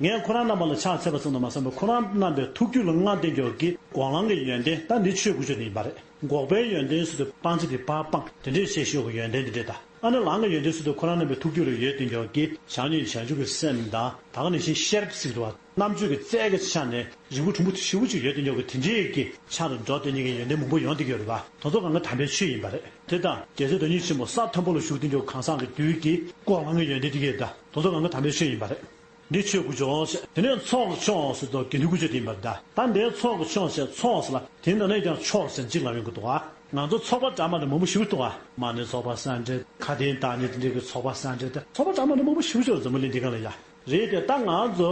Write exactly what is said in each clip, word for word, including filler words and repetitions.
ངས་ཁོ་རང་རྣམ་པ་ལ་ཕྱག་འཚལ་བ་ཙམ་དུ་མ་ཟད་པར་ཁོ་རང་རྣམ་པའི་ཐུགས་རྒྱུད་ལ་མངའ་བསྟན་མཁན་གྱི་སྒོག་ལང་གི་ཡོན་ཏན། ད་འདི་ཆོས་དཀོན་མཆོག་དེ་ཡིན་པ་རེད། འགོག་པའི་ཡོན་ཏན་ཟེར་དུས་སྤང་བྱ་དེ་ཕར་སྤངས། དེ་འདྲའི་ཞེས་ཞུ་བའི་ཡོན་ཏན་དེ་འདྲས་དང་། ཨ་ནི་ལང་གི་ཡོན་ཏན་ཟེར་དུས་ཁོ་རང་རྣམ་པའི་ཐུགས་རྒྱུད་ལ་ཡོད་དེ་མགྱོགས་ཀྱི་བྱང་ཉིད་བྱང་ཆུབ་ཀྱི་སེམས་དང་། ད་ག་ནང་བཞིན་ཤེར་པ་ཟེར་དུས་རྣམ་དཔྱོད་ཀྱི་རྩལ་གྱི་ཆ་ནས་རིག་པ་གྲུང་པོ་ཞེ་པོ་ཅིག་ཡོད་དེ་མགྱོགས་ཀྱི་དེ་འདྲའི་གི་ཕྱག་དང་སྒྲོ་སྟོན་མཁན་གྱི་ཡོན་ཏན་མང་པོ་ཡོང་དེ་མགྱོགས་རེད་པ། དེ་ཚོ་གང་ག་དམ་པའི་ཆོས་ཡིན་པ་རེད། དེ་དང་རྒྱལ་སྲས་བདག་ཉིད་ཆེན་པོ་ས་མཐོན་པོ་ལ་བཞུགས་དེ་མགྱོགས་གང་ཟག་གི་རྒྱུད་ཀྱི་སྒོག་ལང་གི་ཡོན་ཏན་དེ་གས་དང་དེ་ཚོ་གང་ག་དམ་པའི་ཆོས་ཡིན་པ་རེད། འདི་ཆོས་དཀོན་མཆོག་ཟེར། དེ་ནས་ཚོགས་ཀྱི་མཆོག་ཟེར་དུས་དགེ་འདུན་དཀོན་མཆོག་དེ་ཡིན་པར་གདའ། ད་འདིའི་ཚོགས་ཀྱི་མཆོག་ཟེར། ཚོགས་ཟེར་ལ་དེ་འདི་ནས་ཀྱང་མཆོག་ཟེར་གཅིག་ལབ་ཡོང་གི་འདུག་ཨ། ང་ཚོ་ཚོགས་པ་འདྲ་མི་འདྲ་མང་པོ་ཞིག་འདུག་ཨ། མ་ཎི་ཚོགས་པ་སེ་འབྲས། མཁའ་ལྡིང་བདག་ཉིད་དེ་འདྲའི་གི་ཚོགས་པ་སེ་འབྲས་དེ། ཚོགས་པ་འདྲ་མི་འདྲ་མང་པོ་ཞིག་འདུག་འཛམ་བུ་གླིང་འདི་སྒང་ལ་ཡ། རེད་དེ། ད་ང་ཚོ་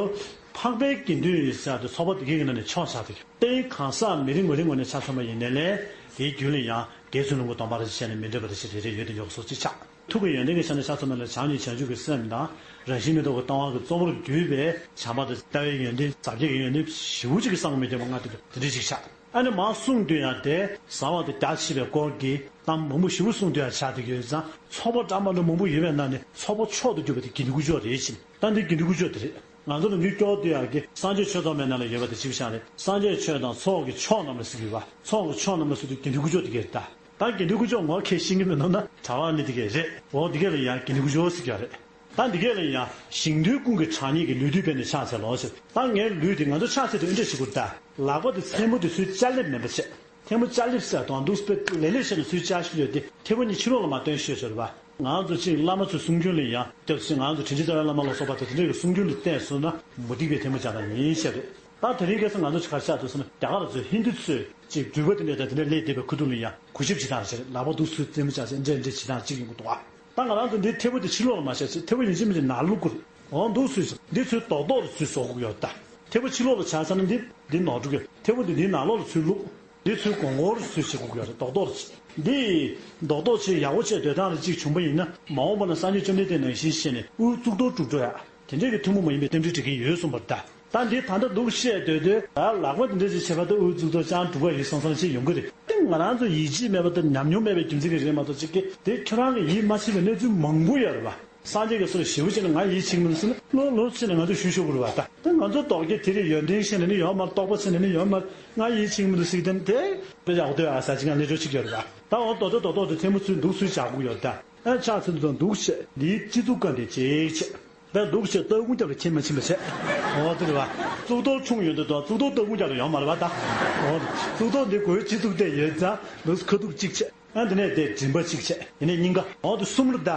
འཕགས་པའི་དགེ་འདུན་ཡིན་ཟེར་དུས་ཚོགས་པ་འདི་གའི་ནང་ནས་མཆོག་ཆགས་ཏེ། སྟེང་གང་ཟག་མི་རེ་ངོ་རེ་ངོས་ནས་ཆ་མཚོན་པ་ཡིན་ནའི་ལས། དེའི་རྒྱུད་ལ་ཡང་རྒྱལ་བཙུན་ལོངས་སྐུ་སྟོང་པ་རེ་བྱས་ནས་མི་འདྲ་བ་དེ་ཞིག་རེ་རེ་ཡོད་དེ་མགྱོགས་སོ་གཅིག་ཆགས། ཐུགས་ཀྱི་ཡོན་ཏན་གྱི་ཆ་ནས་ཆ་མཚོན་པ་ལ་བྱང་ཉིད་བྱང་ཆུབ་ཀྱི་སེམས་དང་། རང་བཞིན་མི་རྟོག་པའི་ལྟ་བ་གི་གཙོ་བོར་གྱུར་པའི་བྱམས་པ་དང་ལྟ་བའི་ཡོན་ཏན། ཟབ་རྒྱས་ཀྱི་ཡོན་ཏན་ཞེ་པོ་ཅིག་གི་གསང་བ་མི་སྐྱོ་བ་ལྔ་དེ་འདྲ་དེ་འདྲ་ཞིག་ཆགས། ཨ་ནི་མར་གསུངས་དུས་ཡང་དེ་ཟབ་པ་དང་རྒྱ་ཆེ་བའི་སྐོར་གྱི་གཏམ་མང་པོ་ཞེ་པོ་གསུངས་དུས་ཡང་ཆགས་དེ་ཡོད་ཙང་། ཚོགས་པ་འདྲ་མི་འདྲ་མང་པོ་ཡོད་པའི་ནང་ནས་ཚོགས་པ་མཆོག་ཏུ་གྱུར་པ་དེ་དགེ་འདུན་དཀོན་མཆོག་རེད་ཅེས། ད་འདི་དགེ་འདུན་དཀོན་མཆོག་དེ་རེད། ང་ཚོ་ལ་ཉུང་སྐྱོར་དུ་ཡག་གི་སངས་རྒྱས་ཆོས་ཚོགས་མའི་ནང་ལ་ཡོད་པ་དེ་གཅིག་པུ་ཤག་རེད། སངས་རྒྱས་ཆོས་དང་ཚོགས་ཀྱི་མཆོག་རྣམས་ལ་ཟེར་གྱི་ཡོད་པ། ཚོགས་ཀྱི་མཆོག་རྣམས་ལ་ཟེར་དུས་དགེ་འདུན་དཀོན་མཆོག་དེ་གས་རེད་ད། ད་དགེ་འདུན་དཀོན་མཆོག་ངོ་ཁས་ཤེས་ཀྱི་མེད་ནོ་ན་གྲྭ་པ་ནི་དེ་གས་རེད། འོ་དེ་གས་ལ་ཡང་དགེ་འདུན་དཀོན་མཆོག་ཟེར་གྱི་ཡོད་རེད། ད་འདི་གས་ལ་ཡང་ཞིང་དུལ་ཀུན་གྱི་གྲངས་སྙེད་ཀྱི་ལུས་བཏུད་པས་ནི་ཕྱག་འཚལ་ལོ་ཟེར། ད་ངའི་ལུས་དེ་ང་ཚོ་ཕྱག་འཚལ་དུས་འདྲ་ཞིག་དགོས་ད། ལག་པ་དེ་མཚན་མོ་དེ་ཚུར་སྦྱར་ལེབ་མེད་པ་བྱས། མཚན་མོ་སྦྱར་ལེབ་ཟེར་དང་འདུག་སྤེ་ལེ་ལེ་བྱས་ནས་ཚུར་སྦྱར་ཤོག་ཡོད་དེ། མཐེ་བོ་གཉིས་ཕྱི་ལོགས་ལ་མར་སྟོན་ཤོག་ཟེར་བ། ང་ཚོ་གཅིག་བླ་མ་ཚོའི་གསུང་རྒྱུན་ལ་ཡང་སྐྱབས་སུ་མཆི། ང་ཚོ་དྲིན་ཅན་རྩ་བའི་བླ་མ་ལ་སོགས་པ་དེ་དེ་འདྲ་གི་གསུང་རྒྱུན་ལ་བལྟས་སོང་ན་མུ་སྟེགས་པའི་ཐལ་མོ་སྦྱར་སྟངས་ཡིན་ཤག་རེད། ད་དེ་རིང་ཁ་སང་ང་ཚོ་ག་རེ་ཆགས་འདུག་ཟེར་ན། རྒྱ་གར་ཚོས་ཧིན་དུ་ཚོས་ཅིག་འགྲུལ་པ་དེ་འདྲ་དང་དེ་འདྲ་སླེབས་བསྡད་པའི་ཁུ་ཐུག་ལ་ཡང་གུས་ཞབས་བྱེད་སྟངས་ཤིག་རེད། ལག་པ་འདུག་ཚུར་རྩེད་མོ་རྩེ་ཡ་འདྲ་འདྲ་བྱེད་སྟངས་ཅིག་ཡོང་གི་འདུག་ཨ། ད་ང་རང་ཚོ་འདི་མཐེ་བོ་དེ་ཕྱི་ལོགས་ལ་མ་བཞག་ཅིག་མཐེ་བོ་ཡིན་གཅིག་མིན་གཅིག་ནང་བླུག་དགོས་རེད། འོ་འདུག་ཚུར་འདི་ཚུར་རྡོག་རྡོག་རེ་ཚུར་བཟོ་དགོས་ཀྱི་ཡོད་ད། མཐེ་བོ་ཕྱི་ལོགས་ལ་ཆགས་ཚར་ན་འདི་འདི་ནོར་འགྲོ་གི། མཐེ་བོ་འདི་འདིའི་ནང་ལོགས་ལ་ཚུར་བླུག་འདི་ཚུར་གོང་གོང་རེ་ཚུར་བྱེད་དགོས་ཀྱི་ཡོད་རེད། རྡོག་རྡོག་རེ་བྱེད། འདི་རྡོག་རྡོག་བྱེད་ཡག་པོ་བྱས་སྡོད་སྟངས་རེ་གཅིག་བྱུང་པ་ཡིན་ན། མ་འོངས་པ་ན་སངས་རྒྱས་བཅོམ་ལྡན་འདས་ནང་བཞིན་བྱས་ནས་དབུའི་གཙུག་ཏོར་དཀྲུག་འགྲོ་ཡ། དེ་འདྲས་ཀྱི་ཐུན་མོང་མ་ཡིན་པའི་རྟེན་འབྲེལ་འགྲིག་གི་ཡོད་གསུངས་པ་རེད་ད། ད་འདི་ད་ལྟ་འདུག་བཤད་སྡོད་དུས། ད་ལག་པ་འདི་འདྲ་ཞིག་བྱས་པ་ད་དབུའི་གཙུག་ཏོར་ཅང་དཀྲུག་པ་ཡོད་བསམ་བསམ་ཅིག་ཡོང་གི་རེད། དེ་ང་རང་ཚོ་ཡིད་ཆེས་མེད་པ་དང་ཉམས་མྱོང་མེད་པའི་རྒྱུ་མཚན་གྱིས་རེད་མ་གཏོགས་ཅིག་གི་དེ་ཁྱོད་རང་གི་ཡིད་མ་ཆེས་པའི་གནས་ཚུལ་མང་པོ་ཡོད་རེད་པ། སངས་རྒྱས་ཀྱིས་སུ་ལ་ཞེ་པོ་བྱས་ནས་ང་ཡིད་ཆེས་མི་འདུག་ཟེར་ན་ལོ་ལོ་བྱས་ནས་ང་ཚོ་ཞུ་ཞུ་དགོས་རེད་པ། ད་དེ་ང་ཚོ་ལྡོག་རྒྱུ་དེ་རེད། ཡོན་ཏན་ཤེས་ནས་ནི་ཡོད་མ་རེད། རྟོགས་པ་ཆེ་ནས་ནི་ཡོད་མ་རེད། ང་ཡིད་ཆེས་མི་འདུག་ཟེར་གྱི་དེ་དེ་དཔེ་ཡག་པོ་ལྟོས་ཨ་ཟེར་ཅིག་ང་ལས་འཕྲོ་ཅིག་ཡོད་རེད་པ། ད་འོ་རྡོག་རྡོག་རྡོག་རྡོག་དེ་མཐེ་མོ་ཚུར་འདུག་ཚུར་བྱ་དགོས་ཡོད་ད། ཨ་ཕྱག་འཚལ་དུས་ཙམ་འདུག་བྱས་འདིའི་སྤྱི་གཙུག་ཀ་འདི་ཅིག་བྱས། ད་འདུག་བྱས་ལྟག་ཁུང་རྒྱབ་ལ་ཁྱེར་མ་ཕྱིན་པ་བྱས། འོ་དེ་རེད་པ། གཙུག་ཏོར་ཆུང་ཡོད་འདུག་དོ། གཙུག་ཏོར་ལྟག་ཁུང་རྒྱབ་ལ་ཡོད་མ་རེད་པ་ད། འོ་གཙུག་ཏོར་འདི་སྒོའི་སྤྱི་གཙུག་དེ་ཡོད་ཙང་འདུག་ཁ་ཐུག་གཅིག་བྱས། ཨ་འདི་ནས་དེ་མགྲིན་པ་གཅིག་བྱས། དེ་ནས་སྙིང་ག། འོ་དེ་གསུམ་རེད་ད།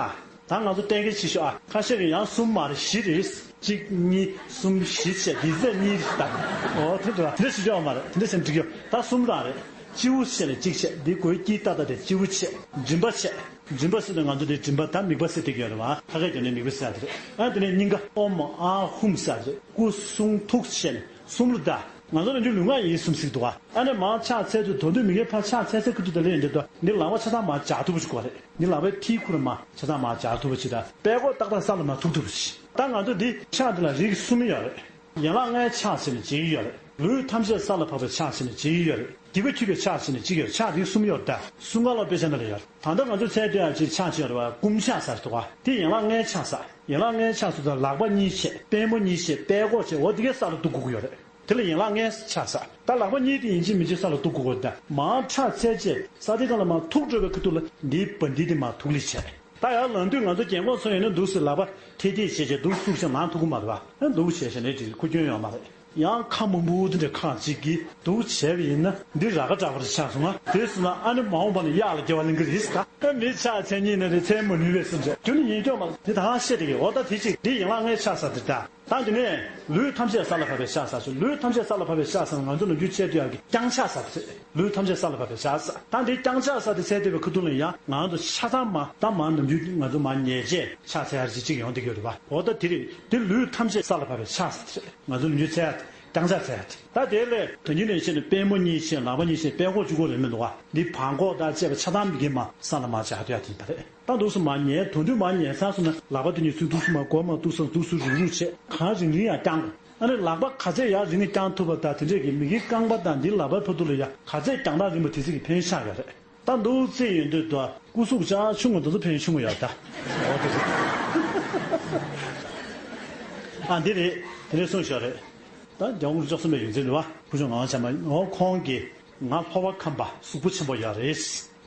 ད་ང་ཚོ་གཏན་འཁེལ་བྱེད་ཤོག་ཨ། ཁ་ཤས་ཀྱིས་ཡང་གསུམ་མ་རེད་བཞི་རེད། གཅིག་གཉིས་གསུམ་བཞི་བྱས། འདི་ཚོ་གཉིས་རེད་ད། འོ་དེ་འདྲ་དེ་འདྲ་བྱེད་ཆོག་མ་རེད། དེ་འདྲ་བྱས་ན་འགྲིག་གི་ཡོད། ད་གསུམ་རང་རེད། སྤྱི་བོ་བྱས་ནས་གཅིག་བྱས། འདི་སྒོའི་དཀྱིལ་ཏག་ཏག་དེ་སྤྱི་བོ་བྱས། མགྲིན་པ་བྱས། མགྲིན་པ་ཟེར་དུས་ང་ཚོ་འདི་མགྲིན་པ་ད་མིག་པ་ཟེར་བསྡད་ཀྱི་ཡོད་རེད་པ། ཕ་གིའི་རྒྱབ་ནས་མིག་པ་ཟེར་ཡ་དེ་རེད། ཨ་དེ་ནས་སྙིང་ག་ཨོཾ་ཨཱཿཧཱུྃ་ཟེར་ཡ་དེ་རེད། སྐུ་གསུང་ཐུགས་བྱས་ནས་གསུམ་རེད་ད། ང་ཚོ་རང་རྒྱུད་ལུས་ངག་ཡིད་གསུམ་ཟེར་གྱི་འདུག་ག། ཨ་ནི་མར་ཕྱག་འཚལ་དུས་དོན་དུ་མི་དགེ་ཕར་ཕྱག་འཚལ་འཚལ་ཁུ་ཐུག་དེ་ལ་ཡིན་འདི་དོ། འདི་ལག་པ་ཆ་ཚང་མར་སྦྱར་ཐུབ་པ་ཞིག་དགོས་རེད། འདི་ལག་པའི་མཐིལ་ཁུ་རུ་མར་ཆ་ཚང་མར་སྦྱར་ཐུབ་པ་ཞིག་དང་། པད་ཀོག་ཏག་ཏག་ས་ལ་མར་ཐུག་ཐུབ་པ་ཞིག། ད་ང་ཚོ་འདི་ཕྱག་འདི་ལ་རིགས་གསུམ་ཡོད་རེད། ཡན་ལག་ལྔའི་ཕྱག་ཟེར་ནས་བྱེད་ཀྱི་ཡོད་རེད། ལུས་ཐམས་ཅད་ས་ལ་ཕབ་པའི་ཕྱག་ཟེར་ནས་བྱེད་ཀྱི་ཡོད་རེད། སྒྱིད་པ་འཁྱུད་པའི་ཕྱག་ཟེར་ནས་བྱེད་ཀྱི་ཡོད་རེད། ཕྱག་རིགས་གསུམ་ཡོད་རེད་ད། གསུང་རྒྱ་ལ་དཔེ་ཆ་འདི་ལ་ཡོད་རེད། ད་ལྟ་ང་ཚོ་འཚལ་སྡོད་ཡག་ཅིག་ཕྱག་ཅིག་ཡོད་རེད་པ། བསྐུམ་ཕྱག་ཟེར་འདུག་ག། དེ་ཡན་ལག་ལྔའི་ཕྱག་ཟེར། ཡན་ལག་ལྔའི་ཕྱག་ཟེར་དུས་ལག་པ་གཉིས་བྱས། པུས་མོ་གཉིས་བྱས། པད་ཀོག་བྱས། འོ་དེ་གས་ས་ལ་གཏུག་དགོས་ཀྱི་ཡོད་རེད། དེ་ལ་ཡན་ལག་ལྔའི་ཕྱག་ཟེར། ད་ལག་པ་གཉིས་དེ་ཡིན་གཅིག་མིན་གཅིག་ས་ལ་གཏུག་དགོས་ཀྱི་ཡོད་རེད་ད། མར་ཕྱག་འཚལ་བྱས་ས་དེ་སྒང་ལ་མར་ཐུག་འགྲོ་བའི་ཁུ་ཐུག་ལ་འདིའི་བ་འདི་དེ་མར་ཐུག་ལེ་བྱས། ད་ཡར་ལངས་དུས་ང་ཚོ་རྒན་གོག་ཚོ་ཡིན་ན་འདུག་སེ་ལག་པ་ཐེ་ཐེ་བྱས་བྱས་འདུག་བཙུགས་བྱས་ནང་ཐུག་གི་མ་རེད་པ། འདུག་བྱས་བྱས་ནས་དེ་ཁུ་སྐྱོན་ཡོད་མ་རེད། ཡང་ཁ་མང་པོ་དེ་འདྲ་ཁ་གཅིག་གིས་འདུག་བྱས་པ་ཡིན་ན་འདི་ར་ག་འདྲ་པོ་རེ་ཆགས་སོང་ང་། དེ་སོང་ན་ཨ་ནི་མ་འོངས་པ་ན་གཡག་ལ་སྐྱེ་བ་ལེན་གི་རེད་ཟེར། ད་མི་ཕྱག་འཚལ་སྙིང་ནས་རེད། འཚལ་མ་ནུས་པས་ཟེར་འདྲ་རྒྱུ་ནི་ཡིན་སྐྱོ་མ་རེད། དེ་ད་ཧ་བཤད་དེ་གི། འོ་ད་དེ་གཅིག་འདི་ཡན་ལག་ལྔའི་ཕྱག་ཟེར་དེ་ད། ད་འདི་ནས་ལུས་ཐམས་ཅད་ས་ལ་ཕབ་པའི་ཕྱག་ཟེར་ཞིང་། ལུས་ཐམས་ཅད་ས་ལ་ཕབ་པའི་ཕྱག་ཟེར་ན་ང་ཚོ་ནམ་རྒྱུན་འཚལ་སྡོད་ཡག་གི་བརྐྱང་ཕྱག་ཟེར་དེ་རེད། ལུས་ཐམས་ཅད་ས་ལ་ཕབ་པའི་ཕྱག་ཟེར། ད་འདི་བརྐྱང་ཕྱག་ཟེར་དེ་འཚལ་སྡོད་པའི་ཁུ་ཐུག་ལ་ཡང་ང་ཚོ་ཆ་ཚང་མ་ད་མར་ནམ་རྒྱུན་ང་ཚོ་མར་ཉལ་བྱས་ཕྱག་འཚལ་ཡག་ཅིག་ཅིག་ཡོང་དེ་གི་རེད་པ། འོ་ད་དེ་རེད། དེ་ལུས་ཐམས་ཅད་ས་ལ་ཕབ་པའི་ཕྱག་ཟེར་དེ་རེད། ང་ཚོ་ནམ་རྒྱུན་འཚལ་ཡག་བརྐྱང་ཕྱག་འཚལ་ཡག་དེ། ད་དེ་ལས་དོན་གྱི་ནང་བཤད་ན་པུས་མོ་གཉིས་བྱས། ལག་པ་གཉིས་བྱས། པད་ཀོག་གཅིག་པོ་རེད་མི་འདུག་ག། འདི་བ་ཀོག་དང་བཅས་པ་ཆ་ཚང་མི་དགེ་མར་ས་ལ་མར་སྦྱར་སྡོད་ཡག་དེ་ཡིན་པ་རེད། ད་འདུག་སེ་མར་ཉལ། དོན་དུ་མར་ཉལ་ཚར་སོང་ན་ལག་པ་དེ་གཉིས་ཚུར་འདུག་སེ་མར་སྒོ་མར་གཏུགས་སོང་། འདུག་སེ་རུག་རུག་བྱས། གང་རིང་རིང་ཡང་བརྐྱང་དགོས། ཨ་ནི་ལག་པ་ག་ཚད་ཡར་རིང་ནས་བརྐྱང་ཐུབ་པ་དང་། དེ་འདྲས་ཀྱི་མི་དགེ་རྐང་པ་དང་འདི་ལག་པའི་བར་དུ་ལ་ཡ་ག་ཚད་བརྐྱང་སྟངས་རིང་པོ་དེ་ཚད་ཀྱི་ཕན་ཆགས་ཡོད་རེད། ད་འདུག་སེ་ཡོང་དུས་ད་སྐུ་གཟུགས་ཅག་ཆུང་ངུ་དེ་ཚོ་ཕན་ཆུང་ངུ་ཡོད་ད། འོ་དེ་རེད། ཨ་འདི་རེད། དེ་འདྲས་གསུངས་བཞག་རེད། ད་རྒྱལ་དབང་བཅུ་བཅུ་གསུམ་པའི་ཡོན་ཚད་ནི་བ་ཕུལ་བྱུང་ངག་དབང་བྱམས་པ། འོ་ཁོང་གིས་ང་ལྷོ་པ་ཁམས་པ་གཟུགས་པོ་ཆེན་པོ་ཡོད་རེད།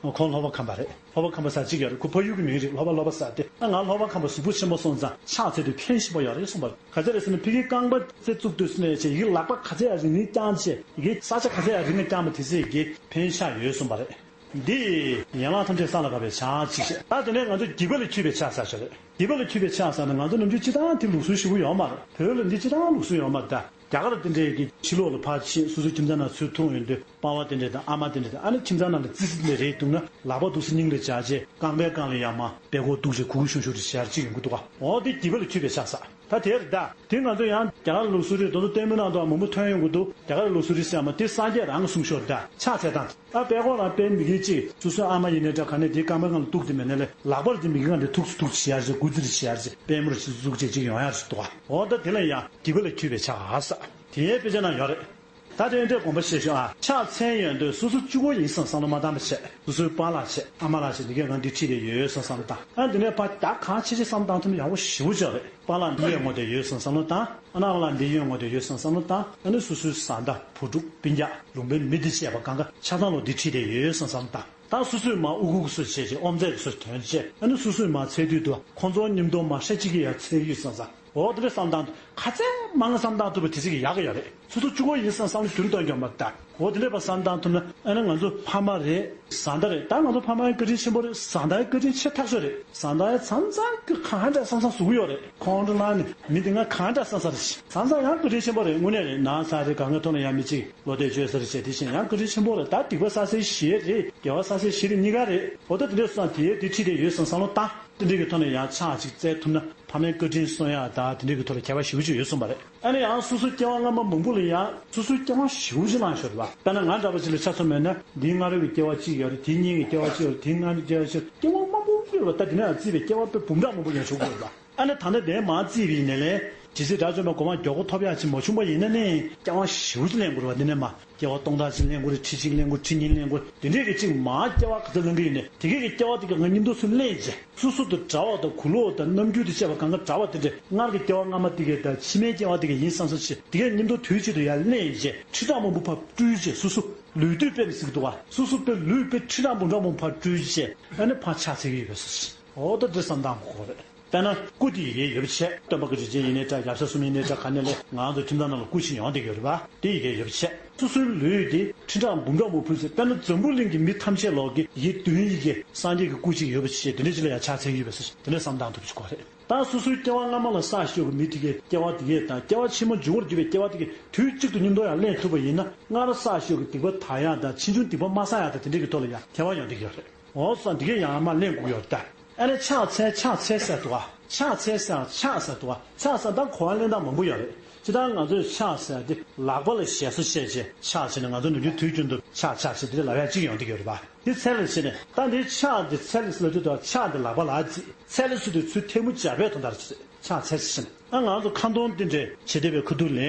འོ་ཁོང་ལྷོ་པ་ཁམས་པ་རེད། ལྷོ་པ་ཁམས་པ་ཟེར་གཅིག་ཡོད་རེད། ཁོ་ཕ་ཡུལ་གྱི་མིང་རེད། ལྷོ་པ་ལྷོ་པ་ཟེར་ཏེ། ཨ་ང་ལྷོ་པ་ཁམས་པ་གཟུགས་པོ་ཆེན་པོ་སོང་ཙང་ཕྱག་འཚལ་དུས་ཕན་ཞིམ་པོ་ཡོད་རེད་གསུངས་པ་རེད། ག་ཚད་རེད་ཟེར་ན་ཕ་གིའི་རྐང་པ་རྩེ་བཙུགས་དུས་ཟེར་ནས་བྱས་ཡིག་ལག་པ་ག་ཚད་ཡང་རིང་རིང་བརྐྱངས་བྱས། ཡི་གེ་ས་ཆ་ག་ཚད་ཡང་རིང་རིང་བརྐྱངས་པ་དེ་ཚོས་ཡི་གེ་ཕན་ཆགས་ཡོད་གསུངས་པ་རེད། འདི་ཡན་ལག་ཐམས་ཅད་གསང་ལ་དགའ་བའི་ཕྱག་གཅིག་བྱས། ད་དེ་ནས་ང་ཚོ་སྒྱིད་པ་ལས་འཁྱུད་པའི་ཕྱག་ཟེར་ཞིག་རེད། སྒྱིད་པ་ལས་འཁྱུད་པའི་ཕྱག་ཟེར་ན་ང་ཚོ་ནམ་རྒྱུན་སྤྱིར་བཏང་དེ་ལུགས་སྲོལ་ཞེ་པོ་ཡོད་མ་རེད། བོད་ལ་འདི་སྤྱིར་བཏང་ལུགས་སྲོལ་ཡོད་མ་རེད་ད། རྒྱ་གར་དེ་འདྲས་ཀྱི་ཕྱི་ལོགས་ལ་ཕར་ཕྱིན། སོ་སོའི་ཁྱིམ་ཚང་ནང་ཚུར་ཐོན་ཡོང་དུས་པ་ཕ་དེ་འདྲས་དང་ཨ་མ་དེ་འདྲས་དང་། ཨ་ནི་ཁྱིམ་ཚང་ནང་ལ་ཙི་ཙི་དེ་འདྲས་རེད་འདུག་ན་ལག་པ་འདུག་སེ་སྙིང་ལ་སྦྱར་བྱས། རྐང་པའི་སྒང་ལ་ཡར་མར་སྦལ་ཀོག་གཏུགས་བྱས་གུག་གུག་ཤུང་ཤུང་རེ་བྱེད་ཡ་གཅིག་ཡོང་གི་འདུག་ག་འོ་དེ་སྒྱིད་པ་ལས་འཁྱུད་པའི་ཕྱག་ཟེར། ད་དེ་རེད་ད། དེ་ང་ཚོ་ཡང་རྒྱ་གར་ལུགས་སྲོལ་རེད། དེ་ཚོ་ལྟད་མོའི་ནང་དུ་མང་པོ་ཐོན་ཡོང་གི་འདུག་རྒྱ་གར་ལུགས་སྲོལ་རེད་ཟེར་ཡ་མ་དེ་སངས་རྒྱས་རང་གིས་གསུངས་ཤོག་རེད་ད། ཕྱག་འཚལ་སྟངས། ད་སྦལ་ཀོག་རང་དཔེ་མི་སྒེར་གཅིག་སོ་སོའི་ཨ་མ་ཡིན་ནའི་འདྲ། ག་ནས་དེའི་རྐང་པའི་སྒང་ལ་གཏུགས་དེ་མེད་ནའི་ལས་ལག་པར་དེ་མི་སྒེར་སྒང་དེ་ཐུག་ཅིག་ཐུག་ཅིག་བྱེད་ཡ་རེད། གུ་ཙི་རེ་བྱེད་ཡ་རེད། དཔལ་མོ་རེ་ཅིག་བཙུགས་བྱས་ཅིག་ཡོང་ཡ་རེད་འདུག་ག་འོ་ད་དེ་ལ་ཡང་སྒྱིད་པ་ལས་འཁྱུད་པའི་ཕྱག་ཟེར། དེའི་དཔེ་ཆ་ནང་ཡོད་རེད། ད་དེ་འདྲའི་དགོངས་པ་བཞེས་ཤོག་ཨ། ཕྱག་འཚལ་ཡོང་དུས་སོ་སོ་གཅིག་པོ་ཡིན་བསམ་བསམ་བློ་མ་བཏང་བ་བྱས། སོ་སོའི་པཱ་ལགས་བྱས། ཨ་མ་ལགས་བྱས། འདི་གའི་སྒང་འདི་ཁྲིད་བསྡད་ཡོད་བསམ་བསམ་བློ་བཏང་། ཨ་འདི་ནས་ཕར་རྒྱ་གང་ཆེ་ཆེ་བསམ་བཏང་ཐུབ་ན་ཡག་པོ་ཞེ་པོ་ཅིག་རེད། པཱ་ལགས་འདི་ཡོད་ངོ་དེ་ཡོད་བསམ་བསམ་བློ་བཏང་། ཨ་ནེ་ལགས་འདི་ཡོད་ངོ་དེ་ཡོད་བསམ་བསམ་བློ་བཏང་། ཨ་ནི་སོ་སོའི་བཟའ་ཟླ་བུ་ཕྲུག་སྤུན་ཀྱག་ལུང་པའི་མི་འདི་བྱས་པ་གང་ག་ཆ་ཚང་ལོ་འདི་ཁྲིད་བསྡད་ཡོད་བསམ་བསམ་བློ་བཏང་། ད་སོ་སོས་མར་དབུ་གུ་སུ་བྱས་བྱས། ཨོམ་རྩེ་གི་སུ་དོན་བྱས། ཨ་ནི་སོ་སོས་མར་འཚལ་དུས་དུ་ཁོང་ཚོ་མཉམ་དུ་མར་ཤ་གཅིག་གི་ཡར་འཚལ་ཡོད་བསམ་བསམ། འོ་དེ་འདྲ་བསམ་བཏང་དུས་ག་ཚད་མང་བསམ་བཏང་ཐུབ་པ་དེ་ཚིག་གི་ཡག་གི་ཡོད་རེད། སོ་སོ་གཅིག་པོ་ཡིན་བསམ་བསམ་བློ་རྒྱུན་གཏོང་རྒྱུ་མ་རེད་ད། འོ་དེ་འདྲ་བ་བསམ་བཏང་ཐུབ་ན། ཨ་ནི་ང་ཚོ་ཕ་མ་རེད། བཟའ་ཟླ་རེད། ད་ང་ཚོ་ཕ་མ་ཡང་བཀའ་དྲིན་ཆེན་པོ་རེད། བཟའ་ཟླ་ཡང་བཀའ་དྲིན་ཆེ་ཐག་ཆོད་རེད། བཟའ་ཟླ་ཡང་མཚམས་མཚམས་ཀྱི་གང་འདྲ་བསམ་བསམ་བཟོ་གི་ཡོད་རེད། ཁོང་ཁྲོ་ལངས་ནས་མི་དེ་སྔ་གང་འདྲ་བསམ་བསམ་རེད། བཟའ་ཟླ་ཡང་བཀའ་དྲིན་ཆེན་པོ་རེད། དངོས་གནས་རེད། ན་ཚ་རེད། གང་ག་ཐོག་ལ་ཡང་མི་གཅིག་བློ་གཏད་བཅོལ་ས་རེད་བྱས། དེ་བཞིན་ཡང་བཀའ་དྲིན་ཆེན་པོ་རེད། ད་སྡིག་པ་བསགས་སའི་གཞི་རེད། དགེ་བ་བསགས་སའི་གཞི་རེད། གཉིས་ཀ་རེད། འོ་ད་དེ་འདྲ་སོང་ཙང་དེ་དེ་ཁྲིད་བསྡད་ཡོད་བསམ་བསམ་བློ་བཏང་། དེ་འདྲ་གི་ཐོག་ནས་ཡང་ཕྱག་ཅིག་བཙལ་ཐུབ་ན་ཕ་མའི་བཀའ་དྲིན་གསོ་ཡག་དང་དེ་འདྲ་གི་ཐོག་ལ་ཁྱད་པར་ཞེ་པོ་ཅིག་ཡོད་གསུངས་པ་རེད། ཨ་ནི་ཡང་སོ་སོའི་སྐྱེ་བ་སྔ་མ་མང་པོ་ལ་ཡང་སོ་སོའི་སྐྱེ་བ་ཞེ་པོ་ཅིག་བླངས་ཤོར་བ། དཔེར་ན་ང་འདྲ་པོ་ཅིག་ལ་ཆ་མཚོན་པ་ཡིན་ན། འདིའི་སྔ་རོལ་གྱི་སྐྱེ་བ་གཅིག་ཡོད་རེད། དེའི་སྔོན་གྱི་སྐྱེ་བ་གཅིག་ཡོད་རེད། དེའི་སྔ་རོལ་གྱི་སྐྱེ་བ་གཅིག་ཡོད་རེད། སྐྱེ་བ་མང་པོ་ཡོད་རེད་པ། ད་དེ་ནས་ཡང་བརྩིས་པའི་སྐྱེ་བ་དཔེ་འབུམ་ཕྲག་མང་པོ་ཡང་བྱུང་དགོས་རེད་པ། ཨ་ནི་ད་ལྟ་དེ་མར་བརྩིས་པ་ཡིན་ནའི་ལས། ཇི་སྲིད་དགྲ་བཅོམ་པའི་གོ་འཕང་མགྱོགས་པོ་ཐོབ་ཡག་ཅིག་མ་བྱུང་པ་ཡིན་ན་ནི། སྐྱེ་བ་ཞེ་པོ་ཅིག་ལེན་དགོས་རེད་པ། འདི་ནས་མར་སྐྱེ་བ་སྟོང་ཕྲག་ཅིག་ལེན་དགོས་རེད། ཁྲི་གཅིག་ལེན་དགོས་རེད། ཁྲི་གཉིས་ལེན་དགོས་རེད། དེ་འདྲས་ཀྱི་ཅིག་མར་སྐྱེ་བ་ག་ཚོད་ལེན་གྱི་ཡིན་ནའི་དེ་གས་ཀྱི་སྐྱེ་བ་དེ་གས་ང་མཉམ་དུ་ཚུར་ལེན་བྱས། སོ་སོ་དང་འདྲ་བ་དང་། གོས་ལོག་དང་། རྣམ་འགྱུར་དང་བཅས་པ་གང་ག་འདྲ་བ་དེ་འདྲས། སྔར་གྱི་སྐྱེ་བ་སྔ་མ་དེ་གས་དང་ཕྱི་མའི་སྐྱེ་བ་དེ་གས་ཡིན་བསམ་བསམ་བྱས། དེ་གས་མཉམ་དུ་དུས་གཅིག་ཏུ་ཡར་ལེན་བྱས། ཁྲི་ཕྲག་མང་པོ་ཕར་སྤྲུལ་བྱས། སོ་སོ་ལུས་དུས་དཔེ་ནི་ཟེར་གྱི་འདུག་ག་སོ་སོ་དཔེ་ལུས་དཔེ་ཁྲི་ཕྲག་འབུམ་ཕྲག་མང་པོ་ཕར་སྤྲུལ་བྱས། ཨ་ནི་ཕར་ཕྱག་འཚལ་གྱི་ཡོད་པས་སོ། འོ་ད་འདི་བསམ་བཏང་དགོས་རེད། དཔེར་ན་སྐུ་དེ་ཡི་གེ་ཡོད་པ་བྱས། སྟོན་པ་བཀའ་དྲིན་ཅན་ཡིན་ནའི་འདྲ། ཡབ་སྲས་གསུམ་ཡིན་ནའི་འདྲ། ག་ནས་ལས་ང་ཚོ་ཁྱིམ་ཚང་ནང་ལ་སྐུ་ཅིག་ཡོང་བསྡད་ཀྱི་ཡོད་རེད་པ། དེ་ཡི་གེ་ཡོད་པ་བྱས། སོ་སོའི་ལུས་དེ་ཁྲི་ཕྲག་འབུམ་ཕྲག་མང་པོ་ཕུལ་ཚེ། དཔེར་ན་འཛམ་བུ་གླིང་གི་མི་ཐམས་ཅད་ལོག་གི་ཡི་གེ་བདུན་ཡི་གེ་སངས་རྒྱས་ཀྱི་སྐུ་ཅིག་ཡོད་པ་བྱས། དེ་འདྲ་ཅིག་ལ་ཡང་ཕྱག་འཚལ་གྱི་ཡོད་པས་སོ། དེ་འདྲ་བསམ་བཏང་ཐུབ་ཅིག་དགོས་རེད། ད་སོ་སོའི་སྐྱེ་བ་སྔ་མ་ལ་བསགས་ཡོད་ཀྱི་མི་དེ་གའི་སྐྱེ་བ་དེ་གས་དང་། སྐྱེ་བ་ཕྱི་མ་འབྱུང་བར་འགྱུར་བའི་སྐྱེ་བ་དེ་གས་དུས་གཅིག་ཏུ་མཉམ་དུ་ཡང་ལེན་ཐུབ་པ་ཡིན་ན། སྔར་བསགས་ཡོད་ཀྱི་སྡིག་པ་དག་ཡག་དང་། ཕྱིས་འབྱུང་སྡིག་པ་མ་བསགས་ཡག་དང་། དེ་འདྲ་གི་ཐོག་ལ་ཡང་ཐེ་བ་ཡོང་བསྡད་ཀྱི་ཡོད་རེད། འོ་སོང་། འདི་གས་ཡང་མར་ལེན་དགོས་ཀྱི་ཡོད་རེད་ད། ཨ་ནི་ཕྱག་འཚལ་ཕྱག་འཚལ་ཟེར་འདུག་ག་ཕྱག་འཚལ་ཟེར་ཕྱག་ཟེར་འདུག་ག་ཕྱག་ཟེར་ད་གོ་བ་ལེན་སྟངས་མང་པོ་ཡོད་རེད། སྤྱིར་བཏང་ང་ཚོས་ཕྱག་ཟེར་དེ་ལག་པ་ལ་ཞེ་ས་བྱས་བྱས་ཕྱག་བྱས་ནས། ང་ཚོ་ནམ་རྒྱུན་དུས་རྒྱུན་དུ་ཕྱག་ཕྱག་བྱས་དེ་འདྲ་ལབ་ཡག་ཅིག་ཡོང་བསྡད་ཀྱི་ཡོད་རེད་པ། དེ་འཚལ་ལ་བྱས་ནས། ད་འདི་ཕྱག་འདི་འཚལ་ལ་ཟེར་ལབ་དུས་དུ་ཕྱག་འདི་ལག་པ་ལ་བརྩི། འཚལ་ལ་ཟེར་དུས་ཚུར་ཐལ་མོ་སྦྱར་བའི་དོན་དག་རེད། ཕྱག་འཚལ་ཟེར་ནས། ཨ་ང་ཚོ་ཁ་འདོན་འདི་འདྲས་བྱེད་བསྡད་པའི་ཁ་ཐུག་ལ།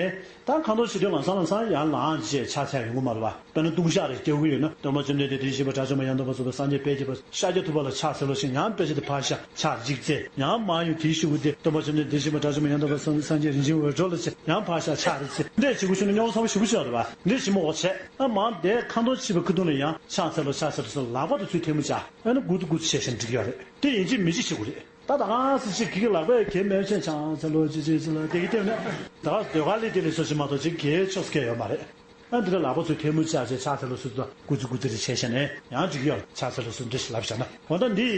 ད་ཁ་འདོན་བྱེད་དུས་ལམ་སང་ལམ་སང་ཡར་ལངས་བྱས་ཕྱག་འཚལ་ཡོང་གི་མ་རེད་པ། དཔེར་ན་ལྟུང་བཤགས་རེ་རྒྱག་གི་ཡོད་ན། སྟོན་པ་བཅོམ་ལྡན་འདས་དེ་བཞིན་གཤེགས་པ་དགྲ་བཅོམ་པ་ཡང་དག་པར་རྫོགས་པའི་སངས་རྒྱས་དཔལ་གྱི་བ་ཤཱཀྱ་ཐུབ་པ་ལ་ཕྱག་འཚལ་ལོ་ཞེས་ཡང་དཔེ་ཆ་དེ་ཕར་བཞག་ཕྱག་གཅིག་འཚལ། ཡང་མར་ཡོང་། དེའི་གཞུག་གུ་དེ་སྟོན་པ་བཅོམ་ལྡན་འདས་དེ་བཞིན་གཤེགས་པ་དགྲ་བཅོམ་པ་ཡང་དག་པར་རྫོགས་པའི་སངས་རྒྱས་རིན་ཆེན་འོད་འཕྲོ་ལ་འཚལ། ཡང་ཕར་བཞག་ཕྱག་རེ་འཚལ། འདི་འདྲས་བྱེད་དགོས་བྱུང་ན་རྙོག་ཚ་པོ་ཞེ་པོ་ཅིག་ཡོད་རེད་པ། འདི་འདྲས་བྱེད་མི་དགོས་བྱས། ཨ་མར་འདས་ཁ་འདོན་བྱེད་པའི་ཁ་ཐུག་ལ་ཡང་ཕྱག་འཚལ་ལོ་ཕྱག་འཚལ་ལོ་ཟེར་ལག་པ་དེ་ཚུར་ཐལ་མོ་སྦྱར། ཨ་ནི་མགུ་ཏོ་མགུ་ཏོ་བྱས་བྱས་འགྲིག་གི་ཡོད་རེད། དེ་ཡིན་གཅིག་མིན་གཅིག་བྱེད་དགོས་རེད། ད་ད་ག་སེ་ཅིག་གི་གི་ལག་པས་གས་མེད་བྱས་ཕྱག་འཚལ་ལོ་ཅི་ཅི་ཅི་ལ་དེ་གི་སྟེང་ནས་ད་ག་ཟློས་གར་ལས་དེ་ལས་སོ་ཅི་མ་གཏོགས་ཅིག་གས་ཆོག་ས་གས་ཡོད་མ་རེད། ཨ་འདི་ལ་ལག་པ་ཚུར་ཐལ་མོ་སྦྱར་བྱས་ཕྱག་འཚལ་ལོ་ཟེར་དུས་མགུ་ཏོ་མགུ་ཏོ་རེ་བྱས་བྱས་ནས་ཡང་འགྲིག་ཡོད། ཕྱག་འཚལ་ལོ་ཟེར་འདི་ཞིག་ལབ་བཞག་ན། འོ་ད་འདི་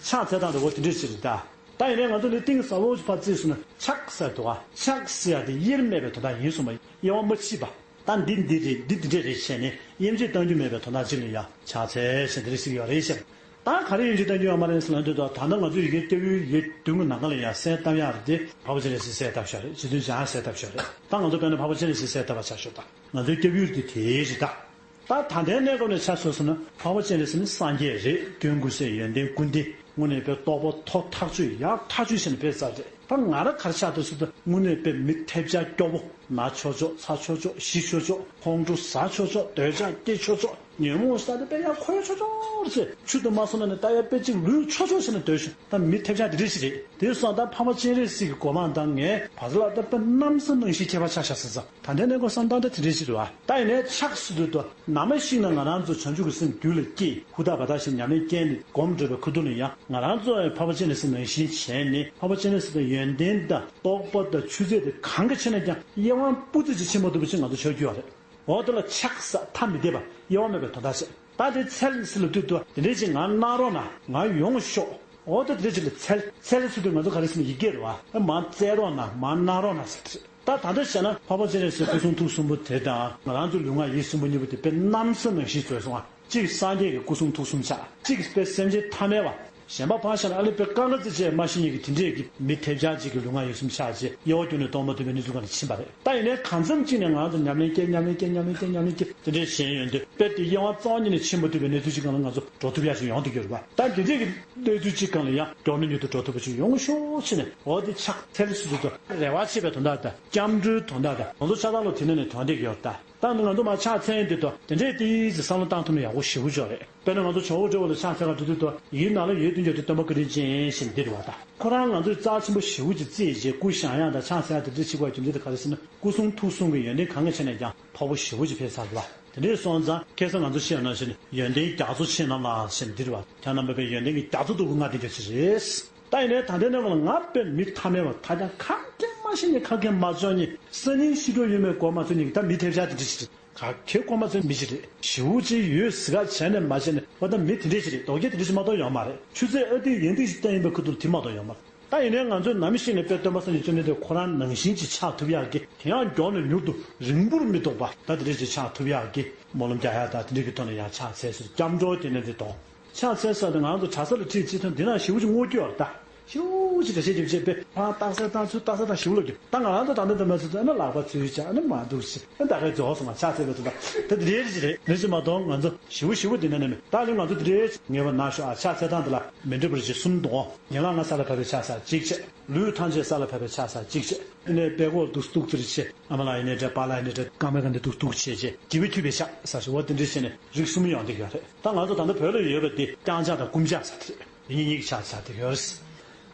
ཕྱག་འཚལ་སྟངས་དེ་འོ་དེ་འདྲས་ཞིག་རེད་ད། ད་ཡིན་ནའི་ང་ཚོ་འདི་གཏིང་ཟབ་པོ་ཞིག་ཕར་བརྩིས་སོང་ན་ཕྱག་ཟེར་འདུག་ག་ཕྱག་ཟེར་ཡ་དེ་དབྱེར་མེད་པའི་དོན་དག་ཡིན་གསུངས་པ། དབྱེ་བ་མ་ཕྱེ་བ། ད་འདི་འདི་རེད། འདི་འདི་འདྲས་རེད་བྱས་ནས་དབྱེ་འབྱེད་གཏང་རྒྱུ་མེད་པའི་དོན་དག་ཅིག་ལ་ཡང་ཕྱག་འཚལ་ཞེས་འདི་འདྲས་ཟེར་གྱི་ཡོད་རེད་ཤག་ད་ག་རེ་དབྱེ་འབྱེད་གཏང་རྒྱུ་ཡོད་མ་རེད་ཟེར་ལབ་དུས། ད་ད་ལྟ་ང་ཚོ་ཡི་གེ་སྐྱབས་ཡུལ་ཡི་གེ་བདུན་གྱི་ནང་ག་ལ་ཡང་གསལ་བཏབ་ཡག་རེད་དེ། འཕགས་པ་སྤྱན་རས་གཟིགས་གསལ་བཏབ་བཞག་རེད། རྗེ་བཙུན་འཇམ་དབྱངས་གསལ་བཏབ་བཞག་རེད། ད་ང་ཚོ་དཔེར་ན་འཕགས་པ་སྤྱན་རས་གཟིགས་གསལ་བཏབ་པ་ཆ་བཞག་ད། ང་ཚོའི་སྐྱབས་ཡུལ་དེ་དེ་རེད་ད། ད་ད་ལྟའི་གནས་སྐབས་ནས་ཆ་བཞག་སོང་ན་འཕགས་པ་སྤྱན་རས་གཟིགས་ནི་སངས་རྒྱས་རེད། སྐྱོན་ཀུན་ཟད་ཡོན་ཏན་ཀུན་ལྡན། དངོས་གནས་དཔེ་རྟོགས་པ་མཐོ་ཐག་ཆོད་ཡག་ཐག་ཆོད་བྱས་ནས་དཔེ་ཟེར་རེད། ད་ང་རང་ག་རེ་ཆགས་འདུག་ཟེར་དུས་དངོས་གནས་དཔེ་མི་ཐེབས་ཆག་སྐྱོ་པོ། ན་ཆོག་ཆོག་ཚ་ཆོག་ཆོག་ཤི་ཆོག་ཆོག་ཁོང་ཁྲོ་ཟ་ཆོག་ཆོག་འདོད་ཆགས་སྐྱེ་ཆོག་ཆོག་ཉོན་མོངས་ཤ་སྟག་དེ་དཔེ་ཡག་ཁོལ་ཆོག་ཆོག་རེད། ཆུ་དུ་མ་སོང་ན་ནི་ད་ཡ་དཔེ་གཅིག་ལུས་ཆོག་ཆོག་བྱས་ནས་སྡོད་ཤོག་ད་མི་ཐེབས་ཆག་དེ་འདྲ་ཞིག་རེད། དེ་སོང་ད་འཕགས་པ་སྤྱན་རས་གཟིགས་ཀྱི་གོ་འཕང་དང་ངའི་བར་ལ་ད་དཔེ་གནམ་ས་ནང་བཞིན་ཁྱད་པར་ཆགས་ཤག་ཟེར་ཙང་ད་ལྟའི་གནས་སྐབས་སམ་སྟངས་ད་དེ་འདྲ་ཞིག་རེད་བ། ད་ཡིན་ནའི་ཆགས་སུ་འདུག་ཏོ། ནམ་ཞིག་ན་ང་རང་ཚོ་བྱང་ཆུབ་ཀྱི་སེམས་རྒྱུད་ལ་སྐྱེས་ཧུར་ཐག་བ་ཐག་བྱས་ཉམས་ལེན་བསྐྱལ་ནས་སྒོམ་འགྲོ་བའི་ཁ་ཐུག་ལ་ཡང་ང་རང་ཚོ་ཡང་འཕགས་པ་སྤྱན་རས་གཟིགས་ནང་བཞིན་བྱས་ནས་འཕགས་པ་སྤྱན་རས་གཟིགས་དང་ཡོན་ཏན་དང་རྟོགས་པ་དང་ཆུ་ཚད་དེ་གང་ག་ཕྱིན་ན་ཀྱང་དབྱེ་བ་སྤུ་ཙམ་ཅིག་ཕྱེ་མ་ཐུབ་པ་ཅིག་ང་ཚོ་ཆགས་རྒྱུ་ཡོད་རེད། འོ་དེ་ལ་ཆགས་ས་ཐ་མི་དད་པ་དབྱེ་བ་མེད་པའི་དོན་དག་བྱེད། ད་དེ་འཚལ་ཟེར་ལབ་དུས་དུ་དེ་འདྲའི་ཅིག་ང་གནང་རོགས་གནང་ང་ཡོང་ཤོག་འོ་ད་དེ་འདྲའི་ཅིག་ལ་འཚལ་འཚལ་ཟེར་དུས་ང་ཚོ་ག་རེ་ཟེར་ན་ཡི་གེ་རེད་བ། ཨ་མར་བཙལ་རོགས་གནང་མར་གནང་རོགས་གནང་ཟེར་དེ་རེད། ད་ད་ལྟ་བྱས་ན་འཕགས་པ་སྤྱན་རས་གཟིགས་སྐུ་གསུང་ཐུགས་གསུམ་པོ་དེ་དང་ང་རང་ཚོའི་ལུས་ངག་ཡིད་གསུམ་པོ་གཉིས་པོ་དེ་དཔེ་གནམ་ས་ནང་བཞིན་བཟོས་སོང་ཨ། གཅིག་སངས་རྒྱས་ཀྱི་སྐུ་གསུང་ཐུགས་གསུམ་ཆགས། གཅིག་དཔེ་སེམས་ཅན་ཐ་མལ་བ། གཞན་པ་ཕར་བཞག་ན་ཨ་ལེ་དཔེ་ཀ་ལ་ཙི་བྱས་མ་ཤི་ཉིད་ཀྱི་དེ་འདྲས་ཀྱི་མི་ཐེབས་ཆག་ཅིག་གི་ལུས་ངག་ཡིད་གསུམ་ཆགས་རྗེས་དབྱེ་བ་ཀུན་ནས་རྟོགས་མ་ཐུབ་པའི་གནས་ཚུལ་སྒང་ལ་ཕྱིན་པ་རེད། ད་ཡིན་ནའི་གང་འཚམ་གཅིག་ནས་ང་ཚོ་ཉམས་ལེན་སྐྱེ་ཉམས་ལེན་སྐྱེ་ཉམས་ལེན་སྐྱེ་ཉམས་ལེན་སྐྱེ་དེ་འདྲས་གཞན་ཡོན་ཏན་དཔེ་དེ་དབྱེ་བ་རྩ་བ་ཉིད་ནས་ཕྱིན་མ་ཐུབ་པའི་གནས་ཚུལ་ཅིག་སྒང་ལ་ང་ཚོ་འགྲོ་ཐུབ་ཡག་ཅིག་ཡོང་ཐུབ་ཀྱི་རེད་པ། ད་དེ་འདྲས་ཀྱི་གནས་ཚུལ་ཅིག་སྒང་ལ་ཡང་མགྱོགས་ནས་མྱུར་དུ་འགྲོ་ཐུབ་པ་ཅིག་ཡོང་ཤོག་ཅེས་ནས་འོ་དེ་ཕྱག་འཚལ་ཟེར་དུས་རེ་བ་ཆེ་བའི་དོན་དག་དང་སྐྱབས་འགྲོའི་དོན་དག་དང་ང་ཚོ་ཆགས་སྡང་ལོ་དེ་ནས་ནས་དོན་འདི་ཡོད་ད། ད་ང་ཚོ་མ་ཕྱག་འཚལ་དུས་དོ་དེ་འདྲས་ཏིས་བསམ་བློ་བཏང་ཐུབ་ན་ཡག་པོ་ཞེ་པོ་ཅིག་རེད། དཔེར་ན་ང་ཚོ་ཇོ་བོ་འདྲ་བོ་ལ་ཕྱག་འཚལ་ག་འགྲོ་དུས་དོ་ཡིད་ནང་ལ་ཡོད་དུས་འཇོག་དུས་སྟོན་པ་བཀའ་དྲིན་ཅན་ཞེས་འདིར་བ་དང་ཁོ་རང་ང་ཚོས་རྩ་ཆེན་པོ་ཞེ་པོ་ཅིག་བརྩིས་རྗེས་སྐུ་བཞེངས་ཡག་དང་ཕྱག་འཚལ་ཡག་དེ་འདྲ་བྱེད་དགོས་རྒྱུ་མཚན་དེ་ག་རེ་ཟེར་ན་སྐུ་གསུང་ཐུགས་གསུམ་གྱི་ཡོན་ཏན་གང་ག་ཕྱིན་ནས་ཀྱང་ཕོག་པོ་ཞེ་པོ་ཅིག་ཕེབས་ཚར་འདུག་བ། དེ་འདྲས་སོང་ཙང་ཁ་སང་ང་ཚོ་བཤད་ཡོད་ནང་བཞིན་ཡོན་ཏན་རྒྱ་མཚོ་ཆེ་རྣམས་ལ་ཞེས་འདིར་བ་ཁྱེད་རྣམ་པས་ཡོན་ཏན་གྱི་རྒྱ་མཚོ་ལྟ་བུ་མངའ་སྟེ་རྒྱ་ཆེ་རེད། ད་ཡིན་ནའི་ད་ལྟའི་གནས་བབ་ལ་ང་དཔེ་མི་ཐ་མལ་བ་ཐ་ཀྱང་ཁ་སྐད་མ་ཤེས་ནས་ཁ་སྐད་མ་ཆོག་ནི་སང་ཉིན་ཤི་འགྲོ་ཡོད་མེད་གོ་མ་ཚོད་ནི་ད་མི་ཐེབས་ཆག་དེ་འདྲ་ཞིག་རེད། ག་གེ་གོ་མ་ཚོད་མི་ཞིག་རེད། ཞེ་པོ་ཅིག་ཡོད་ཟི་ག་བྱས་ནས་མ་བྱས་ནས་ཨོ་ད་མི་དེ་འདྲ་ཞིག་རེད། རྡོ་སྐྱེས་དེ་འདྲ་ཞིག་མ་གཏོགས་ཡོད་མ་རེད། ཆུ་ཚོད་ཨ་ཏི་ཡན་ཏིག་ཞིག་བསྟན་ཡིན་པའི་ཁུ་ཐུར་དེ་མ་གཏོགས་ཡོད་མ་རེད། ད་ཡིན་ནའི་ང་ཚོས་ནམ་ཞིག་ནས་དཔེ་སྟོན་པ་སངས་རྒྱས་བཅོམ་ལྡན་འདས་ཁོ་རང་ནང་བཞིན་ཅིག་ཆགས་ཐུབ་ཡག་གི་དེ་ཡང་མགྱོགས་ནས་མྱུར་དུ་རིང་པོར་མི་ཐོགས་པ་ད་དེ་འདྲ་ཞིག་ཆགས་ཐུབ་ཡག་གི་སྨོན་ལམ་རྒྱག་ཡག་ད་དེ་འདྲ་གི་ཐོག་ནས་ཡང་ཕྱག་འཚལ་ཟེར་སྐྱབས་འགྲོ་དེ་ནས་འདི་དང་། ཕྱག་འཚལ་ས་དེ་ང་རང་ཚོ་གྲྭ་ས་ལ་ཁྲིད་ཅི་ཐོན་འདི་ན་ཞེ་པོ་ཅིག་བསྔོ་རྒྱུ་ཡོད་རེད་ད། ཞེ་པོ་ཅིག་འགྲེལ་བཤད་རྒྱབ་བྱས་པས་ཕར་རྟགས་གསལ་བཏང་ཚུལ་རྟགས་གསལ་བཏང་ཞེ་པོ་ལབ་རྒྱུ་ད་ང་རང་ཚོ་ད་ལྟ་འདི་མ་ཚོད་ཨ་ནི་ལག་པ་ཚུལ་བྱ་ཨ་ནི་མ་འདུག་ཞེ་ཨ་ད་གའི་རྫོགས་སོང་ང་ཕྱག་འཚལ་བའི་དོན་དག་ད་འདི་རེད་ཅི་རེད་རེད་ཅི་མ་གཏོང་ང་ཚོ་ཞེ་པོ་ཞེ་པོ་འདི་ན་ནས་མེད་ད་ལོ་ང་ཚོ་འདི་རེད་ངེས་པ་ན་ཤོག་ཨ་ཕྱག་འཚལ་སྟངས་འདི་ལ་མི་འགྲིག་པ་རེ་ཅིག་གསུམ་འདུག་ཡན་ལག་ལྔ་ས་ལ་བབས་པའི་ཕྱག་ས་གཅིག་བྱས། ལུས་ཐམས་ཅད་ས་ལ་ཕབ་པའི་ཕྱག་ས་གཅིག་བྱས། ཨ་ནི་པད་ཀོག་འདུག་སྟུག་ཙིར་བྱས། ཨ་མ་ལགས་ཡིན་ནའི་འདྲ་པཱ་ལགས་ཡིན་ནའི་འདྲ་རྐང་པའི་སྒང་དེ་འདུག་སྟུག་བྱས་བྱས་དགྱེས་པའི་མཐུ་བའི་ཕྱག་ས་ཞུ་བ་དེ་འདྲ་བྱས་ནས་རིགས་གསུམ་ཡོང་བསྡད་ཀྱི་ཡོད་རེད། ད་ང་ཚོ་ད་ལྟ་བོད་ལ་ཡོད་པ་དེ་བརྐྱང་ཕྱག་དང་བསྐུམ་ཕྱག་ས་དེ་རེད། དེ་གཉིས་གཉིས་ཀྱི་ཕྱག་ས་དེ་ཡོད་རེད།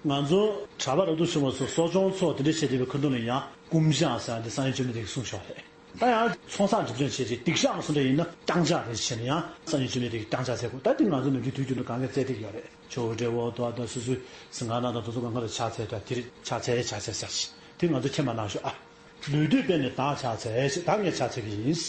ང་ཚོ་གྲྭ་པ་རབ་ཏུ་བྱུང་བ་ཚོ་གསོ་སྦྱོང་ཚོགས་དེ་འདྲ་བྱས་བསྡད་པའི་ཁ་ཐུག་ལ་ཡང་བསྐུམ་ཕྱག་ས་དེ་སངས་རྒྱས་བཅོམ་ལྡན་འདས་ཀྱིས་གསུངས་ཤོག་རེད། ད་ཡང་ཚོང་ས་སྒྲིབ་སྦྱོང་བྱས་རྗེས་སྡིག་བཤགས་སུ་འདྲ་ཡིན་ན་བརྐྱང་ཕྱག་རེ་བྱས་ནས་ཡང་སངས་རྒྱས་བཅོམ་ལྡན་འདས་ཀྱིས་བརྐྱང་ཕྱག་འཚལ་དགོས། ད་དེ་ང་ཚོ་ནམ་རྒྱུན་དུས་རྒྱུན་དུ་གང་ག་བཙལ་བསྡད་ཀྱི་ཡོད་རེད། ཇོ་བོ་འདྲ་བོ་དོ་ཨ་དོ་སོ་སོའི་སེང་ག་ན་དང་དོ་ཚོ་གང་ག་ལ་ཕྱག་འཚལ་དང་དེ་རེད་ཕྱག་འཚལ་ཕྱག་འཚལ་ཟེར་ཞིག་དེ་ང་ཚོ་མཁྱེན་པ་གནང་ཤོག་ཨ། ལུས་དུས་པས་ནི་བདག་ཕྱག་འཚལ་ཞེས་བདག་ངས་ཕྱག་འཚལ་གྱི་ཡིན།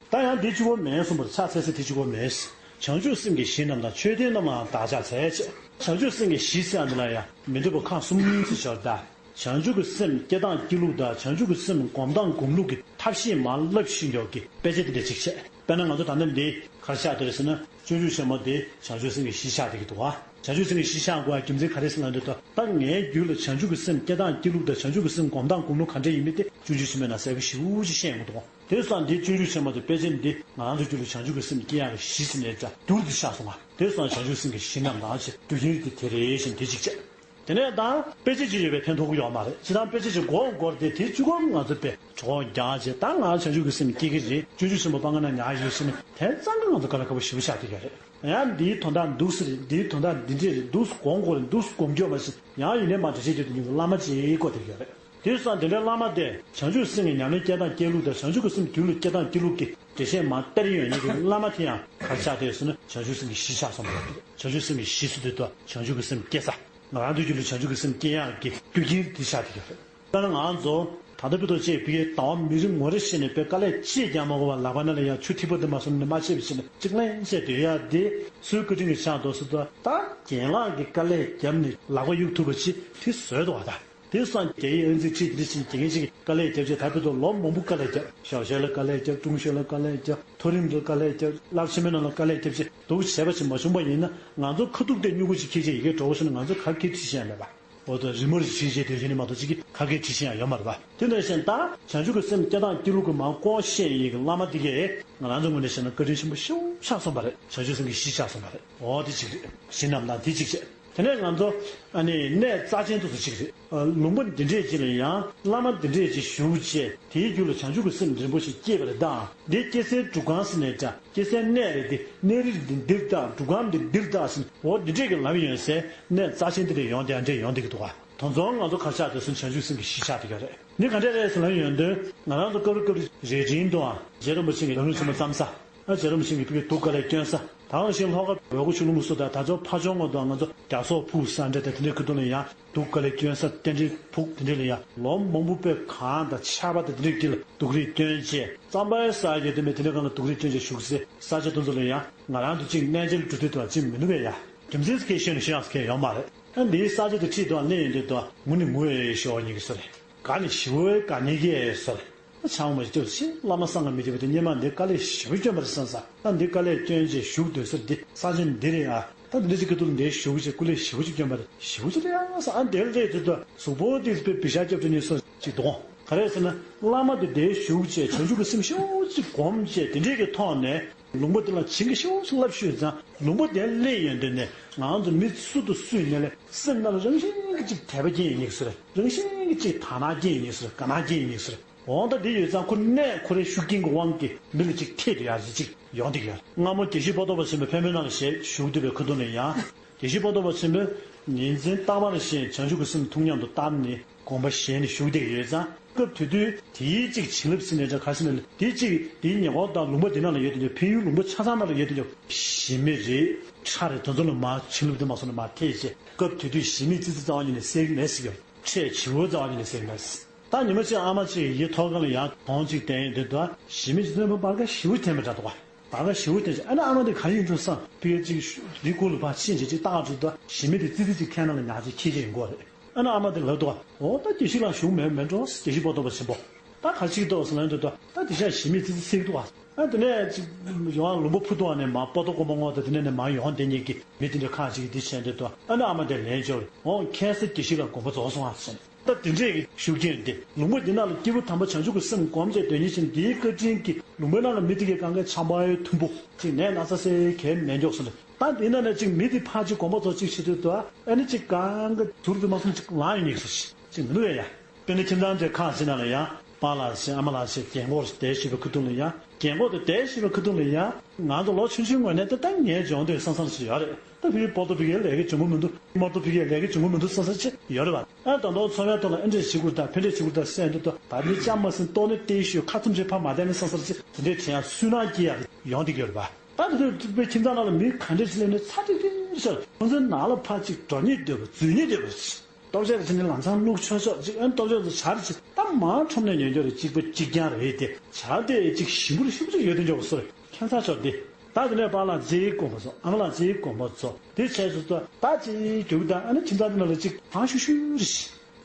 ད་ཡང་འདི་གཅིག་པོ་མེད་གསུངས་པར་ཕྱག་འཚལ་ས་དེ་གཅིག་པོ་མེད། བྱང་ཆུབ་སེམས་ཀྱི་གཞི་རྣམས་དང་མཆོད་རྟེན་རྣམས་ལའང་བདག་ཕྱག་འཚལ་ཞེས། བྱང་ཆུབ་སེམས་ཀྱི་གཞི་ཟེར་ཡ་འདི་ལ་ཡང་མི་འགྲིག་པ་ཁག་གསུམ་ཅིག་སྦྱར་ད། བྱང་ཆུབ་ཀྱི་སེམས་སྐྱེ་སྟངས་སྐྱེ་ལུགས་དང་བྱང་ཆུབ་ཀྱི་སེམས་སྒོམ་སྟངས་སྒོམ་ལུགས་ཀྱི་ཐབས་ཤེས་མར་བསླབ་ཤེས་མགྱོགས་ཀྱི་དཔེ་ཆ་འདི་འདྲ་གཅིག་བྱས། དཔེར་ན་ང་ཚོ་ད་ལྟ་འདི་གར་ཆགས་དེ་རེད་ཟེར་ན་སྤྱོད་འཇུག་ཆེན་མོ་འདི་བྱང་ཆུབ་སེམས་ཀྱི་གཞི་ཆགས་བསྡད་ཀྱི་འདུག་ག་བྱང་ཆུབ་སེམས་ཀྱི་གཞི་ཆགས་དགོས་པའི་རྒྱུ་མཚན་ག་རེ་ཟེར་ན་འདི་ལྟ་ད་ངའི་རྒྱུད་ལ་བྱང་ཆུབ་ཀྱི་སེམས་སྐྱེ་སྟངས་སྐྱེ་ལུགས་དང་བྱང་ཆུབ་ཀྱི་སེམས་སྒོམ་སྟངས་སྒོམ་ལུགས་ག་འདྲ་ཡིན་མིན་དེ་སྤྱོད་འཇུག་ཆེན་མོའི་ནང་གསལ་པོ་ཞེ་པོ་ཅིག་བཤད་ཡོང་གི་འདུག་ག་དེ་སོང་འདི་སྤྱོད་འཇུག་ཆེན་མོ་དེ་དཔེ་ཆ་འདི་ང་རང་ཚོ་རྒྱུད་ལ་བྱང་ཆུབ་ཀྱི་སེམས་སྐྱེ་ཡག་གི་གཞི་ཟེར་ནས་ཀྱང་བསྒྱུར་ཏེ་ཆགས་སོང་ང་། དེ་སོང་བྱང་ཆུབ་སེམས་ཀྱི་གཞི་རྣམས་དང་ཞེས་རྒྱུ་རྐྱེན་དེ་དེ་རེད་ཞེས་དེ་གཅིག་བྱས། དེ་ནས་ད་དཔེ་ཆ་ཅིག་ཡོད་པའི་ཕན་ཐོགས་ཀྱི་ཡོད་མ་རེད། ཅི་ལྟར་དཔེ་ཆ་ཅིག་འགོར་འགོར་ཏེ་དེ་གཅིག་པོ་ང་ཚོ་དཔེ་གྲོགས་རྒྱག་བྱས་ད་ང་བྱང་ཆུབ་ཀྱི་སེམས་སྐྱེ་གི་རེད། སྤྱོད་འཇུག་ཆེན་མོ་སྤང་ག་ན་ཉག་ཡོད་ཟེར་ནས་དེ་ཙམ་གྱིས་ང་ཚོ་དཀའ་ལས་ཁག་པོ་ཞེ་པོ་ཆགས་བསྡད་ཡོད་རེད། ཡང་འདིའི་དོན་དག་འདུག་ཟེར་རེད། འདིའི་དོན་དག་འདི་འདྲས་རེད། འདུག་སྒོམ་དགོས་རེད། འདུག་སྒོམ་རྒྱུ་མ་ཟད་ཡང་ཡིན་ནའི་མ་འགྲེལ་བཤད་རྒྱབ་ཏུ་ཉུང་གི་བླ་མ་ཅིག་བསྐོ་བསྡད་ཡོད་རེད། དེ་སོང་དེ་འདྲའི་བླ་མ་དེ་བྱང་ཆུབ་སེམས་ཀྱི་ཉམས་ལེན་སྐྱེ་སྟངས་སྐྱེ་ལུགས་དང་བྱང་ཆུབ་ཀྱི་སེམས་རྒྱུད་ལ་སྐྱེ་སྟངས་སྐྱེ་ལུགས་ཀྱི་འགྲེལ་བཤད་མ་སྟེར་ཡོང་མཁན་གྱི་བླ་མ་དེ་ཡང་ག་རེ་ཆགས་བསྡད་ཡོད་ཟེར་ན་བྱང་ཆུབ་སེམས་ཀྱི་གཞི་ཆགས་སོང་བ་རེད། བྱང་ཆུབ་སེམས་ཀྱི་གཞི་ཟེར་དུས་ད་བྱང་ཆུབ་ཀྱི་སེམས་སྐྱེ་ས། ང་རང་ཚོའི་རྒྱུད་ལ་བྱང་ཆུབ་ཀྱི་སེམས་སྐྱེ་ཡག་གི་རྒྱུ་རྐྱེན་དེ་ཆགས་བསྡད་ཡོད་རེད། དཔེར་ན་ང་ཚོ་ད་ལྟ་བར་དུ་བྱས་པའི་ཟླ་བ་མི་རེ་ངོ་རེ་བྱས་ནས་དཔེ་དཀའ་ལས་ཅི་ཡང་མ་དགོས་པར་ལག་པ་ནང་ལ་ཡང་ཆུ་ཐིགས་པ་དེ་མ་སོང་ནས་མ་ཆད་པ་བྱས་ནས་གཅིག་ལན་བྱས་སྡོད་ཡག་དེ་སུའི་བཀའ་དྲིན་གྱིས་ཆགས་འདུག་ཟེར་དུས་ད་རྒན་ལགས་ཀྱིས་དཀའ་ལས་བརྒྱབ་ནས་ལག་པ་གཡུག་ཐུབ་པ་ཅིག་དེ་བཟོས་འདུག་བ་ད། དེ་སང་རྒྱ་ཡིག་ཨང་རྩིས་ཁྲིད་འདི་བཞིན་དགེ་རྒན་ཅིག་གིས་དཀའ་ལས་བརྒྱབ་རྗེས་ད་བར་དུ་ལོ་མང་པོ་དཀའ་ལས་བརྒྱབ། ཞོགས་ཞོགས་ལ་དཀའ་ལས་བརྒྱབ། དྲུང་ཞོགས་ལ་དཀའ་ལས་བརྒྱབ། མཐོ་རིམ་དུ་དཀའ་ལས་བརྒྱབ། རླབས་ཆེན་མོའི་ནང་ལ་དཀའ་ལས་བརྒྱབ་རྗེས་འདུག་བྱས་པ་ཞིག་མ་བྱུང་པ་ཡིན་ན་ང་ཚོ་ཁ་ཐུག་དེ་སྨྱུ་གུ་ཅིག་འཁྱེར་རྗེས་ཡི་གེ་འགྲོ་བ་སོང་ན་ང་ཚོ་ག་གེ་བྲིས་ཤེས་ཡ་མེད་པ། འོ་ད་རི་མོར་བྲིས་རྗེས་དེ་བཞིན་ནི་མ་གཏོགས་ཅིག་གིས་ག་གེ་བྲིས་ཤེས་ཡ་ཡོད་མ་རེད་པ། དེ་འདྲ་བཞིན་ད་བྱང་ཆུབ་ཀྱི་སེམས་སྐྱེ་སྟངས་སྐྱེ་ལུགས་ཀྱི་མར་བསྐོར་བཤད་ཡིན་གྱི་བླ་མ་དེ་གས་ང་རང་ཚོ་ངོས་ནས་བཤད་ན་བཀའ་དྲིན་ཆེན་པོ་ཞེ་པོ་ཆགས་སོང་བ་རེད། བྱང་ཆུབ་སེམས་ཀྱི་གཞི་ཆགས་སོང་བ་རེད། འོ་དེ་གཅིག་རེད། གཞི་རྣམས་དང་དེ་གཅིག་བྱས། དེ་ནས་ང་ཚོ་ཨ་ནི་གནས་རྩ་ཆེན་དུ་སུ་ཅིག་རེད། ལུང་པ་འདི་འདྲས་ཅིག་ལ་ཡང་བླ་མ་འདི་འདྲས་ཅིག་བཞུགས་བྱས་དེའི་རྒྱུད་ལ་བྱང་ཆུབ་ཀྱི་སེམས་རིན་པོ་ཆེ་སྐྱེས་པ་རེད་ད། འདི་སྐྱེ་སའི་སྒྲུབ་ཁང་ཟེར་ནས་འདྲ། སྐྱེ་སའི་གནས་རེད་འདི། གནས་རིས་འདི་འདིར་ད། སྒྲུབ་ཁང་འདི་འདིར་ད་ཟེར་ནས། འོ་འདི་འདྲས་ཀྱི་ལམ་ཡོད་སའི་གནས་རྩ་ཆེན་འདི་ལ་ཡོང་དེ་འདྲས་ཡོང་བསྡད་ཀྱི་འདུག་ག་དེ་ཚོ་ང་ཚོ་གར་ཆགས་དེ་ཚོ་བྱང་ཆུབ་སེམས་ཀྱི་གཞི་ཆགས་བསྡད་ཡོད་རེད། འདི་ག་འདྲས་རེད་ཟེར་ན་ཡོན་ཏན་ང་རང་ཚོ་སྐབས་རེ་སྐབས་རེ་རས་ཆེན་དུའང་རྗེ་རིན་པོ་ཆེ་གི་ལམ་རིམ་ཆེན་མོ་བརྩམས་ས། ཨ་རྗེ་རིན་པོ་ཆེ་གི་ཕ་གི་དུག་དཀའ་ལས་བསྐྱོན་ས། ད་ག་ནང་བཞིན་ལྷོ་ཁ་འོལ་ཁ་ཆོས་ལུང་སོགས་དང་ད་ཚོ་ཕ་ཆོས་ངོ་དང་ང་ཚོ་རྒྱ་སོག་ཕུག་ས་འདྲ་དང་དེ་འདྲའི་ཁུ་ཏོ་ལ་ཡང་དུག་དཀའ་ལས་བསྐྱོན་ས། རྟེན་འབྲེལ་ཕུག་དེ་འདྲའི་ལ་ཡང་ལོ་མང་པོ་པའི་གང་དང་ཆར་པ་དང་དེ་འདྲའི་དཀྱིལ་ལ་དུག་རིགས་བསྐྱོན་བྱས་རྩམ་པའི་ས་རྒྱས་དེ་མེད་དེ་འདྲའི་སྒང་ལ་དུག་རིགས་བསྐྱོན་བྱས་བཞུགས་སའི་ས་ཆ་དེ་ཚོ་ལ་ཡང་ང་རང་ཚོ་གཅིག་གནས་མཇལ་འགྲོ་དུས་དུ་ཅིག་མི་འདུག་གས་ཡ། རྒྱུ་མཚན་སྐད་ཤོད་ནས་ཤོད་ཡག་སྐད་ཡོད་མ་རེད། ཨ་འདིའི་ས་ཆ་དེ་ཁྲིད་དུའང་སླེབས་ཡོང་དུས་དུ་ངུ་ནི་ངུ་ཡས་ཤོར་ཉིན་གི་སུ་རེད། དགའ་ནི་ཞི་བའི་དགའ་ནི་གི་ཟེར། ཨ་ཆང་མ་ཞིག་ལྟོས་ཤིག་བླ་མ་སངས་ཀྱིས་མི་བྱེད་པ་དེ་སྙེ་མ་འདི་དཀའ་ལས་ཞེ་པོ་བསྐྱོན་པ་རེད་བསམ་ས། ད་འདི་དཀའ་ལས་བསྐྱོན་བྱས་བཞུགས་སྡོད་ས་འདི་ས་ཆ་འདི་རེད་ཨ། ད་འདི་འདྲ་ཞིག་གི་ཐུགས་ལ་འདིར་བཞུགས་བྱས་སྐུ་ལས་ཞེ་པོ་ཅིག་བསྐྱོན་པ་རེད། ཞེ་པོ་ཅིག་རེད་ཨ་ས། ཨ་འདིར་སླེབས་དུས་ད་གཟུགས་པོ་འདི་དཔེ་བི་ཤ་སྐྱབས་འགྲོ་ཉེ་སོ་ཅིག་འདུག་ག་རེ་ཟེར་ན་བླ་མ་འདི་འདིར་བཞུགས་བྱས་བྱང་ཆུབ་ཀྱི་སེམས་ཞེ་པོ་ཅིག་སྒོམ་བྱས་དེ་འདྲའི་གི་ཐོག་ནས། ལུང་པ་འདི་ལ་བྱིན་གྱིས་ཤུགས་སུ་བརླབས་ཤོད་ཙང་ལུང་པ་འདིར་སླེབས་ཡོང་དུས་ནས་ང་ཚོ་མི་སུ་དང་སུ་ཡིན་ནའི་སེམས་ནང་ལ་རང་བཞིན་གྱིས་ཅིག་དད་པ་སྐྱེ་ཡོང་ཉེ་སོ་རེད། རང་བཞིན་གྱིས་ཅིག་དག་སྣང་སྐྱེ་ཡོང་ཉེ་སོ་རེད། དགའ་སྣང་སྐྱེ་ཡོང་ཉེ་སོ་རེད། འོ་ད་འདི་ཡོད་ཙང་ཁོ་གནས་ཁོ་རའི་ཤུགས་རྐྱེན་གྱི་དབང་གིས་མི་ལ་ཅིག་ཐེབས་ཡག་ཅིག་ཅིག་ཡོང་བསྡད་ཀྱི་ཡོད། སྔ་མོ་དགེ་བཤེས་པོ་ཏོ་བ་ཆེན་པོས་བོད་མི་ནང་ལ་ཞལ་བཞུགས་སྡོད་པའི་ཁ་ཐུག་ནས་ཡང་། དགེ་བཤེས་པོ་ཏོ་བ་ཆེན་པོས་ཉིན་མཚན་རྟག་པར་བཞིན་བྱང་ཆུབ་ཀྱི་སེམས་ཐུགས་མཉམ་དུ་བཏབ་ནས་དགོངས་པ་བཞེས་ནས་བཞུགས་བསྡད་ཀྱི་ཡོད་ཙང་། སྐབས་དེ་དུས་དེའི་གཅིག་བྱིན་རླབས་ཟེར་ནས་འདྲ་ག་ཟེར་ན་དེ་གཅིག་དེའི་ཉེ་འཁོར་དང་ལུང་པ་དེ་ནང་ལ་ཡོད་དེ་འདྲ། ཕན་ཡུལ་ལུང་པ་ཆ་ཚང་ནང་ལ་ཡོད་དེ་འདྲ། ཞི་མི་རེད། ཁྲ་རེད། དེ་ཚོ་ལ་མར་བྱིན་རླབས་དེ་མ་སོང་ན་མར་ཐེབས་བྱས་སྐབས་དེ་དུས་ཞི་མི་ཙི་ཙི་རྩ་བ་ཉིད་ནས་སེལ་གྱི་མེད་ཟེར་གྱི་ཡོད། ཁྲས་བྱིའུ་རྩ་བ་ཉིད་ནས་སེལ་གྱི་མེད་ཟེར། ད་ཉི་མ་གཅིག་ཨ་མ་གཅིག་ཡིད་ཐོག་ཁ་ལ་ཡང་གདོང་གཅིག་བསྟན་ཡོད་དེ་འདུག་ཞི་མི་ཅིག་རྩོན་པ་པར་ཀ་ཞིའུ་འཐེན་པ་འདྲ་འདུག་ག་བར་ཁ་ཞིའུ་དེ་ཨ་ནི་ཨ་མ་དེ་ག་ཡིན་འགྲོ་བསམ། ཕི་ཡ་གཅིག་རི་ཁུག་ལ་ཕར་ཕྱིན་བྱས་གཅིག་བཏགས་འགྲོ་དུས་ཞི་མི་དེ་ཙི་ཙི་གཅིག་ཁྱེད་རང་ལ་ཉག་གཅིག་ཁྱེད་ཀྱི་ཡིན་དགོས་རེད། ཨ་ནི་ཨ་མ་དེ་ལབ་འདུག་ག་འོ་ད་དགེ་བཤེས་ལགས་བཞུགས་མེད་མེད་འགྲོ། དགེ་བཤེས་པོ་ཏོ་བ་ཆེན་པོ་ད་ག་ཅིག་ཏོ་ཟེར་ལབ་འདུག་ད་དེ་ཤ་ཞི་མི་ཙི་ཙི་སེག་འདུག་ག་ཨ་དེ་ནས་གཅིག་ཡོང་ལུང་པ་ཕུ་ཏོ་བ་ནས་མ་པོ་ཏོ་ཀོ་མ་ངོ་ད་དེ་ནས་ནས་མ་ཡོང་དེ་ཉིད་ཀྱི་མི་དེ་འདྲ་ཁག་ཅིག་གིས་འདི་བྱས་འདུག་ད་ཨ་ནི་ཨ་མ་དེ་ལན་འབྱོར་འོ་ཁྱེད་ས་དགེ་བཤེས་ལགས་དགོངས་པ་རྫོགས་སོང་ཨ་ཟེར། ད་དེ་འདྲས་ཀྱི་ཤུགས་རྐྱེན་དེ་ལུང་པ་འདི་ནང་ལ་སྐྱེས་བུ་དམ་པ་བྱང་ཆུབ་ཀྱི་སེམས་སྒོམ་བྱས་སྡོད་ཉིན་ཕྱིན་འདིའི་བཀའ་དྲིན་གྱིས་ལུང་པའི་ནང་ལ་མི་དེ་གའི་གང་གའི་ཆམ་པའི་ཐུམ་པོ་ཅིག་ནད་ན་ཚ་སེ་གའི་མེད་མགྱོགས་སུ་འདུག་ད་འདི་ན་ནས་ཅིག་མི་དེ་ཕར་ཅིག་གོམ་པ་ཚོ་ཅིག་བྱེད་དུས་དུ་ཨ་ནི་ཅིག་གང་ག་ཟུར་དུ་མ་སོང་ཅིག་ལངས་ཡོང་ཉིག་སུ་ཅིག་མི་འདུག་ཡ་ཡ། དཔེར་ན་ཁྱིམ་ཚང་དེ་ཁག་ཅིག་ནང་ལ་ཡང་པཱ་ལགས་ཤིག་ཨ་མ་ལགས་ཤིག་རྒན་གོག་ཞིག་བསྡད་བཞིན་པའི་ཁ་ཐུག་ལ་ཡང་རྒན་གོག་དེ་བསྡད་བཞིན་པའི་ཁ་ཐུག་ལ་ཡང་ང་ཚོ་ལོ་ཆུང་ཆུང་ངོས་ནས་ད་ལྟ་ངའི་སྦྱོང་འདོད་བསམ་བསམ་ཞིག་ཡོད་རེད། ད་ཕི་པོ་ཏོ་ཕི་གའི་ལས་ཀ་བྱུང་གི་མི་འདུག་མོ་ཏོ་ཕི་གའི་ལས་ཀ་བྱུང་གི་མི་འདུག་བསམ་བསམ་ཅིག་ཡོད་རེད་བ། ཨ་ད་དུང་འཚོ་བའི་ཐོག་ལ་ཨེ་འདྲས་བྱེད་དགོས་ད་ཕན་འདྲས་བྱེད་དགོས་ད་བསམ་དུས་ད་ད་ནི་ཅང་མ་ཟིན་ལྟོ་ནི་ལྟེ་ཤོད་ཁ་ཐུམ་ཆེ་ཕ་མ་བསྡད་ནི་བསམ་བསམ་ཅིག་དེ་འདྲས་དྲན་ཡང་སུན་སྣང་སྐྱེ་ཡག་ཡོང་བསྡད་ཀྱི་ཡོད་རེད་བ། ད་དེ་དུས་པའི་ཁྱིམ་ཚང་ནང་ལ་མི་ག་འདྲས་ཞིག་སླེབས་ནས་ཚ་ཏིག་ཏིག་ཤར་ཁོང་ཚོའི་ནང་ལ་ཕར་ཅིག་འགྲོ་ཉིད་འདོད་པ་འཛུལ་ཉིད་འདོད་པ་ཅིག་ལྟོ་ཆས་ཀྱི་ཆ་ནས་ལམ་སང་བླུགས་ཆོག་ཆོག་ཅིག་ཨན་ལྟོ་ཆས་ཚོ་ཆར་ཅིག་ད་མང་ཁྲོམ་ནས་ཉོས་ཉོས་རེད། གཅིག་པ་གཅིག་རྐྱང་རེད་དེ་ཆར་དེ་ཅིག་ཞིམ་པོ་རེད། ཞིམ་པོ་ཅིག་ཡོད་དེ་འཇོག་པ་སོ་རེད། ཁྱད་མཚར་ཤོར་དེ། ད་དེ་ནས་པཱ་ལགས་རྗེའི་དགོངས་པ་ཚོ་ཨ་མ་ལགས་རྗེའི་དགོངས་པ་ཚོ་དེ་བྱས་སོ་ད་ད་ཅིག་རྒྱུག་ད་ཨ་ནི་ཁྱིམ་ཚང་དེ་ནང་ལ་ཅིག་གྲང་ཤུར་ཤུར་རེད།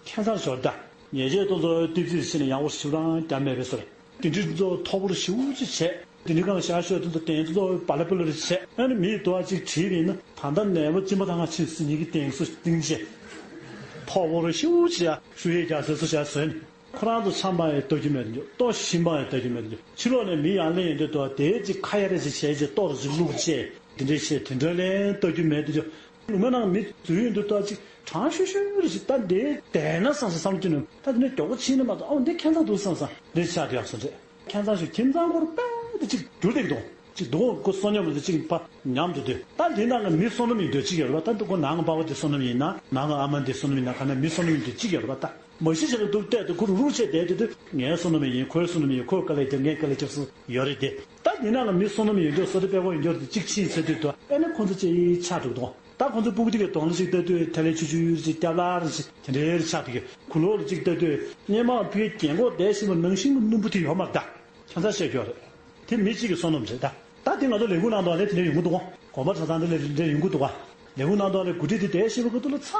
ཁྱད་མཚར་ཤོར་ད། ཉེས་ཆད་ཏོ་ཚོ་ཏིབ་ཙིར་ཕྱིན་ནས་ཡག་པོ་ཞིབ་རང་རྒྱབ་མེད་པའི་སོ་རེད། དེ་འདྲའི་ཚོ་མཐོ་པོར་ཞེ་པོ་ཅིག་བྱས། དེ་འདྲའི་སྒང་ལ་ཤར་ཤོད་དེ་ཚོ་དེ་ཚོ་བ་ལེ་བ་ལེ་རེ་བྱས། ཨ་ནི་མི་ཡི་དུ་བ་གཅིག་བྲིས་པ་ཡིན་ན་ད་ལྟ་ནད་པ་གཅིན་པ་ཐང་ང་ཕྱིན་སྲིད་ཉིད་ཀྱི་སྟེང་སུ་སྟེང་བྱས། མཐོ་པོ་རུ་ཞེ་པོ་ཅིག་ཡ་ཤུ་ཡས་རྒྱག་ཟེར་སུ་བྱས་ཟོན། ཁོ་རང་ཚོ་ཆམ་པ་ཡང་ལྟ་རྒྱུ་མེད་དུ་འཇུག་ལྟོ་ཞིམ་པ་ཡང་ལྟ་རྒྱུ་མེད་དུ་འཇུག་ཕྱི་ལོགས་ནས་མི་ཡར་སླེབས་ཡོང་དུས་དུ་བ་དེའི་གཅིག་ཁ་ཡ་རེ་ཅིག་བྱས་རྗེས་ལྟོ་རུ་ཅིག་བླུགས་བྱས་དེ་འདྲའི་བྱས་དེ་འདྲ་ལན་ལྟ་རྒྱུ་མེད་དུ་འཇུག་ལུང་པའི་ནང་མི་འཛུལ་ཡོང་དུས་ལྟོ་ཅིག་གྲང་ཤུར་ཤུར་རེ་ཞིག་ད་འདི་བསྡད་ན་བསམ་སོང་བསམ་བློ་སྐྱེས་ནས་ད་དེ་ནས་མགྱོགས་པོ་ཕྱིན་ནས་མ་གཏོགས་ཨོ་འདི་ཁྱད་མཚར་འདུག་བསམ་སོང་འདི་ཆགས་དུ་ཡག་སོང་རེད། ཁྱད་མཚར་ཞིག་ཁྱིམ་ཚང་སྐོར་དཔེ་འདི་ཅིག་འགྱུར་བསྡད་འདུག་ཅིག་འདུག་ཁོ་བསོད་སྙོམས་འདི་ཅིག་ཕ་ཉམས་འགྲོ་དུས་ད་འདི་ནང་གི་མི་བསོད་ནམས་ཡིན་འདོད་ཅིག་ཡོད་རེད་པ། ད་འདི་ཁོ་ནང་གི་པ་ཕ་འདི་བསོད་ནམས་ཡིན་ན་ནང་གི་ཨ་མ་འདི་བསོད་ནམས་ཡིན་ན་ག་ན་མི་བསོད་ནམས་ཡིན་འདོད་ཅིག་ཡོད་རེད་པ། ད་མ་གཞི་བྱས་ན་འདུག་བལྟས་དུས་ཁོ་རུག་རུག་བྱས་བསྡད་དུས་དུས་ངའི་བསོད་ནམས་ཡིན་ཁོའི་བསོད་ནམས་ཡིན་ཁོས་དཀའ་ལས་རྒྱབ་ངས་དཀའ་ལས་རྒྱབ་སོང་ཡོད་རེད་དེ། ད་འདི་ནང་གི་མི་བསོད་ནམས་ཡིན་འདོད་བསོད་བདེ་དཔལ་པོ་ཡིན་འདོད་དེ་གཅིག་ཕྱིན་ཚེ་དུས་དུ་ཨ་ནི་ཁོ་ཚོ་ཅིག་ཆགས་འདུག་དང་། ད་ཁོ་ཚོ་སྤུ་གུ་དེ་གའི་གདོང་ལ་ཅིག་ལྟ་དུས་ཐལ་ལེ་ཆུ་ཆུ་ཅིག་སྐྱབས་ལ་རེ་ཅིག་དེ་འདྲའི་རེ་ཆགས་དེ་གའི་གུ་ལོག་ལ་ཅིག་ལྟ་དུས་སྙེ་མ་ཕའི་རྒན་གོག་བསྡད་བཞིན་པ་ནང་བཞིན་གྱི་སྣུམ་པོ་དེ་ཡོད་མ་རེད་ད། ཁྱད་མཚར་བཤད་རྒྱུ་རེད། དེ་མི་གཅིག་གི་བསོད་ནམས་རེད་ད། ད་དེ་ང་ཚོ་ལས་ཁུངས་ནང་དུ་ལས་དེ་འདྲ་ཡོང་གི་འདུག་གོ། དགོན་པ་གྲྭ་ཚང་དེ་ལས་དེ་འདྲ་ཡོང་གི་འདུག་ག་ལས་ཁུངས་ནང་དུ་ལས་འགོ་ཁྲིད་དེ་བསྡད་བཞིན་པ་ཁ་ཐུག་ལ་ཚ་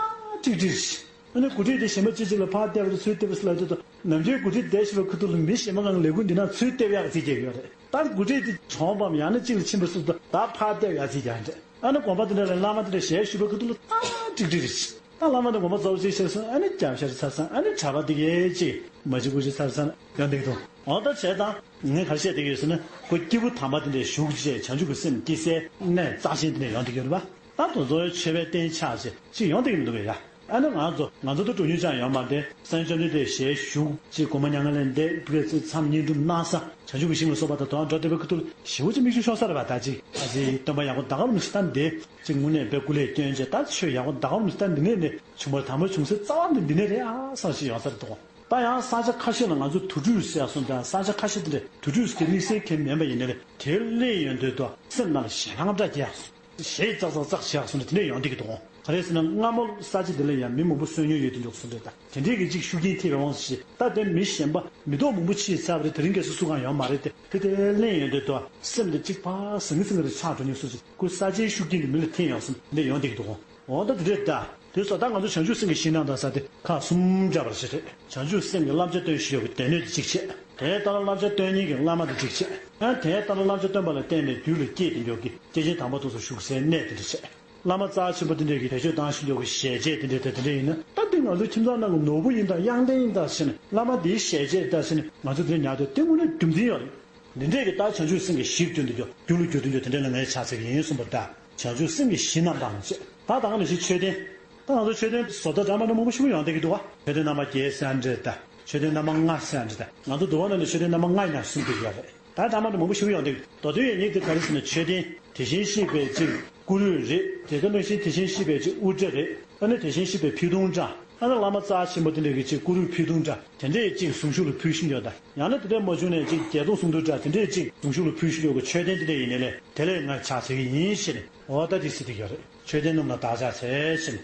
ཀྲིག་ཀྲིག་རེད། ཨ་ནི་འགོ་ཁྲིད་དེ་གཞན་པ་ཅིག་ཅིག་ལ་ཕར་བལྟས་པ་དང་ཚུར་བལྟས་པ་སུ་ལ་ལྟོས་དང་ནམ་རྒྱུན་འགོ་ཁྲིད་བསྡད་བཞིན་པ་ཁ་ཐུག་ལ་མི་གཞན་པ་གང་ལས་ཁུངས་འདི་ན་ཚུར་བལྟས་ཡག་ཅིག་རྒྱག་གི་ཡོད་རེད། ད་འགོ་ཁྲིད་དེ་གྲོངས་པའམ་ཡང་ན་གཅིག་ལ་ཕྱིན་པ་སུ་དང་ད་ཕར་བལྟས་ཡག་ཅིག་རྒྱག་གི་རེད། ཨ་ནི་དགོན་པ་དེ་འདྲ་ལ་བླ་མ་དེ་འདྲ་ཞལ་བཞུགས་པའི་ཁ་ཐུག་ལ་ད་ཀྲིག་ཀྲིག་རེད། ད་བླ་མ་དེ་དགོན་པ་གཙོ་བོ་ཅིག་བྱས་སོང་ཨ་ནི་སྐྱབས་ཤར་ཚར་སོང་ཨ་ནི་གྲྭ་པ་དེ་གས་ཅིག་མ་གཅིག་དགུ་གཅིག་ཚར་སོང་ཡོང་བསྡད་ཀྱི་འདུག་འོ་ད་བྱས་ཙང་ངས་ག་རེ་བཤད་བསྡད་ཀྱི་ཡོད་ཟེར་ན་ཁོ་སྐྱེས་བུ་དམ་པ་དེ་འདྲ་བཞུགས་བྱས་བྱང་ཆུབ་ཀྱི་སེམས་སྐྱེ་སའི་གནས་རྩ་ཆེན་དེ་འདྲ་ཡོང་བསྡད་ཀྱི་ཡོད་རེད་པ། ད་དེ་ཚོའི་མཆོད་པའི་རྟེན་ཆགས་བྱས་ཅིག་ཡོང་བསྡད་ཀྱི་མི་འདུག་གས་ཡ། ཨ་ནི་ང་ཚོ་ང་ཚོ་ད་འགྲོ་མྱོང་ཅང་ཡོད་མ་རེད། སངས་རྒྱས་བཅོམ་ལྡན་འདས་ཞལ་བཞུགས་ཅིག་དགོངས་པ་མྱ་ངན་ལས་འདས་པའི་མཚམས་བསྙེན་སྒྲུབ་གནང་ས་བྱང་ཆུབ་ཀྱི་ཤིང་ལ་སོགས་པ་དང་དོན་འགྲོ་བསྡད་པའི་ཁུ་ཐུག་ཞེ་པོ་ཅིག་མིག་ཆུ་ཤོར་ས་རེད་པ། ད་ཅིག་ཨ་ཙི་སྟོན་པ་ཡག་པོ་ད་ག་རུ་མི་ཤི་ད་འདི་ཅིག་དངོས་གནས་དཔེ་སྐུ་ལས་སྐྱོན་བྱས་ད་ཆོས་ཡག་པོ་ད་ག་རུ་མི་ཤི་ད་འདི་ནས་ནི་བྱུང་བར་དམ་པ་བྱུང་སའི་རྩ་བ་འདི་འདི་ནས་རེད་ཨ་བསམ་ཞིག་ཡོང་ས་རེད་འདུག་ད་ཡང་ས་ཆ་ཁ་ཤས་ལ་ང་ཚོ་དུར་ཁྲོད་ཟེར་ཡག་སོང་ཙང་ས་ཆ་ཁ་ཤས་དེ་འདྲ་དུར་ཁྲོད་དེ་དམིགས་བསལ་གང་མིན་པ་ཡིན་ནའི་དེ་གླེང་ཡོང་དུས་དུ་སེམས་ནང་ལ་ཞེད་སྣང་འདྲ་སྐྱེ་ཡག་སོང་། ཞེད་ཙག་ཙག་ཙག་བྱེད་ཡག་སོང་ནས་དེ་འདྲ་ཡོང་བསྡད་ཀྱི་འདུག་ག་རེ་ཟེར་ན་སྔ་མོ་ས་ཆ་དེ་ལ་ཡང་མི་མང་པོ་གསོན་མྱོང་ཡོད་དུ་འཇུག་སོང་རེད། ད་དེ་འདྲས་ཀྱི་ཅིག་ཤུགས་རྐྱེན་ཐེབས་པའི་དབང་དུ་བྱས་ད་དེ་མི་གཞན་པ་མི་ཐོག་མང་པོ་ཕྱིས་ཚར་བ་རེད། དེ་རིང་ཁ་སང་སུ་གང་ཡོང་མ་རེད། དེ་དེ་དེ་གླེང་ཡོང་དུས་དུ་སེམས་དེ་ཅིག་ཕར་ཟང་ངེ་ཟིང་ངེ་རེ་ཆགས་འགྲོ་མྱོང་སོང་ཅིག་ཁོ་ས་ཆའི་ཤུགས་རྐྱེན་གྱིས་མི་ལ་འཐེན་ཡོང་སོང་འདི་འདྲ་ཡོང་བསྡད་ཀྱི་འདུག་འོ་ད་དེ་འདྲས་ད། དེ་སོགས་ད་ང་ཚོ་བྱང་ཆུབ་སེམས་ཀྱི་གཞི་རྣམ་དག་ས་དེ་ཁག་གསུམ་སྦྱར་བ་ཞིག་རེད། བྱང་ཆུབ་སེམས་ཀྱི་བསླབ་བྱ་སྟོན་བཞིན་ཡོད་པའི་སྡེ་སྣོད་དེ་གཅིག་བྱས། དེ་ལྟར་བསླབ་བྱ་སྟོན་མཁན་གྱི་བླ་མ་དེ་གཅིག་བྱས། ཡང་དེ་ལྟར་བསླབ་བྱ་སྟོན་པ་ལ་བརྟེན་ནས་རྒྱུད་ལ་སྐྱེས་ཏེ་འཇོག་གི་སྐྱེས་ཆེན་དམ་པ་དེ་ཚོ་བཞུགས་སའི་གནས་དེ་འདྲ་བྱས། བླ་མ་རྩ་ཆེན་པོ་དེ་འདྲས་ཀྱིས་བེད་སྤྱོད་བཏང་བཞིན་ཡོད་པའི་ཞལ་ཆད་དེ་འདྲས་དེ་དེ་འདྲས་ཡིན་ན་ད་དེ་ང་ཚོ་ཁྱིམ་ཚང་ནང་གི་ནོར་བུ་ཡིན་དང་གཡང་རྟེན་ཡིན་དང་ཟེར་ནས་བླ་མ་དེའི་ཞལ་ཆད་དང་ཟེར་ནས་ང་ཚོ་དེ་ཉར་དུས་དེ་དངོས་གནས་རྒྱུ་མཚན་ཡོད་རེད། འདི་འདྲས་ཀྱི་ད་བྱང་ཆུབ་སེམས་ཀྱི་གཞི་བསྐྲུན་དུ་འཇུག་རྒྱུ་ལ་འགྱུར་དུ་འཇུག་དེ་འདྲས་ལ་ངས་ཕྱག་འཚལ་གྱི་ཡིན་གསུངས་པ་འདྲ། བྱང་ཆུབ་སེམས་ཀྱི་གཞི་རྣམ་དག་ཅེས། ད་ད་ག་ནང་བཞིན་མཆོད་རྟེན། ད་ང་ཚོ་མཆོད་རྟེན་བཟོ་ལྟ་འདྲ་མི་འདྲ་མང་པོ་ཞིག་ཡོང་བསྡད་ཀྱི་འདུག་བ། མཆོད་རྟེན་རྣམ་པ་བརྒྱད་ཟེར་ཡ་འདྲ་ད། མཆོད་རྟེན་རྣམ་པ་ལྔ་ཟེར་ཡ་འདྲ་ད། ང་ཚོ་འདུལ་བ་ནང་ནས་མཆོད་རྟེན་རྣམ་པ་ལྔ་ཡིན་ན་གསུངས་བསྡད་ཀྱི་ཡོད་རེད། ད་འདྲ་མི་འདྲ་མང་པོ་ཞིག་ཡོང་བསྡད་ཀྱི་འདུག་མདོ་དོན་ཡོད་ཉིད་དེ་ག་རེ་ཟེར་ན་མཆོད་རྟེན་དེ་བཞིན་གཤེགས་པའི་ཅིག་སྐུ་རུས་རེད། དེ་ག་ནང་བཞིན་དེ་བཞིན་གཤེགས་པའི་ཅིག་དབུ་སྐྲ་རེད། ཨ་ནི་དེ་བཞིན་གཤེགས་པའི་ཕུད་གདུང་འདྲ། ཨ་ནི་བླ་མ་རྩ་ཆེན་པོ་དེ་འདྲ་གི་ཅིག་སྐུ་རུས་ཕུད་གདུང་འདྲ་དེ་འདྲས་ཅིག་གཟུངས་གཞུག་ལ་ཕུལ་བཞིན་ཡོད་ད། ཡང་ན་དེ་འདྲས་མ་བྱུང་ནས་ཅིག་བརྒྱད་སྟོང་སུམ་སྟོང་འདྲ་དེ་འདྲས་ཅིག་གཟུངས་གཞུག་ལ་ཕུལ་བཞིན་ཡོད་གི་མཆོད་རྟེན་དེ་འདྲས་ཡིན་ནའི་ལས་དེ་ལས་ང་ཕྱག་འཚལ་གྱི་ཡིན་ཞེས་ནས་འོ་ད་དེ་ཟེར་གྱི་ཡོད་རེད། མཆོད་རྟེན་རྣམས་ལ་བདག་ཕྱག་འཚལ་ཞེས་ནས།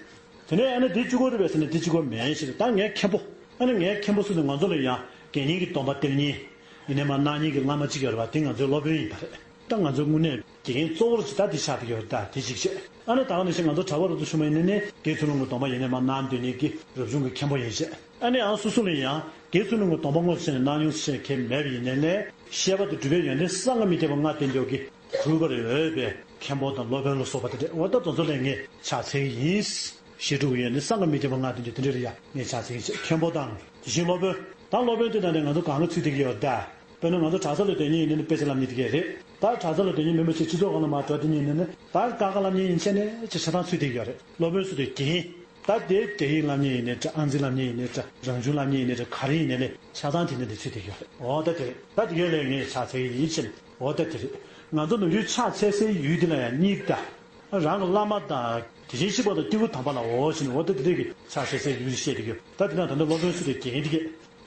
དེ་ནས་ཨ་ནི་འདི་གཅིག་པོ་རེད་པས་ཟེར་ན་འདི་གཅིག་པོ་མིན་ཞེས་ད་ངའི་མཁན་པོ། ཨ་ནི་ངའི་མཁན་པོ་ཚོ་ནི་ང་ཚོ་ལ་ཡང་དགེ་བསྙེན་གྱི་སྡོམ་པ་སྟེར་མཁན། ཡིན་ནའི་མ་གནང་མཁན་གྱི་བླ་མ་གཅིག་ཡོད་རེད་པ། དེ་ང་ཚོའི་སློབ་དཔོན་ཡིན་པ་རེད། ད་ང་ཚོའི་དངོས་གནས་དགེ་རྒན་གཙོ་བོར་ཅིག་ད་དེ་ཆགས་བསྡད་ཡོད་རེད། ད་དེ་གཅིག་བྱས། ཨ་ནི་ད་ག་ནང་བཞིན་ང་ཚོ་གྲྭ་པ་རུ་ཚོ་ཆུང་མ་ཡིན་ནའི་ནི་དགེ་ཚུལ་སློང་གི་སྡོམ་པ་ཡིན་ནའི་མ་གནང་འདོད་མཁན་གྱི་རབ་བྱུང་གི་མཁན་པོ་ཡིན་བྱས། ཨ་ནི་ཡང་སོ་སོ་ལ་ཡང་དགེ་ཚུལ་སློང་གི་སྡོམ་པ་དངོས་སུ་བྱས་ནས་གནང་མྱོང་ཟེར་མཁན་མེད་པ་ཡིན་ནའི་ནི་བཤད་པ་དེ་སྒྲུབ་པའི་ཡོན་ཏན་བསམ་གྱིས་མི་ཁྱབ་པ་ལྔ་ལྡན་འདྲ་གི་གུས་པར་འོས་པའི་མཁན་པོ་དང་སློབ་དཔོན་ལ་སོགས་པ་དེ་འདྲ་འོ་ད་དེ་ཚོ་ལ་ངས་ཕྱག་འཚལ་གྱི་ཡིན། ཞེས་དྲུག་ཡོད་ནི་བསམ་གྱིས་མི་ཁྱབ་པ་ལྔ་ལྡན་གྱི་དེ་འདྲ་རེད་ཡ། ངས་ཕྱག་འཚལ་གྱི་བྱས། མཁན་པོ་དང་དེ་བཞིན་སློབ་དཔོན། ད་སློབ་དཔོན་དེ་དང་ནི་ང་ཚོ་གང་ག་ཚུད་བསྡད་ཀྱི་ཡོད་ད། དཔེར་ན་ང་ཚོ་གྲྭ་ས་ལ་སྡོད་མཁན་ཡིན་ནའི་དཔེ་ཆ་བསླབ་མཁན་དེ་གས་རེད། ད་གྲྭ་ས་ལ་སྡོད་མཁན་མིན་པ་ཆེ་སྤྱི་ཚོགས་སྒང་ལ་མར་འགྲོ་བསྡད་མཁན་ཡིན་ནའི་ད་ཀ་ཁ་བསླབ་མཁན་ཡིན་ཆ་ནས་ཆེ་ཆ་ཚང་ཚུད་བསྡད་ཀྱི་ཡོད་རེད། སློབ་དཔོན་ཚུད་བསྡད་ཀྱི་ཡིན། ད་དེ་དགེ་བསྙེན་བསླབ་མཁན་ཡིན་ནའི་འདྲ། ཨང་རྩིས་བསླབ་མཁན་ཡིན་ནའི་འདྲ། རང་གཞུང་བསླབ་མཁན་ཡིན་ནའི་འདྲ། ག་རེ་ཡིན་ནའི་ལས་ཆ་ཚང་དེ་འདྲ་དེ་ཚུད་བསྡད་ཀྱི་ཡོད་རེད། འོ་ད་དེ་རེད། ད་དེ་གས་ལས་ངས་ཕྱག་འཚལ་གྱི་ཡིན་ཟེར་ནས། འོ་ད་དེ་རེད། ང་ཚོ་ནམ་རྒྱུན་ཕྱག་འཚལ་སའི་ཡུལ་དེ་ལ་ཡང་གཉིས་ད། རང་གི་བླ་མ་དང་དེ་བཞིན་གཤེགས་པ་དང་སྐྱེས་བུ་དམ་པ་ལ་འོ་ཞེས་ནས་འོ་ད་དེ་འདྲས་ཀྱི་ཕྱག་འཚལ་སའི་ཡུལ་བཤད་ཀྱི་ཡོད། ད་དེ་ན་ད་ནི་སློབ་དཔོན་ཚུད་བསྡད་ཀྱི་ཡིན་དེ་གས་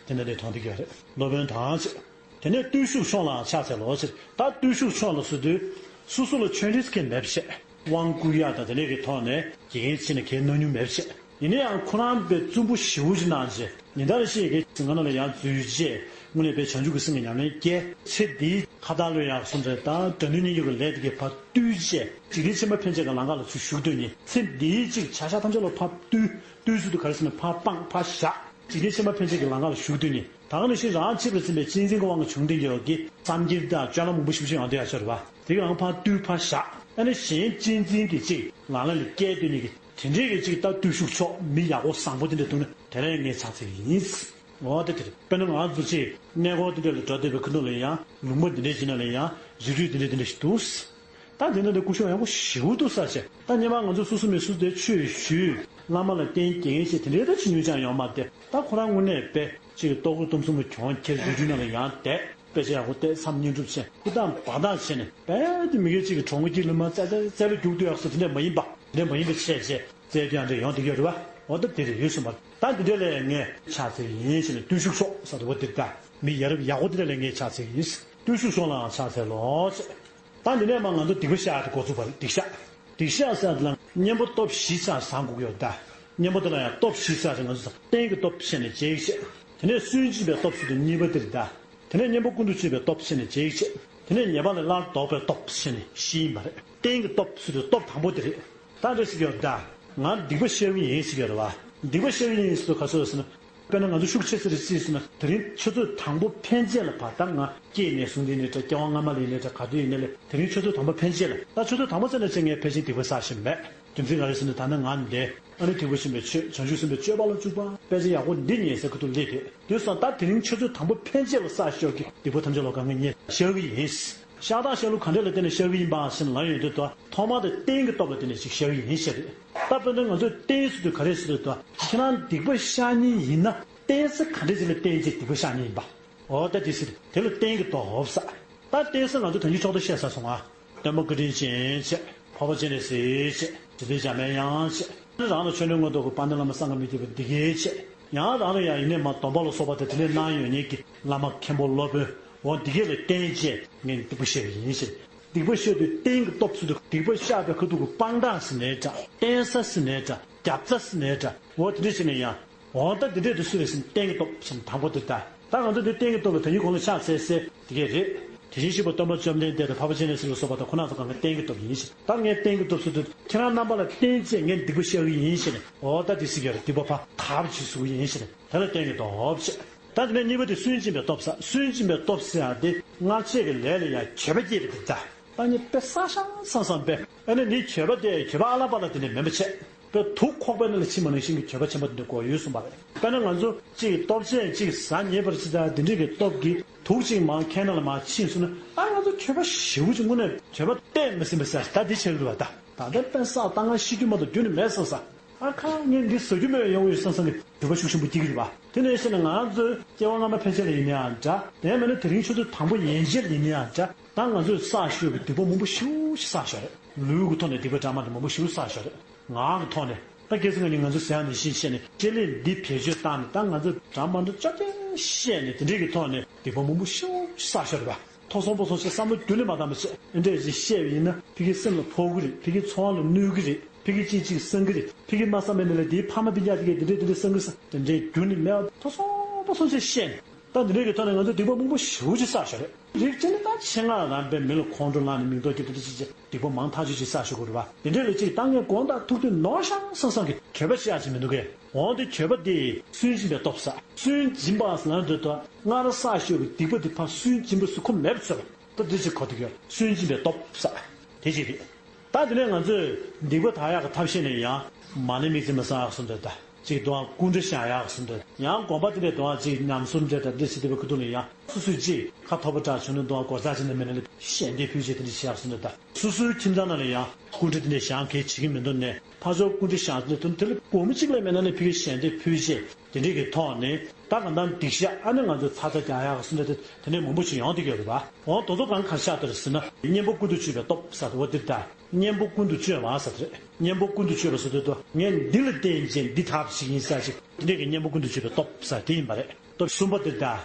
དེ་འདྲ་ལས་མཐོང་བསྡད་ཀྱི་ཡོད་རེད། སློབ་དཔོན་དང་ཟེར། དེ་ནས་བརྟུལ་ཞུགས་མཆོག་ལའང་ཕྱག་འཚལ་ལོ་ཟེར། ད་བརྟུལ་ཞུགས་མཆོག་ལ་ཟེར་དུས་སོ་སོ་ལ་ཆོས་འབྲེལ་གྱི་མེད་པ་བཤད། དབང་བསྐུར་ཡག་དང་དེ་འདྲས་ཀྱི་ཐོག་ནས་དགེ་རྒན་བྱས་ནས་གའི་གནང་མྱོང་མེད་པ་བཤད། ཡིན་ན་ཡང་ཁོ་རང་དཔེ་བཙུན་པོ་ཞེ་པོ་ཅིག་གནང་རྗེས་ཉིན་ལྟར་བཞིན་གྱི་གཟིམ་ཁང་ནང་ལ་ཡང་འཛུལ་རྗེས་དངོས་གནས་དཔེ་བྱང་ཆུབ་ཀྱི་སེམས་ཀྱི་ཉམས་ལེན་བསྐྱལ། ཚེ་འདིའི་ཁ་ཐག་ལོས་ཡག་སོང་ཙང་ད་དགྲ་འདུལ་གཉེན་སྐྱོང་གི་ལས་དེ་གའི་ཕར་བཏུལ་རྗེས་འཇིག་རྟེན་ཕྱི་མ་ཕན་ཆད་ཀྱི་ལམ་ཁ་ལ་ཚུར་ཞུགས་འདོད་ནི་ཚེ་འདིའི་ཅིག་བྱ་བཞག་ཐམས་ཅད་ལ་ཕར་བཏུལ། བཏུལ་ཚུལ་དུ་ག་རེ་ཟེར་ན་ཕར་སྤངས་ཕར་བཞག་འཇིག་རྟེན་ཕྱི་མ་ཕན་ཆད་ཀྱི་ལམ་ཁ་ལ་ཞུགས་འདོད་ནི། ད་ག་ནང་བཞིན་རང་གཅེས་པར་འཛིན་པའི་གཅེས་འཛིན་གྱི་དབང་གིས་བྱུང་བསྡད་ཀྱི་ཡོད་ཀྱི་བསམ་འཁྱེར་དང་སྤྱོད་ལམ་མང་པོ་ཞིབ་ཞིབ་ཡོང་བསྡད་ཡ་ཤོར་བ་དེ་གའང་ཕར་བཏུལ་ཕར་བཞག་ཨ་ནི་གཞན་གཅེས་འཛིན་གྱི་ཅིག་ལག་ལེན་ལ་བསྐྱལ་འདོད་ནི་གི་དེ་འདྲས་ཀྱི་ཅིག་ད་བརྟུལ་ཞུགས་མཆོག་མི་ཡག་པོ་བཟང་པོ་དེ་འདྲ་འདུག་ན་དེ་ལ་ངས་ཕྱག་འཚལ་གྱི་ཡིན། འོ་དེ་དེ་རེད། དཔེར་ན་ང་ཚོ་ཅིག་གནས་སྐོར་དེ་འདྲ་ལ་འགྲོ་བསྡད་པའི་ཁ་ཐུག་ལ་ཡང་ལུང་པ་འདི་འདྲའི་ཅིག་ནང་ལ་ཡང་རི་ཁྲོད་འདི་འདྲ་འདི་འདྲ་ཞིག་འདུག་ད་དེ་འདྲ་འདི་སྐུ་ཞབས་ཡག་པོ་ཞེ་པོ་འདུག་ས་བྱས། ད་སྔོན་མ་ང་ཚོ་སོ་སོ་མི་སུ་དེ་ཆོས་ཞུས། བླ་མ་ལ་བརྟེན་རྒྱན་བྱས་དེ་འདྲའི་ད་ཅི་ཉུང་ཅང་ཡོད་མ་རེད། ད་ཁོ་རང་དངོས་གནས་དཔེ་ཅིག་ལྟོ་གོས་གཏུམ་གསུམ་པོ་གྱོན་ཁྱེར་རི་ཁྲོད་ནང་ལ་ཡང་བསྡད། དཔེ་ཆ་ཡག་པོ་བལྟས། མཚམས་བསྙེན་སྒྲུབ་བྱས། ཧུར་ཐག་འབད་ཐག་བྱས་ནས་དཔེ་དེ་མི་སྒེར་གཅིག་གི་གྲོགས་མོ་སྐྱིད་ལུས་མ་རྩ་རྩ་རྩ་ལ་རྒྱུག་བསྡད་ཡག་སོ་དེ་འདྲ་མ་ཡིན་པ། དེ་འདྲ་མ་ཡིན་པ་བྱས་བྱས་རྩལ་དེ་ཡང་འདྲ་ཡོང་བསྡད་ཀྱི་ཡོད་རེད་བ། འོ་ད་དེ་རེད་ཡོད་སོང་བ། ད་འདི་འདྲ་ལས་ངས་ཕྱག་འཚལ་ཡིན་ཞེས་ནས་བརྟུལ་ཞུགས་མཆོག་ཟེར་བ་དེ་ད་མི་ཡ་རབས་ཡག་པོ་དེ་འདྲ་ལས་ངས་ཕྱག་འཚལ་ཡིན། བརྟུལ་ཞུགས་མཆོག་ལའང་ཕྱག་འཚལ་ལོ་ཞེས། ད་འདི་ནས་མ་ང་ཚོ་སྡིག་པ་བཤགས་དེ་འགོ་ཚུགས་པ་རེད། སྡིག་བཤགས། སྡིག་བཤགས་ཟེར་དེ་ལ་གཉེན་པོ་སྟོབས་བཞི་ཆ་བཟང་དགོས་ཀྱི་ཡོད་ད། གཉེན་པོ་དེ་ལ་ཡང་སྟོབས་བཞི་ཆ་ཞེས་ང་ཚོས་རྟེན་གྱི་སྟོབས་བཤད་ནས་གཅིག་བཤད། དེ་ནས་སུན་འབྱིན་པའི་སྟོབས་ཟེར་དུས་གཉིས་པ་དེ་རེད་ད། དེ་ནས་གཉེན་པོ་ཀུན་ཏུ་སྤྱོད་པའི་སྟོབས་བཤད་ནས་གཅིག་བཤད། དེ་ནས་ཉེས་པ་ལས་སླར་ལྡོག་པའི་སྟོབས་བཤད་ནས་བཞི་ཡིན་པ་རེད། རྟེན་གྱི་སྟོབས་ཟེར་དུས་སྟོབས་དང་པོ་དེ་རེད། ད་འདྲ་ཞིག་ཡོད་ད། ང་སྡིག་པ་བཤགས་ཀྱི་ཡིན་ཞིག་ཡོད་རེད་བ། སྡིག་པ་བཤགས་ཀྱི་ཡིན་ཟེར་དུས་ག་ཚོད་ཟེར་ན། དཔེར་ན་ང་ཚོ་ཤུགས་ཆེ་ས་རེད་སྲིད་ཟེར་ན་དེ་རིང་ཆུ་ཚོད་དང་པོ་ཕན་ཆད་ལ་བར་ཐག་ང་སྐྱེས་ནས་བཟུང་དེ་ནས་འདྲ་སྐྱེ་བ་སྔ་མ་ལ་ཡིན་ནའི་འདྲ་ག་དུས་ཡིན་ནའི་ལས་དེ་རིང་ཆུ་ཚོད་དང་པོ་ཕན་ཆད་ལ་ད་ཆུ་ཚོད་དང་པོ་ཚར་ནས་ཚེ་ངས་ཕལ་ཆེར་སྡིག་པ་བསགས་བཞིན་མེད། རྒྱུ་མཚན་ག་རེ་ཟེར་ན་ད་ནི་ང་འདི་ཨ་ནི་དེ་བ་བཞིན་པའི་ཆོས་བྱང་ཆུབ་སེམས་དཔའི་སྤྱོད་པ་ལ་བཅུག་པ་དཔེ་ཆ་ཡག་པོ་འདི་ཉན་ས་ཁུ་ཐུག་ལས་དེ་དུས་སང་ད་དེ་རིང་ཆུ་ཚོད་དང་པོ་ཕན་ཆད་ལ་བསགས་ཤོར་གྱི་སྡིག་པ་ཐམས་ཅད་ལོ་གང་གི་ཉེས་བཤགས་ཀྱི་ཡིན། བཤགས་སྟངས་བཤགས་ལུགས་ག་འདྲ་ལ་བརྟེན་ནས་བཤགས་ཀྱི་ཡིན་པ་ཞེས་ལབ་ཡོང་དུས་དོ། ཐོག་མར་དེ་རྟེན་གྱི་སྟོབས་ལ་བརྟེན་ནས་ཅིག་བཤགས་ཀྱི་ཡིན་ཞེས་རེད། ད་དཔེར་ན་ང་ཚོས་རྟེན་ཟེར་དུས་ག་རེ་ཟེར་དུས་དོ། ཁྱེད་རང་སྡིག་པ་བཤགས་མཁན་ཡིན་ན་རྟེན་ས་ག་འདྲ་ཞིག་ལ་བརྟེན་བྱས་སྡིག་པ་བཤགས་མཁན་ཡིན་པ། འོ་ད་དེ་ཟེར་དེ་ལ་རྟེན་གྱི་སྟོབས་ཟེར། ད་རྟེན་ས་ང་ཚོ་ད་ཡིག་ཕྱོགས་དུ་བཤད་ཚར་སོང་ང་། སྟོན་པ་བཀའ་དྲིན་ཅན་བྱས། འཕགས་པ་སྤྱན་རས་གཟིགས་བྱས། རྗེ་བཙུན་འཇམ་དཔལ་དབྱངས་བྱས། རང་ལ་མཆོད་གནས་མངོན་རྟོགས་ཀྱི་དཔལ་ལྡན་བླ་མ་སངས་རྒྱས་མི་བསྐྱོད་པ་འདི་གས་བྱས། ཡང་རང་ལ་ཡང་ཡེ་ནས་མ་སྡོམ་པ་ལ་སོགས་པ་དང་དེ་ལས་གནང་ཡོད་མཁན་གྱི་བླ་མ་མཁན་པོ་སློབ་དཔོན་འོ་འདི་གས་ལ་བརྟེན་བྱས་ངས་སྡིག་པ་བཤགས་པ་ཡིན་ཞེས། སྡིག་པ་བཤགས་དུས་རྟེན་གྱི་སྟོབས་ཚུལ་དུ་སྡིག་པ་བཤགས་པའི་ཁ་ཐུག་གི་དཔང་རྟགས་ཟེར་ནའི་འདྲ། རྟེན་ས་ཟེར་ནའི་འདྲ། རྒྱབ་རྩ་ཟེར་ནའི་འདྲ། འོ་དེ་འདྲ་བྱས་ནས་ཡང་། འོ་ད་འདི་འདྲས་དུ་སུ་རེད་ཟེར་ན་རྟེན་གྱི་སྟོབས་ཟེར་ན་དང་པོ་དེ་ལྟ། ད་ང་ཚོ་འདི་རྟེན་གྱི་སྟོབས་ལ་ད་ཡིན་གོང་ལ་ཕྱག་འཚལ་སའི་དེ་གས་རེད། དེ་བཞིན་གཤེགས་པ་སྟོན་པ་བཅོམ་ལྡན་འདས་དང་འཕགས་པ་སྤྱན་རས་གཟིགས་ལ་སོགས་པ་དང་ཁོ་ན་ཚོ་གང་ག་རྟེན་གྱི་སྟོབས་ཡིན་ཞེས། ད་ངས་རྟེན་གྱི་སྟོབས་ཟེར་དུས་ཁྱེད་རང་རྣམ་པ་ལ་བརྟེན་བྱས་ངས་སྡིག་པ་བཤགས་ཀྱི་ཡིན་ཞེས་ནས། འོ་ད་དེ་སྲིད་ཀྱི་རེད། སྡིག་པ་ཕར་དག་པ་ཅིག་བཟོ་གི་ཡིན་ཞེས་ནས་དེ་ལ་རྟེན་གྱི་སྟོབས་ཟེར། ད་དེ་ནས་གཉིས་པ་དེ་སུན་འབྱིན་པའི་སྟོབས་ཟེར། སུན་འབྱིན་པའི་སྟོབས་ཟེར་ཡ་དེ་སྔར་བྱས་ཀྱི་ལས་ལ་ཡང་འགྱོད་པ་སྐྱེས་པ་དེ་ད། ད་ངས་དཔེ་བསགས་ཤིང་བསགས་བསགས་པས། ཨ་ནི་འདི་འགྱོད་པ་དེ་འགྱོད་པ་ཨ་ལ་པ་ལ་དེ་ནས་མེད་པ་བྱས། དཔེ་དུག་ཁོག་པའི་ནང་ལ་ཕྱིན་པ་ནང་བཞིན་གྱི་འགྱོད་པ་ཆེན་པོ་དེ་འདྲ་དགོས་ཡོད་གསུངས་པ་རེད། དཔེར་ན་ང་ཚོ་གཅིག་སྟོབས་ཆེན་གཅིག་ཟ་ཉེས་པར་ཅི་ད་འདི་འདྲ་གི་སྟོབས་ཀྱིས་དུག་ཅིག་མར་ཁའི་ནང་ལ་མར་ཕྱིན་སོང་ན། ཨ་ང་ཚོ་འགྱོད་པ་ཞེ་པོ་ཅིག་དངོས་གནས་འགྱོད་པ་གཏན་མི་ཟིན་པ་ཟེར་ད་འདི་བྱེད་དགོས་པ་ད། ད་ལྟ་དཔེ་བསགས་ད་ང་ཤི་རྒྱུ་མ་གཏོགས་རྒྱུན་ནས་མེད་བསམ་ས། ཨ་ཁ་ངས་འདི་ཟ་རྒྱུ་མེད་ཡོང་གི་ཡོད་བསམ་བསམ་གི་འགྱོད་པ་ཤུགས་ཆེན་པོ་སྐྱེ་གི་རེད་པ། དེ་ནས་བཤད་ན་ང་ཚོའི་སྐྱེ་བ་སྔ་མ་ཕན་ཆད་ལ་ཡིན་ན་ཡང་འདྲ། དེ་མིན་ན་དེ་རིང་ཆུ་ཚོད་དང་པོ་ཡན་ཆད་ལ་ཡིན་ན་ཡང་འདྲ། ད་ང་ཚོས་བསགས་ཤོར་གི་སྡིག་པ་མང་པོ་ཞེ་པོ་ཅིག་བསགས་ཤོར་རེད། ལུས་ཀྱི་ཐོག་ནས་སྡིག་པ་འདྲ་མི་འདྲ་མང་པོ་ཞེ་པོ་བསགས་ཤོར་རེད། ངག་གི་ཐོག་ནས་ད་སྐལ་ཚིགས་ང་གཉིས་ང་ཚོ་ཟེར་ཡག་ནང་བཞིན་བཤད་ནས་ལྕེ་ལས་འདི་བེད་སྤྱོད་བཏང་ནས་ད་ང་ཚོ་འདྲ་མི་འདྲ་ཅོ་ཅོ་བཤད་ནས་དེ་འདྲས་ཀྱི་ཐོག་ནས་སྡིག་པ་མང་པོ་ཞེ་པོ་ཅིག་བསགས་ཤོར་རེད་པ། ཐོ་སོང་པོ་སོང་ཞེས་བསམ་བློ་རྒྱུན་ནས་མ་བཏང་བ་བྱས། ཨེ་འདྲས་ཞིག་བཤད་པ་ཡིན་ན་ཕ་གིའི་སེམས་ལ་ཕོག་གི་རེད། ཕ་གིའི་ཚོར་བ་ལ་གནོད་ཀྱི་རེད། ཕ་གིའི་ཅི་ཅིག་བསམ་གི་རེད། ཕ་གིས་མ་བསམ་པའི་ནང་ལ་དེའི་ཕ་མ་སྤུན་ཀྱག་དེ་གས་དེ་འདྲས་དེ་འདྲས་བསམ་གི་ས་དེ་འདྲས་རྒྱུན་ནས་མེད་པ་ཐོ་སོང་པོ་སོང་ཞེས་བཤད་ནས། ད་འདི་འདྲས་ཀྱི་ཐོག་ནས་ང་ཚོ་སྡིག་པ་མང་པོ་ཞེ་པོ་ཅིག་བསགས་ཤག་རེད། རིགས་གཅིག་ནི་ད་ཆེད་མངགས་རང་པའི་མི་ལ་ཁོང་ཁྲོ་ལངས་ནས་མིང་འདོགས་རྒྱབ་དེ་འདྲས་ཅིག་བྱས། སྡིག་པ་མང་ཐག་ཆོད་ཅིག་བསགས་ཤོར་གི་རེད་པ། དེ་འདྲས་ལ་ཅིག་ད་ངས་དགོངས་དག་ཐུགས་མཐུན་ནོར་ཤང་སང་སང་གི་འགྱོད་པ་བཤད་ཡག་ཅིག་མི་འདུག་གས། འོང་དེ་འགྱོད་པ་དེ་སུན་འབྱིན་པའི་སྟོབས་ཟེར། སུན་འབྱིན་པ་ཟེར་ན་འདོད་དོ། སྔར་བསགས་ཤོར་གི་སྡིག་པ་དེ་ཕར་སུན་འབྱིན་པ་ཟེར་ཁོ་མེད་པ་བཟོས་པ། ད་འདི་ཅིག་གོ་དེ་གི་སུན་འབྱིན་པའི་སྟོབས་ཟེར། དེ་ཅིག་རེད། ད་དེ་ནས་ང་ཚོས་སྡིག་པ་དག་ཡག་གི་ཐབས་ཤེས་ནས་ཡང་མ་ཎི་དམིགས་བརྩེ་མ་བསགས་ཡག་སུ་འདོད་ད། ཅིག་དོ་སྐུ་འདྲ་བཞེངས་ཡག་སུ་འདོད། ཡང་དགོན་པ་དེ་ནས་དོ་ཅིག་ཉམས་གསོ་འདྲ་ད་འདི་ཟེར་དེ་བའི་ཁུ་ཐུག་ལ་ཡང་སོ་སོས་ཅིག་ཁ་ཐོར་པ་འདྲ་བྱུང་ན་དོ་སྒོ་རྩ་ཅིག་ནས་མི་ནས་ལ་ཞལ་འདེབས་ཕུལ་བྱས་དེ་འདྲ་བྱེད་ཡག་སུ་འདོད་ད། སོ་སོའི་ཁྱིམ་ཚང་ནང་ལ་ཡང་སྐུ་འདྲ་དེ་འདྲ་བཞེངས་གལ་བྱེད་ཀྱི་མི་འདུག་ནས་ཕར་ཕྱོགས་སྐུ་འདྲ་བཞེངས་དེ་དོན་དེ་ལ་སྒོར་མོ་གཅིག་ལས་མེད་ན་ནས་ཕ་གིར་ཞལ་འདེབས་ཕུལ་བྱས་དེ་འདྲའི་གི་ཐོག་ནས་ད་གང་ལྟར་སྡིག་བཤགས་ཨ་ནི་ང་ཚོས་ཚ་ཚ་རྒྱག་ཡག་གི་སུ་འདྲ་དེ་དེ་འདྲའི་མང་པོ་ཞིག་ཡོང་བསྡད་ཡོད་རེད་པ། འོ་དེ་ཚོ་གང་ག་རེ་བཞག་དེ་རེད་ཟེར་ན་གཉེན་པོ་ཀུན་ཏུ་སྤྱོད་པའི་སྟོབས་ཟེར་དེ་འོ་དེ་ད། གཉེན་པོ་ཀུན་ཏུ་སྤྱོད་པ་ཟེར་དེ་རེད། གཉེན་པོ་ཀུན་ཏུ་སྤྱོད་པ་ཟེར་དུས་དོ་ངས་འདི་ལ་བརྟེན་བྱས་འདི་དག་པ་ཞིག་ཡིན་ཟེར་ཅིག་དེ་འདྲའི་གི་གཉེན་པོ་ཀུན་ཏུ་སྤྱོད་པའི་སྟོབས་ཟེར་དེ་ཡིན་པ་རེད། སྟོབས་གསུམ་པ་དེ་ད།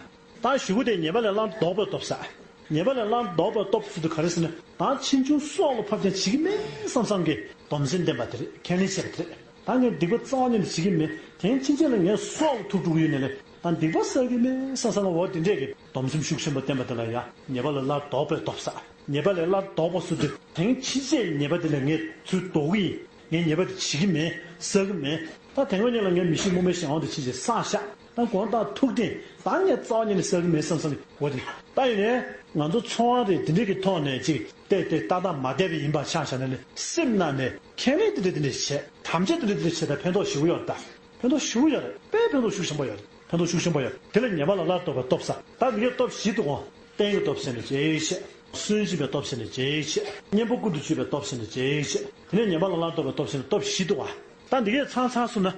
ད་གཞུག་གུ་དེ་ཉེས་པ་ལས་སླར་ལྡོག་པའི་སྟོབས་ཟེར། ཉེས་པ་ལས་སླར་ལྡོག་པའི་སྟོབས་ཟེར་དུས་ག་རེ་ཟེར་ན་ད་ཕྱིས་འབྱུང་སྲོག་ལ་ཕབ་ཀྱང་བྱེད་ཀྱི་མེད་བསམ་བསམ་གྱི་སྡོམ་སེམས་བསྟེན་པ་དེ་རེད། ཁས་ལེན་བྱས་པ་དེ་རེད། ད་ངས་སྡིག་པ་རྩ་བ་ཉིད་ནས་བྱེད་ཀྱི་མེད། དེང་ཕྱིན་ཆད་ལ་ངའི་སྲོག་ལ་ཐུག་འགྲོ་གི་ཡོད་ནའི་ལས་ད་སྡིག་པ་བསགས་ཀྱི་མེད་བསམ་བསམ་གི་འོ་དེ་འདྲས་ཀྱི་སྡོམ་སེམས་ཤུགས་ཆེན་པོ་བསྟེན་པ་དེ་ལ་ཡང་ཉེས་པ་ལས་སླར་ལྡོག་པའི་སྟོབས་ཟེར། ཉེས་པ་ལས་སླར་ལྡོག་པ་ཟེར་དུས་དེང་ཕྱིན་ཆད་ཉེས་པ་དེ་ལས་ངས་ཚུར་ལྡོག་གི་ཡིན། ངས་ཉེས་པ་དེ་བྱེད་ཀྱི་མེད། བསགས་ཀྱི་མེད། ད་དེང་སང་ཉིད་ལ་ངས་མི་ཤི་མུ་མེད་ཞེ་འོང་དུ་ཕྱིན་ཅིག་བསགས་ཤག་ད་དགོངས་དག་ཐུགས་བདེན་ད་ངས་རྩ་བ་ཉིད་ནས་བསགས་ཀྱི་མེད་བསམ་བསམ་གི་འོ་དེ། ད་ཡིན་ནའི་ང་ཚོ་ཚོང་བ་རེད་དེ་འདྲས་ཀྱི་ཐོག་ནས་ཅིག་བལྟས་བལྟས་ཏག་ཏག་མ་བསྡད་པ་ཡིན་པ་ཆ་བཞག་ན་ནི་སེམས་ནང་ནས་ཁས་ལེན་དེ་འདྲས་དེ་འདྲས་བྱས་དམ་བཅའ་དེ་འདྲས་དེ་འདྲས་བྱས་ད་ཕན་ཐོགས་ཞེ་པོ་ཡོད་རེད་ད། ཕན་ཐོགས་ཞེ་པོ་ཡོད་རེད། དཔེ་ཕན་ཐོགས་ཤུགས་ཆེན་པོ་ཡོད་རེད། ཕན་ཐོགས་ཤུགས་ཆེན་པོ་ཡོད་རེད། དེ་ལ་ཉེས་པ་ལས་སླར་ལྡོག་པའི་སྟོབས་ཟེར། ད་འདི་གའི་སྟོབས་བཞི་འདུག་གོ། རྟེན་གྱི་སྟོབས་ཟེར་ནས་ཅིག་བཤད། སུན་འབྱིན་པའི་སྟོབས་ཟེར་ནས་ཅིག་བཤད། གཉེན་པོ་ཀུན་ཏུ་སྤྱོད་པའི་སྟོབས་ཟེར་ནས་ཅིག་བཤད། དེ་ནས་ཉེས་པ་ལས་སླར་ལྡོག་པའི་སྟོབས་ཟེར་ནས་སྟོབས་བཞི་འདུག་ག། ད་འདི་གའི་ཚང་ཚང་གསུངས་ན།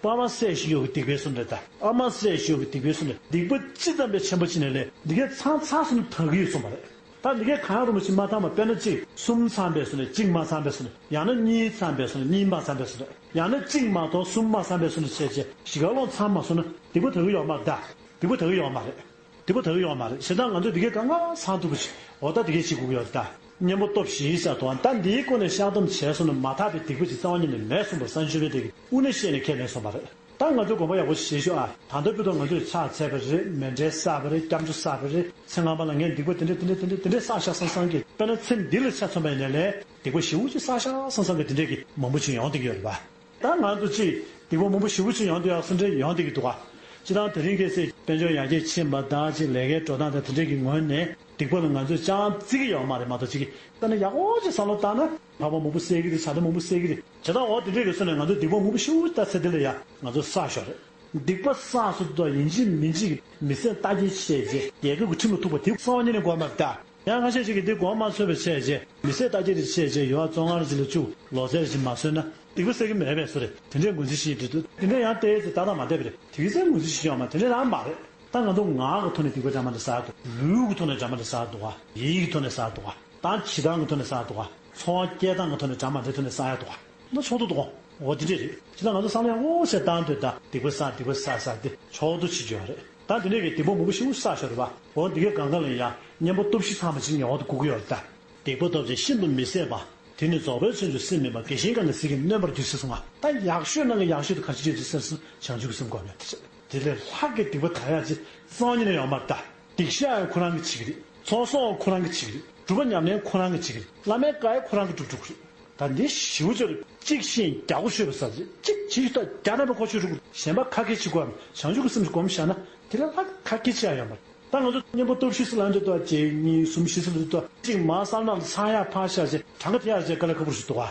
ཕ་མ་བསད་ཤི་ཡོད་ཀྱི་སྡིག་པའི་གསུམ་རེད་ད། ཨ་མ་བསད་ཤི་ཡོད་ཀྱི་སྡིག་པའི་གསུམ་རེད། སྡིག་པ་ཅི་ཙམ་པའི་ཆེན་པོ་ཅི་ནས་ལས་འདི་གའི་ཚང་ཚང་གསུངས་ན་དག་གི་ཡོད་གསུངས་པ་རེད། ད་འདི་གའི་གང་རུང་བ་ཞིག་མ་ཚང་བ་དཔེར་ན་གཅིག་གསུམ་ཚང་པའི་གསུམ་རེད། གཅིག་མ་ཚང་པའི་གསུམ་རེད། ཡང་ན་གཉིས་ཚང་པའི་གསུམ་རེད། གཉིས་མ་ཚང་པའི་གསུམ་རེད། ཡང་ན་གཅིག་མ་གཏོགས་གསུམ་མ་ཚང་པའི་གསུམ་རེད་བྱས་བྱས་བཞི་ག་ལོང་ཚང་མ་སོང་ན་སྡིག་པ་དག་གི་ཡོད་མ་རེད་ད། སྡིག་པ་དག་གི་ཡོད་མ་རེད། སྡིག་པ་དག་གི་ཡོད་མ་རེད། བྱས་ཙང་ང་ཚོས་འདི་གའི་གང་ག་ཚང་ཐུབ་པ་ཞིག་འོ་ད་འདི་གའི་ཞིག་དགོས་ཀྱི་ཡོད་རེད་ད། གཉེན་པོ་སྟོབས་བཞི་ཟེར་དང་ད་འདིའི་སྒོ་ནས་བཤགས་སྡོམ་བྱས་སོང་ན་མ་དག་པའི་སྡིག་པ་ཞིག་རྩ་བ་ཉིད་ནས་མེད་གསུངས་པ་སངས་རྒྱས་ཆོས་དཔལ་ལྡན་གྱིས་དབུ་ནས་བཤད་ནས་ཁས་ལེན་གསུངས་པ་རེད། ད་ང་ཚོས་དགོངས་པ་ཡག་པོ་ཞིག་བཞེས་ཤོག་ཨ། ད་ལྟ་བར་དུ་ང་ཚོས་ཕྱག་འཚལ་བ་རེད། མཎྜལ་བསགས་པ་རེད། སྐྱབས་འགྲོ་བསགས་པ་རེད། ཚེ་སྔ་མ་ལ་ངས་སྡིག་པ་དེ་འདྲ་དེ་འདྲ་དེ་འདྲ་དེ་འདྲ་བསགས་ཤག་བསམ་བསམ་གྱི་དཔེར་ན་ཚེ་འདི་ལ་ཆ་མཚོན་པ་ཡིན་ན་ལས་སྡིག་པ་ཞེ་པོ་ཅིག་བསགས་ཤག་བསམ་བསམ་གྱི་དེ་འདྲས་ཀྱི་མང་པོ་ཅིག་ཡོང་བསྡད་ཀྱི་ཡོད་རེད་པ། ད་ང་ཚོ་ཅིག་སྡིག་པ་མང་པོ་ཞེ་པོ་ཅིག་ཡོང་བསྡད་ཡག་བསམ་འདྲ་ཡོང་བསྡད་ཀྱི་འདུག་ག། སྤྱིར་བཏང་དེ་རིང་ཁ་སང་དཔལ་འབྱོར་ཡར་རྒྱས་ཕྱིན་པ་དང་ཅིག་ལས་ཀའི་འགྲོ་སྟངས་དང་དེ་འདྲས་ཀྱི་ངོས་ནས་སྡིག་པ་ལ་ང་ཚོས་ཅང་བརྩི་གི་ཡོད་མ་རེད་མ་གཏོགས་ཅིག་གི་ད་ནི་ཡག་པོ་ཅིག་བསམ་བློ་བཏང་ན་འཕགས་པ་མང་པོ་བསད་ཀྱི་རེད། བྱ་དགའ་མང་པོ་བསད་ཀྱི་རེད། བྱས་ཙང་འོ་དེ་འདྲས་ཀྱི་སོང་ནས་ང་ཚོས་སྡིག་པ་མང་པོ་ཞེ་པོ་ད་ཚེ་འདི་ལ་ཡ་ང་ཚོ་བསགས་ཤོག་རེད། སྡིག་པ་བསགས་སུ་དོ་ཡིན་གཅིག་མིན་གཅིག་མི་སེམས་ལྟ་རྒྱལ་བྱས་རྗེས་རྒྱལ་ཁབ་ཀྱི་ཁྲིམས་ལ་ཐུག་པ་དེ་གསང་བ་ཉིད་ནས་དགོས་མ་རེད་ད། ཡང་ཁ་ཤས་ཅིག་གིས་འདི་གོ་མ་ཚོད་པའི་ཆེད་ཅེས་མི་ཟད་ལྟ་ཅི་རིགས་ཆེད་ཅེས་ཡོ་བ་བཙོང་ངར་ཅི་ལ་བཅུག་ལོ་ཟེར་ཞིག་མ་བཟོས་ན་སྡིག་པ་སེལ་གི་མེད་པས་སུ་རེད། དེ་འདྲའི་ངོས་འཛིན་ཞིག་འདྲི་འདུག་དེ་འདྲ་ཡང་ལྟས་ཚེ་ཏག་ཏག་མ་བསྡད་པ་རེད། དེ་གི་ཚེ་ངོས་འཛིན་ཞིག་ཡོད་མ་དེ་འདྲ་རང་མ་རེད། ད་ང་ཚོ་ངག་གི་ཐོག་ནས་སྡིག་པ་འདྲ་མ་འདྲ་བསགས་འདུག་ལུས་ཀྱི་ཐོག་ནས་འདྲ་མ་འདྲ་བསགས་འདུག་བ། ཡིད་ཀྱི་ཐོག་ནས་བསགས་འདུག་བ། ད་བྱེད་སྟངས་ཀྱི་ཐོག་ནས་བསགས་འདུག་བ། འཚོ་བ་སྐྱེལ་སྟངས་ཀྱི་ཐོག་ནས་འདྲ་མ་འདྲའི་ཐོག་ནས་བསགས་ཡ་འདུག་བ། ད་ཆོག་ཏུ་འདུག་འོ་དེ་འདྲས་རེད། ཁྱེད་ལ་ང་ཚོ་བསམ་ཡ་ངོ་ཤེས་བཏང་འདོད་ད་སྡིག་པ་བསགས་སྡིག་པ་བསགས་བསགས་ཏེ་ཆོག་ཏུ་བྱེད་རྒྱུ་ཡོད་རེད། ད་དེ་འདྲས་ཀྱི་སྡིག་པ་མང་པོ་ཞིག་བསགས་ཤོར་བ། འོ་འདི་གའི་གང་ག་ལ་ཡ་གཉེན་པོ་སྟོབས་བཞི་ཚང་བ་ཅིག་ངེས་པར་དུ་དགོས་ཀྱི་ཡོད་རེད་ད། སྡིག་པ་སྟོབས་ཆེན་ཤིན་ཏུ་མི་བཟད་པ། དེ་ནི་རྫོགས་པའི་ཆོས་མཆོག་སྲིད་མེད་པ། དགེ་ཞིང་རྐང་གི་ཟིལ་གྱིས་གནོན་པར་འགྱུར་ཟེར་གསུངས་པ། ད་ཡག་ཤོས་ནང་གི་ཡག་ཤོས་དེ་ག་རེ་བྱེད་ཀྱི་ཟེར་ན་བྱང་ཆུབ་ཀྱི་སེམས་སྒོམ་ཡ་དེ་རེད། དེ་ལས་ལྷག་གི་སྡིག་པ་དག་ཡ་ཅིག་རྩ་བ་ཉིད་ནས་ཡོད་མ་རེད་ད། སྡིག་བཤགས་ཡང་ཁོ་རང་གིས་བྱེད་ཀྱི་རེད། ཚོགས་གསོག་ཡང་ཁོ་རང་གིས་བྱེད་ཀྱི་རེད། སྒྲུབ་པ་ཉམས་ལེན་ཁོ་རང་གིས་བྱེད་ཀྱི་རེད། བླ་མའི་བཀའ་ཡང་ཁོ་རང་གིས་སྒྲུབ་འགྲོ་གི་རེད། ད་འདི་ཞེ་པོ་ཅིག་རེད། གཅིག་ཤེས་རྒྱག་གོ་ཤོད་པ་ཟེར་ཅིག་གཅིག་བྱེད་ཐུབ་རྒྱག་ན་པ་ཁོ་ཆོས་སྒྲུབ་གཞན་པ་ཁ་སྐད་བྱེད་དགོས་བྱང་ཆུབ་ཀྱི་སེམས་སྒོམ་བཞག་ན་དེ་ལས་ལྷག་ཁ་སྐད་བྱེད་ཡ་ཡོད་མ་རེད། ད་ང་ཚོ་གཉེན་པོ་སྟོབས་བཞི་ཟེར་ལབ་འདོད་ད་གཅིག་གཉིས་གསུམ་བཞི་ཟེར་ལབ་འདོད་ད་གཅིག་མ་བསམ་ན་ཚང་ཡ་ཕར་བཞག་ཅིག་གྲངས་ཀ་དེ་ཡར་བྱས་དཀའ་ལས་ཁག་པོ་ཞིག་འདུག་བ།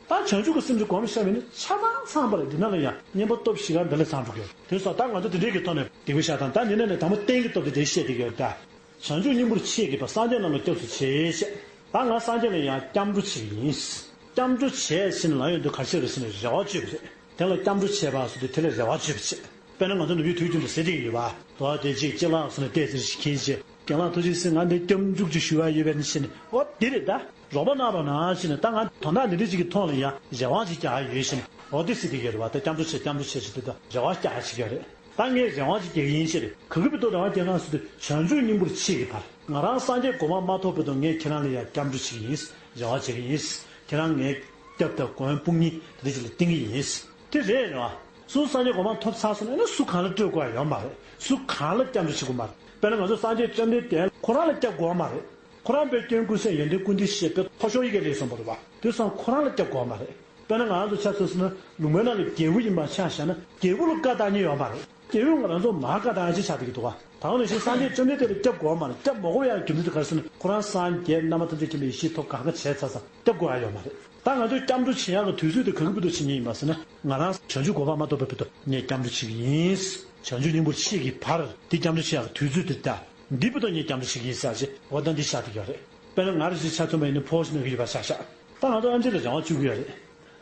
ད་བྱང་ཆུབ་ཀྱི་སེམས་ཀྱི་སྒོམ་བཤམས་པ་ཡིན་ན་ཆ་ཚང་ཚང་པ་རེད། འདི་ན་ལ་ཡང་གཉེན་པོ་སྟོབས་བཞི་ག་འདི་ལས་ཚང་འགྲོ་གི་ཡོད། དེ་སོགས་ད་ང་ཚོ་འདི་འདྲའི་གི་ཐོག་ནས་སྡིག་པ་བཤགས་སྟངས་ད་འདི་ནས་ནས་དང་པོ་རྟེན་གྱི་སྟོབས་དེ་འདྲའི་བཤད་བསྡད་ཀྱི་ཡོད་ད། བྱང་ཆུབ་སྙིང་པོར་མཆིས་ཀྱིས་པ་སངས་རྒྱས་རྣམས་ལ་སྐྱབས་སུ་མཆི་ཞེས། ད་ང་སངས་རྒྱས་ལ་ཡང་སྐྱབས་འགྲོ་བྱེད་ཀྱི་ཡིན། སྐྱབས་འགྲོ་བྱས་ཟེར་ནས་ལབ་ཡོང་དུས་ག་རེ་བྱེད་རེད་ཟེར་ནས་རེ་བ་བཅོལ་བ་རེད། དེ་ལ་སྐྱབས་འགྲོ་བྱས་པ་ཟེར་དུས་དེ་ལ་རེ་བ་བཅོལ་བ་བྱེད། དཔེར་ན་ང་ཚོ་ནུབ་ཡུལ་དུས་རྒྱུན་དུ་ཟེར་བསྡད་ཀྱི་ཡོད་པ། དོ་བ་དེ་གཅིག་ཅི་ལགས་ཟེར་ནས་བལྟས་ཟེར་ཞིག་མཁྱེན་བྱས། རྒན་ལགས་ཐུགས་རྗེ་ཆེ། ང་འདི་སྐྱབས་འཇུག་ཅིག་ཞུ་བ་ཡོད་པས་ནི་ཞེས་ནས། འོ་འདི་རེད་ད། རོགས་པ་གནང་རོགས་གནང་ཞེས་ནས། ད་ང་དོན་དག་འདི་འདྲ་ཅིག་གི་ཐོག་ལ་ཡང་རེ་བ་ཅིག་རྒྱག་ཡ་ཡོད་ཞེས་ནས། འོ་འདི་ཟེར་བསྡད་ཀྱི་ཡོད་རེད་བ། ད་སྐྱབས་འགྲོ་བྱེད་སྐྱབས་འགྲོ་བྱེད་ཟེར་དུས་ད་རེ་བ་རྒྱག་ཡ་ཅིག་ཡོད་རེད། ད་ངས་རེ་བ་ཅིག་རྒྱག་གི་ཡིན་ཞེས་རེད། ག་གི་བར་དུ་རེ་བ་རྒྱག་ག་ཟེར་དུས་བྱང་ཆུབ་སྙིང་པོར་མཆིས་ཀྱིས་བར། ང་རང་སངས་རྒྱས་གོ་འཕང་མ་ཐོབ་བར་དུ་ངས་ཁྱེད་རང་ལ་ཡང་སྐྱབས་འགྲོ་བྱེད་ཀྱི་ཡིན། རེ་བ་བྱེད་ཀྱི་ཡིན། ཁྱེད་རང་ངའི་སྐྱབས་དང་མགོན་དཔུང་གཉེན་དེ་འདྲ་ཅིག་ལ་བསྟེན་གྱི་ཡིན། དེ་རེད་རེད་བ། སུ་སངས་རྒྱས་གོ་འཕང་ཐོབ་ཚར་སོང་ན་ཨ་ནི་སུ་གང་ལ་སྤྲོད་དགོས་ཡ་ཡོད་མ་རེད། སུ་གང་ལ་སྐྱབས་འགྲོ་བྱེད་དགོས་མ་རེད། དཔེར་ན་ང་ཚོ་སངས་རྒྱས་བཅོམ་ལྡན་འདས་ཁོ་རང་ལ་སྐྱབས་དགོས་མ་རེད། ཁོ་རང་དཔེ་སྐྱོན་ཀུན་ཟད་ཡོན་ཏན་ཀུན་ལྡན་ཞེས་དཔེ་མཐོ་ཤོས་ཡི་གེ་ལས་གསུངས་པ་རེད་བ། དེ་སོང་ཁོ་རང་ལ་སྐྱབས་དགོས་མ་རེད། དཔེར་ན་ང་རང་ཚོ་ཆ་མཚོན་ཟེར་ན་ལུང་པའི་ནང་ལ་རྒྱལ་པོ་ཡིན་པ་ཆ་བཞག་ན་རྒྱལ་པོ་ལ་བཀའ་བཏང་མཁན་ཡོད་མ་རེད། རྒྱལ་པོས་ང་རང་ཚོ་མར་བཀའ་བཏང་ཡ་ཅིག་ཆགས་བསྡད་ཀྱི་འདུག་བ། ད་ག་ནང་བཞིན་སངས་རྒྱས་བཅོམ་ལྡན་འདས་ལ་སྐྱབས་དགོས་མ་རེད། སྐྱབས་མ་དགོས་ཡ་རྒྱུ་མཚན་དེ་ག་རེ་ཟེར་ན་ཁོ་རང་སངས་རྒྱས་རྣམ་པ་ཐམས་ཅད་མཁྱེན་པའི་ཡེ་ཤེས་ཐོབ་གང་ག་བྱས་ཚར་ཙང་སྐྱབས་དགོས་ཡ་ཡོད་མ་རེད། ད་ང་ཚོས་སྐྱབས་འགྲོ་བྱེད་ཡག་གི་དུས་ཚོད་དེ་ག་གི་བར་དུ་བྱེད་མཁན་ཡིན་པ་ཟེར་ན། ང་རང་བྱང་ཆུབ་གོ་འཕང་མ་ཐོབ་པའི་བར་དུ་ངས་སྐྱབས་འགྲོ་བྱེད་ཀྱི་ཡིན། བྱང་ཆུབ་སྙིང་པོར་མཆིས་ཀྱི་བར་འདི་སྐྱབས་འགྲོ་བྱེད་ཡག་གི་དུས་ཚོད་དེ་ད། འདི་བར་དུ་ངས་སྐྱབས་འགྲོ་བྱེད་ཀྱི་ཡིན་ཟེར་ཅིག་འོ་ད་འདི་བཞག་བསྡད་ཀྱི་ཡོད་རེད། དཔེར་ན་ང་རང་ཅིག་ཆ་མཚོན་པ་ཡིན་ན་ཕོ་ཞིག་ན་གི་ཡོད་པ་ཆ་བཞག་ད་ང་ཚོ་ཨེམ་ཆི་ལ་རེ་བ་བཅོལ་གྱི་ཡོད་རེད།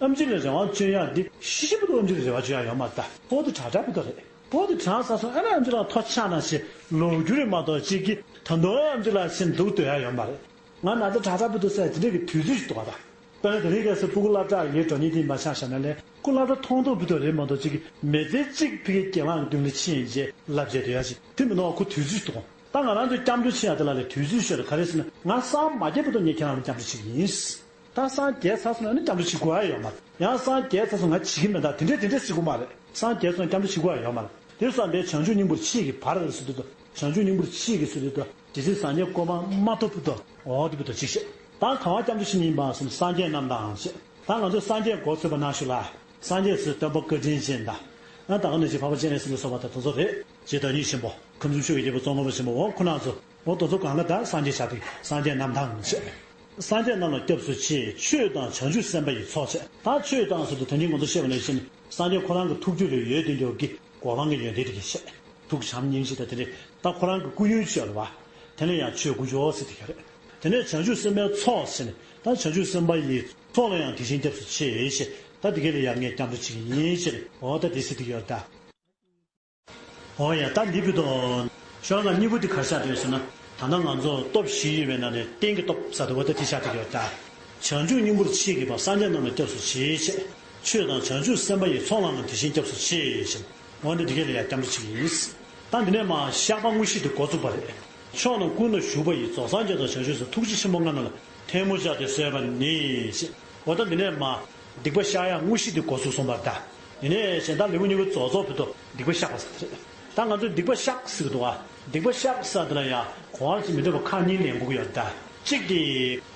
ཨེམ་ཆི་ལ་རེ་བ་བཅོལ་ཡག་འདི་ཤི་ཤི་བར་དུ་ཨེམ་ཆི་ལ་རེ་བ་བཅོལ་ཡག་ཡོད་མ་རེད་ད། ཕོ་དེ་དྲག་དྲག་བར་དུ་རེད། ཕོ་དེ་དྲག་ཚར་སོང་ཨ་ནི་ཨེམ་ཆི་ལ་ཐོ་ཆགས་ན་ཞེས་ལོག་རྒྱུ་རེད་མ་གཏོགས་ཅིག་གིས་ད་དུང་ཨེམ་ཆི་ལ་ཞེས་འདུག་སྡོད་ཡག་ཡོད་མ་རེད། ང་ན་ཚ་དྲག་དྲག་བར་དུ་ཟེར་དེ་འདྲས་ཀྱི་དུས་ཚོད་ཅིག་འདུག་ག་ད། དཔེར་ན་དེ་རིང་ཁ་སང་སྤུ་གུ་སློབ་གྲྭར་ཡོད་འགྲོ་མཁན་དེ་ཡིན་པ་ཆ་བཞག་ན་ལས་ཁོ་སློབ་གྲྭ་མཐོང་ཐོག་བུད་དོ་རེད་མ་གཏོགས་ཅིག་མི་ཚེ་གཅིག་ཕ་གིའི་གྱེན་ལངས་ཀྱི་མདུན་ལ་ཕྱིན་རྗེས་བསླབ་བྱ་དེ་ཡག་ཅིག་དེ་མིན་ནོ་ཁོ་དུས་ཚོད་འདུག་ད་ང་རང་ཚོས་སྐྱབས་འགྲོ་ཕྱིན་ཡག་དེ་ལ་ལས་དུས་ཚོད་ཤོར་ག་རེ་ཟེར་ན་ང་སངས་མ་རྒྱས་བར་དུ་ངས་ཁྱེད་རང་ལ་སྐྱབས་འགྲོ་བྱེད་ཀྱི་ཡིན། ད་སངས་རྒྱས་ཚར་སོང་ན་ནི་སྐྱབས་འགྲོ་བྱེད་དགོས་ཡག་ཡོད་མ་རེད། ཡང་སངས་རྒྱས་ཚར་སོང་ང་བྱེད་ཀྱི་མེད་ད་དེ་འདྲས་དེ་འདྲས་ཟེར་དགོས་མ་རེད། སངས་རྒྱས་སོང་སྐྱབས་འགྲོ་བྱེད་དགོས་ཡག་ཡོད་མ་རེད། དེ་སོང་བས་བྱང་ཆུབ་སྙིང་པོར་མཆིས་ཀྱི་བར་ཟེར་དུས་དུ་བྱང་ཆུབ་སྙིང་པོར་མཆིས་ཀྱི་ཟེར་དུས་དུ་ཇི་སྲིད་སངས་རྒྱས་གོ་འཕང་མ་ཐོབ་བར་དུ་འོ་དེ་བར་དུ་གཅིག་བཤད། ད་གང་བ་སྐྱབས་འགྲོ་བྱེད་ཡིན་པ་ཟེར་ན་སངས་རྒྱས་རྣམས་དང་ཞེས། ད་ང་ཚོས་སངས་རྒྱས་མགོ་ཚོས་པ་ནང་བཞིན་ལ། སངས་རྒྱས་ཟེར་སྟོན་པ་བཀའ་དྲིན་ཅན་དང་། ཨ་ད་ག་ནང་བཞིན་འཕགས་པ་སྤྱན་རས་གཟིགས་ལ་སོགས་པ་དང་དེ་ཚོ་རེད། རྗེ་བདག་ཉིད་ཆེན་པོ་ཁམས་གསུམ་ཆོས་ཀྱི་རྒྱལ་པོ་ཙོང་ཁ་པ་ཆེན་པོ་འོ་ཁོ་རྣམ་ཚོ་འོ་དེ་ཚོ་གང་ག་ད་སངས་རྒྱས་ཆགས་དུས་སངས་རྒྱས་རྣམས་དང་ཞེས། སངས་རྒྱས་རྣམས་ལ་སྐྱབས་སུ་མཆི། ཆོས་དང་བྱང་ཆུབ་སེམས་དཔའ་ཡི་ཚོགས་བཅས། ད་ཆོས་དང་ཟེར་དུས་ད་གིན་ང་ཚོ་བཤད་པ་ནང་བཞིན་སངས་རྒྱས་ཁོ་རང་གི་ཐུགས་རྒྱུད་ལ་ཡོད་དེ་འདྲ་གི་གོ་འཕང་གི་ཡོན་ཏན་དེ་གི་བཤད། ཐུགས་བྱམས་སྙིང་རྗེ་དང་དེ་འདྲས་ད་ཁོ་རང་གི་སྐུ་ཡོན་ཆོད་ལ་བ། དེ་ནས་ཡང་ཆོས་དཀོན་མཆོག་ཟེར་དེ་ག་རེད། དེ་ནས་བྱང་ཆུབ་སེམས་དཔའི་ཚོགས་ཟེར་ནས་ད་བྱང་ཆུབ་སེམས་དཔའ་ཡི་ཚོགས་ལ་ཡང་དེ་བཞིན་སྐྱབས་སུ་མཆི་ཞེས་ད་དེ་ག་ལ་ཡང་ངས་སྐྱབས་འགྲོ་བྱེད་ཀྱི་ཡིན་ཞེས་འོ་ད་དེ་ཟེར་དེ་ག་ཡོད་ད། འོ་ཡ་ད་འདི་བུ་དང་། ཤོག་ལ་གཉིས་པོ་འདི་ག་རེ་ཆགས་བསྡད་ཟེར་ན། ད་ལྟ་ང་ཚོ་སྟོབས་བཞི་ཡོད་པའི་ནང་ནས་རྟེན་གྱི་སྟོབས་ཟེར་དུས་འོ་ད་དེ་ཆགས་བསྡད་ཡོད་ད། བྱང་ཆུབ་སྙིང་པོར་མཆིས་ཀྱིས་པ་སངས་རྒྱས་རྣམས་ལ་སྐྱབས་སུ་མཆི་ཞེས། ཆོས་དང་བྱང་ཆུབ་སེམས་དཔའ་ཡི་ཚོགས་ལའང་དེ་བཞིན་སྐྱབས་སུ་མཆི་ཞེས། འོ་ན་འདི་ག་ལ་ཡང་སྐྱབས་འགྲོ་བྱེད་ཀྱི་ཡིན། ད་འདི་ནས་མར་བཤགས་པ་དངོས་གཞི་དེ་འགོ་བཙུགས་པ་རེད། ཕྱོགས་རྣམས་ཀུན་ན་བཞུགས་པ་ཡི། རྫོགས་སངས་རྒྱས་དང་བྱང་ཆུབ་སེམས། ཐུགས་རྗེ་ཆེན་པོ་ལྔ་རྣམས་ལ། ཐལ་མོ་སྦྱར་ཏེ་གསོལ་བ་ནི། ཞེས། འོ་ད་འདི་ནས་མར་སྡིག་པ་བཤགས་ཡག་དངོས་གཞི་དེ་འགོ་བཙུགས་སོང་བ་ད། འདི་ནས་གཞན་དག་ལེའུ་གཉིས་པ་རྫོགས་རྫོགས་བོད་དུ་སྡིག་པ་བཤགས་པ་ཟེར་དེ་རེད། ད་ང་ཚོས་སྡིག་པ་བཤགས་ཟེར་གི་འདུག་བ། སྡིག་པ་བཤགས་ཟེར་དེ་ལ་ཡང་གོ་བ་ཅིག་མི་འདོད་པ་ཁག་གཉིས་ལེན་དགོས་ཀྱི་ཡོད་ད། གཅིག་དེ་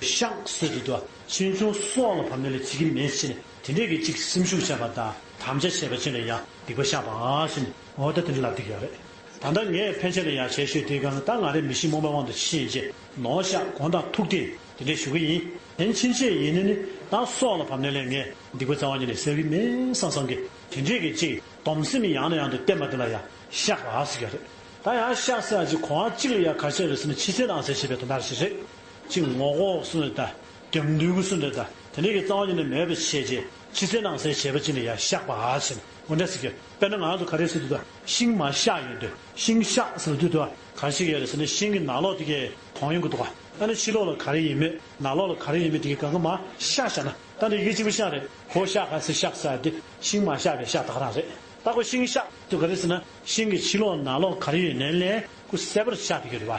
བཤགས་ཟེར་དེ་འདུག་བ། ཕྱིས་འབྱུང་སྲོག་ལ་བབས་ནས་ལ་བྱེད་ཀྱི་མེད་ཕྱིན་དེ་འདྲས་ཀྱི་གཅིག་སེམས་ཤུགས་བྱས་པ་དང་དམ་བཅའ་བྱས་པ་ཅིག་ལ་ཡང་སྡིག་པ་བཤགས་པ་ཟེར་ནས་འོ་ད་དེ་འདྲ་ལབ་བསྡད་ཀྱི་ཡོད་རེད། ད་ལྟ་ངས་ཕན་ཆད་ལ་ཡང་ཞལ་བཤད་དུས་གང་ལ་ད་ང་རའི་མི་གཤིས་རྨོངས་པའི་དབང་དུ་ཕྱིན་རྗེས་ནོར་བཤགས་དགོངས་དག་ཐུགས་བདེན་དེ་འདྲས་ཞུ་གི་ཡིན། དེ་ཕྱིན་ཆད་ཡིན་ནི་ནི་ད་སྲོག་ལ་བབས་ནས་ལས་ངས་སྡིག་པ་རྩ་བ་ཉིད་ནས་སེལ་གི་མེད་བསམ་བསམ་གི་དེ་འདྲས་ཀྱི་ཅིག་སྡོམ་སེམས་ཡང་ནས་ཡང་དུ་བསྟེན་པ་དེ་ལ་ཡང་བཤགས་པ་ཟེར་གྱི་རེད། ད་ཡང་བཤགས་ཟེར་ཡག་ཅིག་གོ་བ་གཅིག་ལ་ཡང་ག་རེ་བྱས་རེད་ཟེར་ན། ཕྱི་གསལ་ནང་གསལ་བྱས་པའི་དོན་དག་ཞིག་རེད། གཅིག་ངོ་ལྐོག་གསུམ་རེད་ད། རྒྱབ་མདུན་གྱི་གསུམ་རེད་ད། དེ་འདྲའི་གི་རྩ་བ་ཉིད་ནས་མེད་པ་བྱས་རྗེས་ཕྱི་གསལ་ནང་གསལ་བྱས་པ་ཅིག་ལ་ཡང་བཤགས་པ་ཟེར་ནས་འོ་འདྲ་ཟེར་གྱི་ཡོད། དཔེར་ན་ང་ཚོ་ག་རེ་ཟེར་དུས་ད་ཤིང་མར་བཤགས་ཡོང་དུས། ཤིང་བཤགས་ཟེར་དུས་ད་ག་རེ་བྱེད་ཀྱི་ཡོད་རེད་ཟེར་ན། ཤིང་གི་ནང་ལོགས་དེ་གས་གོང་ཡོང་གི་འདུག་ག་ཨ་ནི་ཕྱི་ལོགས་ལ་ག་རེ་ཡིན་མེད། ནང་ལོགས་ལ་ག་རེ་ཡིན་མེད་དེ་གས་གང་ག་མར་བཤགས་བཞག་ན། ད་འདི་ཡི་གེ་གཅིག་པུ་བཤགས་རེད། གོ་བཤགས་ག་ཟེར་བཤགས་ཟེར་དེ་ཤིང་མར་བཤགས་པའི་བཤགས་ད་ག་རང་རེད། ད་ཁོ་ཤིང་བཤགས་དུས་ག་རེ་ཟེར་ན། ཤིང་གི་ཕྱི་ལོགས་ནང་ལོགས་ག་རེ་ཡོད་ནའི་ལས་ཁོ་གསལ་པོར་བཤགས་བསྡད་ཀྱི་རེད་བ།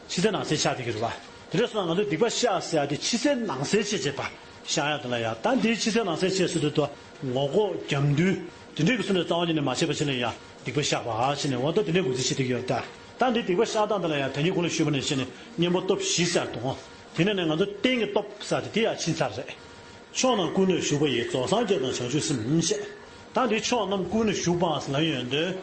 ཕྱི་གསལ་ནང་གསལ་བཤགས་བསྡད་ཀྱི་རེད་བ། དེ་འདྲ་སོང་ན་ང་ཚོས་སྡིག་པ་བཤགས་ཟེར་ཡག་དེ་ཕྱི་གསལ་ནང་གསལ་བྱས་བྱས་པ་བཤགས་ཡག་དེ་ལ་ཡ། ད་འདིའི་ཕྱི་གསལ་ནང་གསལ་བྱས་ཟེར་དུས་ད་ངོ་ལྐོག་རྒྱབ་མདུན་དེ་འདྲའི་གི་གསུམ་ནས་རྩ་བ་ཉིད་ནས་མ་བྱས་པ་ཅིག་ལ་ཡ་སྡིག་པ་བཤགས་པ་ཟེར་ནས། འོ་ད་དེ་འདྲའི་འགོ་འཛིན་བྱེད་བསྡད་ཀྱི་ཡོད་ད། ད་འདི་སྡིག་པ་བཤགས་སྟངས་དེ་ལ་ཡ་ད་ནི་གོང་ལ་ཞུས་པ་ནང་བཞིན་ནས་གཉེན་པོ་སྟོབས་བཞི་ཟེར་དང་། དེ་ནས་ནས་ང་ཚོ་རྟེན་གྱི་སྟོབས་ཟེར་དེ་དེ་ཡང་ཕྱིན་ཚར་རེད། ཕྱོགས་རྣམས་ཀུན་ནས་ཞུགས་པ་ཡི། རྫོགས་སངས་རྒྱས་དང་བྱང་ཆུབ་སེམས་ཞེས། ད་འདི་ཕྱོགས་རྣམས་ཀུན་ནས་ཞུགས་པ་ཟེར་ལབ་ཡོང་དུས།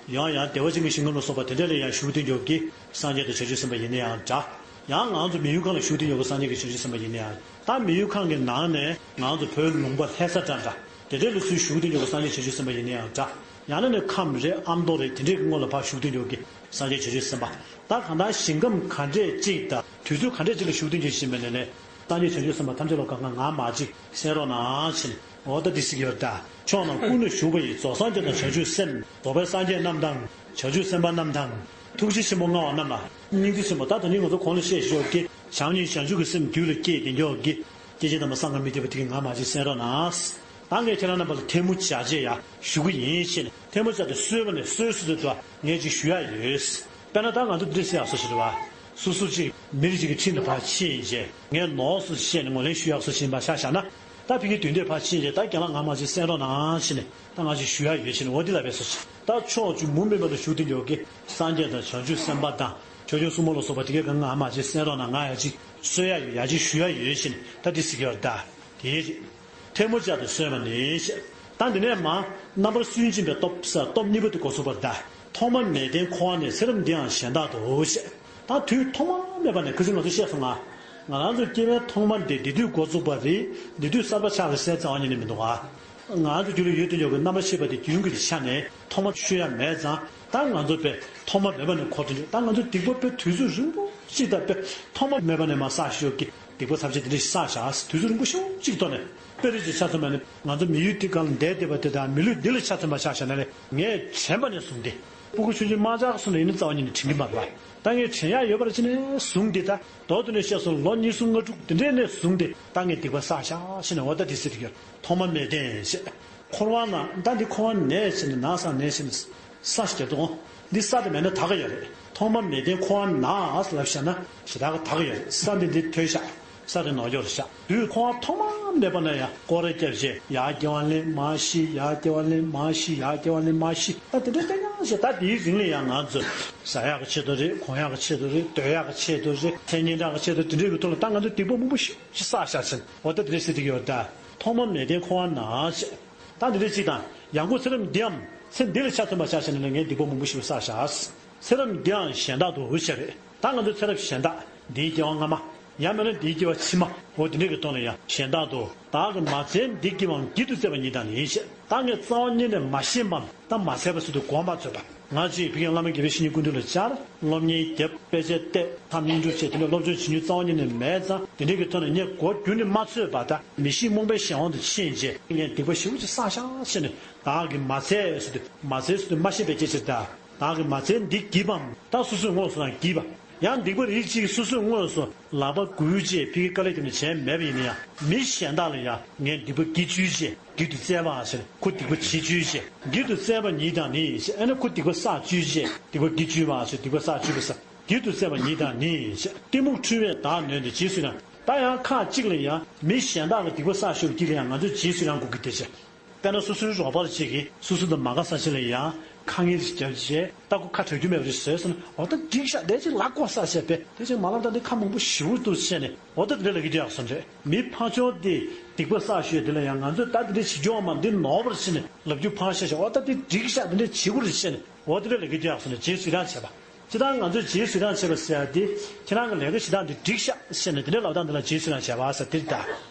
ཡང་ཡང་བདེ་བ་ཅན་གྱི་ཞིང་ཁམས་ལ་སོགས་པ་དེ་འདྲ་ལ་ཡང་ཞུགས་བསྡད་ཀྱོག་གི་སངས་རྒྱས་དང་བྱང་ཆུབ་སེམས་དཔའ་ཡིན་ན་ཡང་འདྲ། ཡང་ང་ཚོ་མི་ཡུལ་ཁམས་ལ་ཞུགས་བསྡད་ཀྱོག་གི་སངས་རྒྱས་ཀྱི་བྱང་ཆུབ་སེམས་དཔའ་ཡིན་ན་ཡང་། ད་མི་ཡུལ་ཁམས་ཀྱི་ནང་ནས་ང་ཚོ་བོད་ལུང་པ་ལྷ་ས་འདྲ་འདྲ་དེ་འདྲའི་ལ་ཚུར་ཞུགས་བསྡད་ཀྱོག་གི་སངས་རྒྱས་བྱང་ཆུབ་སེམས་དཔའ་ཡིན་ན་ཡང་འདྲ། ཡང་ན་ནི་ཁམས་རེད། ཨ་མདོ་རེད། དེ་འདྲའི་གི་སྔོན་ལ་ཕར་ཞུགས་བསྡད་ཀྱོག་གི་སངས་རྒྱས་བྱང་ཆུབ་སེམས་དཔའ། ད་གང་ལྟར་ཞིང་ཁམས་ག་འདྲས་ཅིག་དང་དུས་ཚོད་ག་འདྲས་ཅིག་ལ་ཞུགས་བསྡད་ཀྱོག་ཞིག་མིན་ནས་ལས། སངས་རྒྱས་བྱང་ཆུབ་སེམས་དཔའ་ཐམས་ཅད་ལ་གང་ག་ང་མ་གཅིག་གསན་རོགས་གནང་ཞེས་ནས། འོ་ད་འདི་ཟེར་གྱི་ཡོད་ད། ཕྱོགས་རྣམས་ཀུན་ནས་ཞུགས་པ་ཡི། རྫོགས་སངས་རྒྱས་དང་བྱང་ཆུབ་སེམས། རྫོགས་པའི་སངས་རྒྱས་རྣམས་དང་། བྱང་ཆུབ་སེམས་དཔའ་རྣམས་དང་། ཐུགས་རྗེ་ཆེན་པོ་མངའ་བ་རྣམས་ལ། སྙིང་རྗེ་ཆེན་པོ་ད་ད་ནི་ང་ཚོ་གོང་ལ་བཤད་ཞོར་གྱི་བྱམས་སྙིང་བྱང་ཆུབ་ཀྱི་སེམས་རྒྱུད་ལ་སྐྱེས་བསྡད་ཀྱོག་གི་སྐྱེ་མཆེད་དམ་པ་བསམ་གྱིས་མི་ཁྱབ་པ་དེ་གས་ང་མ་གཅིག་གསན་རོགས་གནང་། ད་ངས་ཁྱེད་རང་རྣམ་པ་ལ་ཐལ་མོ་སྦྱར་བྱས་ཡ་ཞུ་གི་ཡིན་ཞེས་ནས། ཐལ་མོ་སྦྱར་ཏེ་གསོལ་བ་ནས་གསོལ་ཟེར་དུས་ད་ངས་ཅིག་ཞུ་ཡ་ཡོད། དཔེར་ན་ད་ང་ཚོ་འདི་འདྲས་ཟེར་ཡག་བཟོ་ཞིག་རེད་བ། སོ་སོ་གཅིག་མི་རིགས་གཅིག་གི་ཁྲིམས་ལ་ཕར་ཕྱིན་རྗེས་ངས་ནོར་སོ་བཤད་ནས་ངོས་ལེན་ཞུ་ཡག་བཟོ་ཞིག་ཡིན་པ་ཆ་བཞག་ན། ད་ཕ་གི་དུས་འདིར་ཕར་ཕྱིན་རྗེས་ད་རྒན་ལགས་ང་མ་གཅིག་གསན་རོགས་གནང་ཞེས་ནས་ད་ང་ཅིག་ཞུ་ཡག་ཡོད་ཞེས་ནས། འོ་འདི་ལ་བས་སོ་ཞིག་ད་ཕྱོགས་བཅུ་མུ་མེད་པ་ལ་བཞུགས་ཏེ་ཡོད་ཀྱི་སངས་རྒྱས་དང་བྱང་ཆུབ་སེམས་དཔའ་དང་ཆོས་སྐྱོང་སྲུང་མ་ལ་སོགས་པ་དེ་གས་གང་ང་མ་གཅིག་གསན་རོགས་གནང་། ང་ཡ་གཅིག་གསོལ་ཡག་ཡོད། ཡ་གཅིག་ཞུ་ཡག་ཡོད་ཞེས་ནས་ད་འདི་ཟེར་གྱི་ཡོད་རེད་ད། དེའི་རེད། ཐལ་མོ་སྦྱར་ཏེ་གསོལ་བ་ནས་ཞེས། ད་འདི་ནས་མར་རྣམ་པར་སུན་འབྱིན་པའི་སྟོབས་ཟེར་སྟོབས་གཉིས་པ་དེ་འགོ་ཚུགས་པ་རེད་ད། ཐོག་མ་མེད་རྟེན་འཁོར་བ་ནས། ཚེ་རབས་འདིའང་གཞན་དག་ཏུ་ཞེས། ད་དུས་ཐོག་མ་མེད་པ་ནས། ཁ་སང་ང་ཚོས་བཤད་སོང་ང་། ང་རང་ཚོ་སྐྱེ་བའི་ཐོག་མ་འདི་འདི་དུས་འགོ་བཙུགས་པ་རེད། འདི་དུས་གསར་པ་ཆགས་རེད་ཟེར་རྩ་བ་ཉིད་ནས་མི་འདུག་ག་ང་ཚོ་རྒྱུད་ལ་ཡོད་དུ་ཡོད་པའི་རྣམ་པར་ཤེས་པ་དེ་རྒྱུན་གྱི་ཆ་ནས་ཐོག་མ་ཤོད་ཡ་མེད་ཙང་། ད་ང་ཚོ་པས་ཐོག་མ་མེད་པ་ནས་འཁོར་དུ་འགྲོ། ད་ང་ཚོ་སྡིག་པ་པས་དུས་ཚོད་རིང་པོ་ཞིག་ད་པས་ཐོག་མ་མེད་པ་ནས་མར་བསགས་ཤོག་གི་སྡིག་པ་ཚབས་ཆེ་དེ་འདྲ་ཞིག་བསགས་བཞག་དུས་ཚོད་རིང་པོ་ཞེ་པོ་ཅིག་ཐོག་ནས། དཔེ་རིས་ཅིག་ཆ་མཚོན་པ་ནི་ང་ཚོ་མི་ཡུལ་འདི་སྒང་ལ་བསྡད་བསྡད་པ་དེ་དང་མི་ལུས་འདི་ལ་ཆ་མཚོན་པ་ཆ་བཞག་ན་ལས། ངས་དྲན་པ་ནས་བཟུང་སྟེ། སྤུ་གུ་ཆུང་ཆུང་དམར་ལྕགས་སུ་ནས་ཡིན་ན་རྩ་བ་ཉིད་ནས་དྲན་གྱི་མ་རེད་པ། ད་ངས་དྲན་ཡག་ཡོད་པར་བྱས་ནས་བཟུང་སྟེ། ད་མདོར་བསྡུས་ནས་བཤད་སོང་། ལོ་ཉི་ཤུ་ལྔ་དྲུག་དེ་འདྲའི་ནས་བཟུང་སྟེ་ད་ངས་སྡིག་པ་བསགས་བཞག་ཞེས་ནས། འོ་ད་དེ་ཟེར་གྱི་ཡོད། ཐོག་མ་མེད་རྟེན་ཞེས། འཁོར་བ་ན་ད་འདི་འཁོར་བ་ནས་ཞེས་ནས་ན་ས་ནས་ཞེས་ནས་ས་ཞེས་བརྒྱབ་འདུག་འདི་ས་དེ་མེད་ན་དག་གི་ཡོད་རེད། ཐོག་མ་མེད་རྟེན་འཁོར་བ་ན་ལབ་བཞག་ན་ཞེ་དྲག་གི་དག་གི་ཡོད་རེད། ས་འདི་འདི་ཐོས་ཤག་ས་དེ་ནོར་འཁྱོག་རེད་ཤག་དུས་འཁོར་བ་ཐོག་མ་མེད་པ་ན་ཡང་སྐོར་ར་བརྒྱབ་བྱས་ཡར་སྐྱེ་བ་ལེན་མར་ཤི། ཡར་སྐྱེ་བ་ལེན་མར་ཤི། ཡར་སྐྱེ་བ་ལེན་མར་ཤི། ད་དེ་འདྲ་བསྟན་ཡང་ཞེ། ད་དེའི་རིང་ལ་ཡང་ང་ཚོ་ཟ་ཡག་གི་ཆེད་དུ་རེད། གོན་ཡག་གི་ཆེད་དུ་རེད། སྡོད་ཡག་གི་ཆེད་དུ་རེད། མཚན་སྙན་གྲགས་ཀྱི་ཆེད་དུ་དེ་འདྲའི་གི་ཐོག་ལ་ད་ང་ཚོ་སྡིག་པ་མང་པོ་ཞིག་བསགས་བཞག་ཟིན། འོ་ད་དེ་འདྲ་ཟེར་གྱི་ཡོད་ད། ཐོག་མ་མེད་རྟེན་འཁོར་བ་ན་ཞེས། ད་འདི་འདྲ་ཅིག་དང་། ཡང་སྒོས་ཚེ་རབས་འདིའམ་ཚེ་འདི་ལ་ཆ་མཚོན་པ་ཆ་བཞག་ན་ལས་ངས་སྡིག་པ་མང་པོ་ཞིག་བསགས་བཞག་ཚེ་རབས་འདིའང་གཞན་དག་ཏུ་ཞེས་རེད། ད་ང་ཚོའི་ཚེ་རབས་གཞན་དག་འདིའི་སྐྱེ་བ་སྔ་མ། ཡང་མིན་ན་འདིའི་སྐྱེ་བ་ཕྱི་མ། འོ་འདི་འདྲའི་གི་དོན་ལ་ཡང་གཞན་དག་ཏུ། བདག་གིས་མ་འཚལ་འདི་བགྱིས་པའང་། བགྱིད་དུ་སྩལ་བ་ཉིད་དང་ནི་ཞེས། ད་ངས་རྩ་བ་ཉིད་ནས་མ་ཤེས་པའམ་ད་མ་འཚལ་བ་ཟེར་དུས་གོ་མ་ཆོད་པ། ང་ཅིག་ཕ་གིའི་བླ་མ་དགེ་བའི་བཤེས་གཉེན་ཀུན་འདུས་ལ་བཅར། སློབ་གཉེར་བརྒྱབ། དཔེ་ཆ་བལྟས། ཐབས་སྙིང་སྒྲུབ་བྱས། དེ་འདྲ་སློབ་སྦྱོང་བྱེད་རྒྱུ་རྩ་བ་ཉིད་ནས་མེད་ཙང་། དེ་འདྲའི་གི་ཐོག་ནས་ངས་གོ་རྒྱུ་ནི་མ་ཆོད་པ་དང་། མི་ཤེས་རྨོངས་པའི་གཞན་དབང་དུ་ཕྱིན་རྗེས་ངས་སྡིག་པ་ཞེ་པོ་ཅིག་བསགས་ཤག་ཟེར་ནས། བདག་གིས་མ་འཚལ་ཟེར་དུས་མ་འཚལ་ཟེར་དུས་མ་ཤེས་པའི་སྐད་ཆ་རེད་ད། བདག་གིས་མ་འཚལ་འདི་བགྱིས་པའམ། ད་སོ་སོས་དངོས་སུ་རང་བགྱིས་པ། ཡང་སྡིག་པ་རིགས་གཅིག་སོ་སོས་དངོས་སུ་ལག་པ་འགུལ་རྗེས་ཕ་གིའི་དཀའ་ལས་བརྒྱབ་ནས་བྱས་མེད་པ་ཡིན་ན་ཡང་། མི་གཞན་དག་ལ་ཡང་ངས་སྡིག་པ་བགྱིས་བཅུག་རྗེས་བགྱིད་དུ་སྩལ་བ་ཟེར། ཁོ་སྡིག་པ་བྱེད་བཅུག་རྗེས་བགྱིད་དུ་སྩལ་བ་ཉིད་དང་ནི་ཞེས། ཨ་ནི་ཁོ་སྡིག་པ་བསགས་བཅུག་རྗེས་སྡིག་པ་བགྱིད་བཅུག་པ་ཟེར། སྡིག་པ་བསགས་བཅུག་པ་ཟེར། བགྱིད་དུ་སྩལ་བ་ཉིད་དང་ནི་ཞེས། གཏི་མུག་འཁྲུལ་བས་བདག་ནོན་ཏེ་རྗེས་སུ་ཡི་རང་། ད་ཡང་ཁ་གཅིག་ལ་ཡང་མི་གཞན་དག་ལ་སྡིག་པ་བསགས་ཞུགས་ཀྱི་ལ་ཡང་ང་ཚོས་རྗེས་སུ་ཡི་རང་དགོས་ཀྱི་དེ་བྱས། དཔེར་ན་སོ་སོའི་རོགས་པ་ཅིག་གིས་སོ་སོ་དང་མ་དགའ་ས་ཞིག་ལ་ཡང་ཁ་ངན་ཞིག་བརྒྱབ་རྗེས། ད་ཁོ་ཁ་གྲག་རྒྱུ་མེད་པ་རེད་ཟེར་སོང་ན། འོ་ད་འགྲིག་ཤག་དེ་ཅིག་ལབ་དགོས་ས་བྱས་པས། དེ་ཅིག་མ་ལབ་ད་འདི་ཁ་མང་པོ་ཞེ་པོ་འདུག་བྱས་ནས། འོ་ད་དེ་འདྲ་ལབ་ཀྱི་འདུག་ཡག་སོང་རེད། མི་ཕར་ཕྱོགས་དེ་སྡིག་པ་བསགས་ཞུས་དེ་ལ་ཡང་ང་ཚོས་ད་དེ་འདྲ་བྱེད་རྒྱུ་ཡོད་མ་རེད། འདི་ནོར་བ་རེད་ཟེར་ནས་ལབ་རྒྱུ་ཕར་བཞག་བྱས། འོ་ད་འདི་འགྲིག་ཤག་དེ་འདྲ་བྱེད་དགོས་རེད་ཟེར་ནས། འོ་དེ་འདྲ་ལབ་ཀྱི་འདུག་ཡག་སོང་རེད། རྗེས་སུ་ཡི་རང་བྱས་པ། སྤྱིར་བཏང་ང་ཚོས་རྗེས་སུ་ཡི་རང་བྱས་པ་ཟེར་ཡག་དེ། ཁྱེད་རང་གི་ལས་ཀ་བྱེད་སྟངས་དེ་འགྲིག་ཤག་ཟེར་ནས་དེ་འདྲ་ལབ་སྟངས་དེ་ལ་རྗེས་སུ་ཡི་རང་བྱས་པ་ཟེར་དེ་རེད་ད།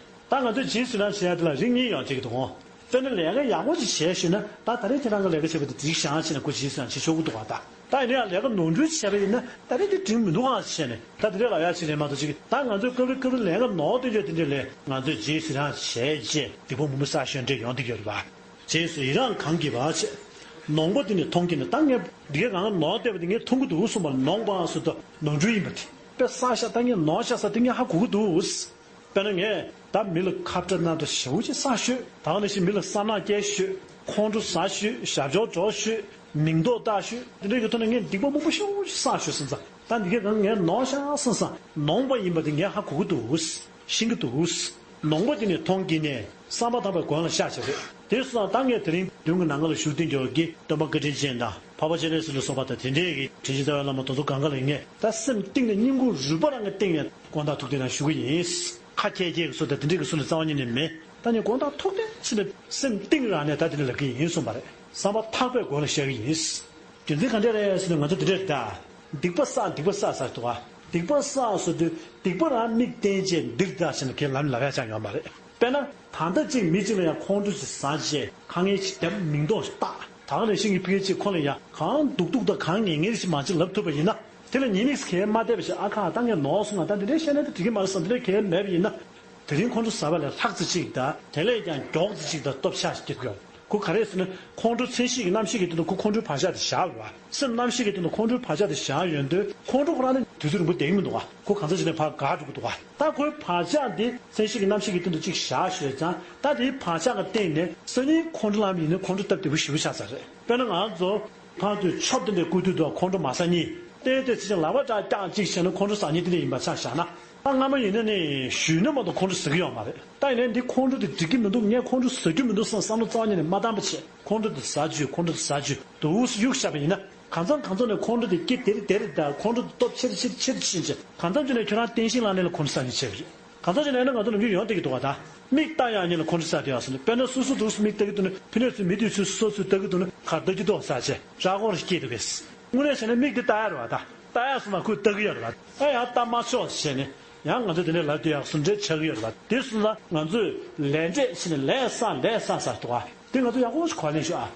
ད་ང་ཚོས་རྗེས་སུ་ཡི་རང་བྱེད་ཡག་དེ་ལ་རིགས་གཉིས་ཡོད་ཅིག་འདུག་གོ། དཔེར་ན་ལས་ཀ་ཡག་པོ་ཅིག་བྱས་ཞུས་ན། ད་ད་རེས་ཁྱེད་རང་གི་ལས་ཀ་བྱས་པ་དེ་འགྲིག་ཤག་ཟེར་ནས་ཁོ་རྗེས་སུ་ཡང་བྱེད་ཆོག་གི་འདུག་བ། ད་ད་ཡིན་ན་ཡང་ལས་ཀ་ནོར་འཁྲུལ་བྱས་པ་ཡིན་ན། ད་རེས་དེ་འགྲིག་མི་འདུག་ཨང་ཟེར་ནས། ད་དེ་འདྲས་ལབ་ཡག་ཅིག་རེད་མ་གཏོགས་ཅིག་ད་ང་ཚོས་སྐབས་རེ་སྐབས་རེ་ལས་ཀ་ནོར་དེ་འདྲས་དེ་འདྲས་ལས། ང་ཚོས་རྗེས་སུ་ཡི་རང་བྱས་རྗེས་སྡིག་པ་མང་པོ་བསགས་ཞོར་འདྲས་ཡོང་བསྡད་ཡོད་རེད་བ། རྗེས་སུ་ཡི་རང་གང་བགྱིས་པ་བྱས། ནོངས་པ་དེ་ནི་མཐོང་བགྱིས་ནས། ད་ངས་འདི་གས་གང་ལ་ནོར་བསྡད་པ་དེ་ངས་མཐོང་གི་འདུག་གསུངས་པ་ལ། ནོངས་པ་ཟེར་དུས་ནོར་འཁྲུལ་ཡིན་པ་དེ། དཔེ་བསགས་ཤག་ད་ངས་ནོར་ཤག་ཟེར་དེ་ངས་ཧ་གོ་གི་འདུག་དཔེར་ན་ངས་ད་མི་ལ་ཁ་བྲལ་རྣམ་དག་ཞེ་པོ་ཅིག་བསགས་ཤོད། ད་ག་ནང་བཞིན་མི་ལ་བསམ་ནག་སྐྱེལ་ཤོད། ཁོང་ཁྲོ་ཟ་ཤོད། ཞབས་ཀྱོག་འགྲོ་ཤོད། མིང་འདོགས་བཏགས་ཤོད། དེ་འདྲ་གི་ཐོག་ནས་ངས་སྡིག་པ་མང་པོ་ཞེ་པོ་ཅིག་བསགས་ཤོད་སོང་ཙང་། ད་འདི་གས་གང་ངས་ནོར་ཤག་བསམ་སོང་། ནོངས་པ་ཡིན་པ་དེ་ངས་ཧ་གོ་གི་འདུག་ཤེས་ཀྱི་འདུག་ནོངས་པ་དེ་ནི་མཐོང་བགྱིས་ནས། བསམ་པ་དམ་པའི་སྒོ་ལ་བཤགས་བྱ་རེད། དེ་སོང་ཙང་ད་ངས་དེ་རིང་མདུན་གྱི་ནང་ཁ་ལ་བཞུགས་བསྡད་ཡོད་ཀྱི་སྟོན་པ་བཀའ་དྲིན་ཅན་དང་འཕགས་པ་སྤྱན་རས་གཟིགས་ལ་སོགས་པ་དང་། དེ་འདྲས་ཀྱི་དྲིན་ཅན་རྩ་བའི་བླ་མ་དེ་ཚོ་གང་ག་ལ་ངས་ད་སེམས་གཏིང་ནས་སྙིང་ཁུང་རུས་པ་རང་གི་གཏིང་ནས་དགོངས་དག་ཐུགས་རྗེ་གནང་ཞུ་གི་ཡིན། ཁ་ཁྱེད་ཁྱེད་ཀྱི་སུ་དང་དེ་འདྲས་ཀྱི་སུ་ནས་རྩ་བ་ཉིད་ནས་མེད། ད་ངས་དགོངས་དག་ཐུགས་རྗེ་ཆེ་ནས་སེམས་གཏིང་རང་ནས་ད་དེ་འདྲ་ལབ་ཀྱི་ཡིན་གསུངས་པ་རེད། བསམ་པ་ཐག་པའི་སྒོ་ལ་བཤགས་ཀྱི་ཡིན། རྒྱུ་མཚན་ག་འདྲས་རེད་ཟེར་ན། ང་ཚོ་དེ་འདྲས་རེད་ད། སྡིག་པ་བསགས་སྡིག་པ་བསགས་ཟེར་འདུག་ག་སྡིག་པ་བསགས་ཟེར་དུས་སྡིག་པ་རང་མིག་བསྟན་བྱས་འདིར་ད་ཟེར་ནས་ཁས་ལབ་ལབ་ཡག་ཅང་ཡོད་མ་རེད། དཔེར་ན་ད་ལྟ་གཅིག་མི་གཅིག་ལ་ཡང་ཁོང་ཁྲོ་ཞིག་ཟ་བྱས། དཀའ་ངལ་ཞིག་བརྒྱབ། མིང་འདོགས་ཤིག་བཏགས། ད་ག་ནང་བཞིན་གྱི་ཕ་གི་གཅིག་ཁོ་ལ་ཡང་གང་སྡུག་སྡུག་དང་གང་ངན་ངན་ཞིག་མ་གཅིག་ལབ་ཐུབ་པ་ཡིན་ན། དེ་ལ་ཉེས་དམིགས་ཁས་མ་བལྟས་པ་ཞིག་ཨ་ཁ་ད་ངས་ནོར་སོང་ང་། ད་འདི་འདྲའི་བཤད་ན་ད་འགྲིག་གི་མ་རེད་བསམ། འདི་འདྲའི་ཁས་མེད་པ་ཡིན་ན། དེ་རིང་ཁོང་ཁྲོ་ཟ་བ་ལས་ལྷག་ཙམ་ཅིག་དང་། དེ་ལས་ཀྱང་མགྱོགས་ཙམ་ཅིག་དང་སྟོབས་ཆག་ཅིག་སྐྱེ་ཐུབ་ཡོད། ཁོ་ག་རེ་ཟེར་ན། ཁོང་ཁྲོ་མཚན་གཞི་གི་རྣམ་ཤེས་ཀྱི་སྟེང་དུ་ཁོ་ཁོང་ཁྲོའི་བག་ཆགས་དེ་བཞག་ཡོད་པ། སེམས་རྣམ་ཤེས་ཀྱི་སྟེང་དུ་ཁོང་ཁྲོའི་བག་ཆགས་དེ་བཞག་ཡོང་དུས། ཁོང་ཁྲོ་ཁོ་རང་ནི་དུས་ཚོད་རིང་པོ་བསྡད་ཀྱི་མི་འདུག་ག་ཁོ་གང་ཚ་ཅིག་ནས་ཕར་འགག་འགྲོ་གི་འདུག་ག་ད་ཁོའི་བག་ཆགས་འདི་མཚན་གཞི་གི་རྣམ་ཤེས་ཀྱི་སྟེང་དུ་ཅིག་བཞག་ཞོད་ཙང་། ད་དེའི་བག་ཆགས་ཀྱི་སྟེང་ནས་སང་ཉིན་ཁོང་ཁྲོ་ལངས་པ་ཡིན་ན་ཁོང་ཁྲོ་སྟབས་བདེ་པོ་ཞེ་པོ་ཆགས་ཚར་རེད། དཔེར་ན་ང་ཚོ་ཕར་དུས་ཆོབ་དེ་འདྲའི་བསྐུར་དུས་དུ་ཁོང་ཁྲོ་མ་ཟ་མཁན། ཏན་ཏན་ཚིག་ཅིག་ལག་པ་སྦྲགས་ཀྱག་ཅིག་བྱས་ན་ཁོང་ཁྲོ་ཟ་མཁན་དེ་འདྲ་ཡིན་པ་ཆ་བཞག་ན། ད་སྔ་མ་ཡིན་ན་ནི་ཞུས་ན་མ་གཏོགས་ཁོང་ཁྲོ་ཟ་གི་ཡོད་མ་རེད། ད་ཡིན་ནའི་འདི་ཁོང་ཁྲོ་དེ་འགྲིག་གི་མི་འདུག་ངས་ཁོང་ཁྲོ་ཟ་རྒྱུ་མི་འདུག་བསམ་བསམ་བློ་རྩ་བ་ཉིད་ནས་མ་བཏང་པ་བྱས། ཁོང་ཁྲོ་དེ་ཟ་རྒྱུ། ཁོང་ཁྲོ་དེ་ཟ་རྒྱུ་འདུག་གཡུག་བཞག་པ་ཡིན་ན། གང་འཚམ་གང་འཚམ་ནས་ཁོང་ཁྲོ་དེ་སྐྱེ་དེ་རེད་དེ་རེད། ད་ཁོང་ཁྲོ་དེ་སྟོབས་ཆེ་རུ་ཆེ་རུ་ཆེ་རུ་ཕྱིན་བྱས། གང་འཚམ་ཅིག་ནས་ཁྱོད་རང་བསྟན་ཤིང་ལག་ལེན་ལ་ཁོང་ཁྲོ་ཟ་མཁན་ཆགས་ཀྱི་རེད། གང་ཟག་ཅིག་ལ་ཡིན་ན་ང་ཚོ་ནམ་རྒྱུན་ཡོང་བསྡད་ཀྱི་འདུག་ག་ད་མིག་ལྟ་ཡག་ཉིད་ལ་ཁོང་ཁྲོ་ཟ་བསྡད་ཡག་ཟེར་ནས། དཔེར་ན་སོ་སོ་འདུག་སེ་མིག་ལྟ་གི་འདུག་ན། ཕི་ནས་ཚུར་མི་དེ་ཚུར་སོ་སོས་ལྟ་གི་འདུག་ན། གར་ལྟ་རྒྱུ་འདུག་ཟེར་བྱས་ར་སྐོར་སྐྱེས་འདུག་གས། དངོས་གནས་བྱས་ན་མིག་དེ་ལྟ་ཡག་རེད་བ། ད་ལྟ་ཡག་སོང་ན་ཁོས་ལྟ་གི་ཡོད་རེད་བ། ཨ་ཡང་ལྟ་མ་ཆོག་ཟེར་བྱས་ནས་ཡང་ང་ཚོས་དེ་འདྲས་ལབ་བསྡད་ཡག་བཟོ་འདྲས་ཆགས་ཀྱི་ཡོད་རེད་བ། དེ་སོང་ཙང་ང་ཚོས་ལས་འབྲས་ཟེར་ནས་ལས་བསགས་ལས་བསགས་ཟེར་འདུག་ག་དེ་ང་ཚོ་ཡག་པོ་ཞིག་གོ་ལེན་ཞུ་ཨ།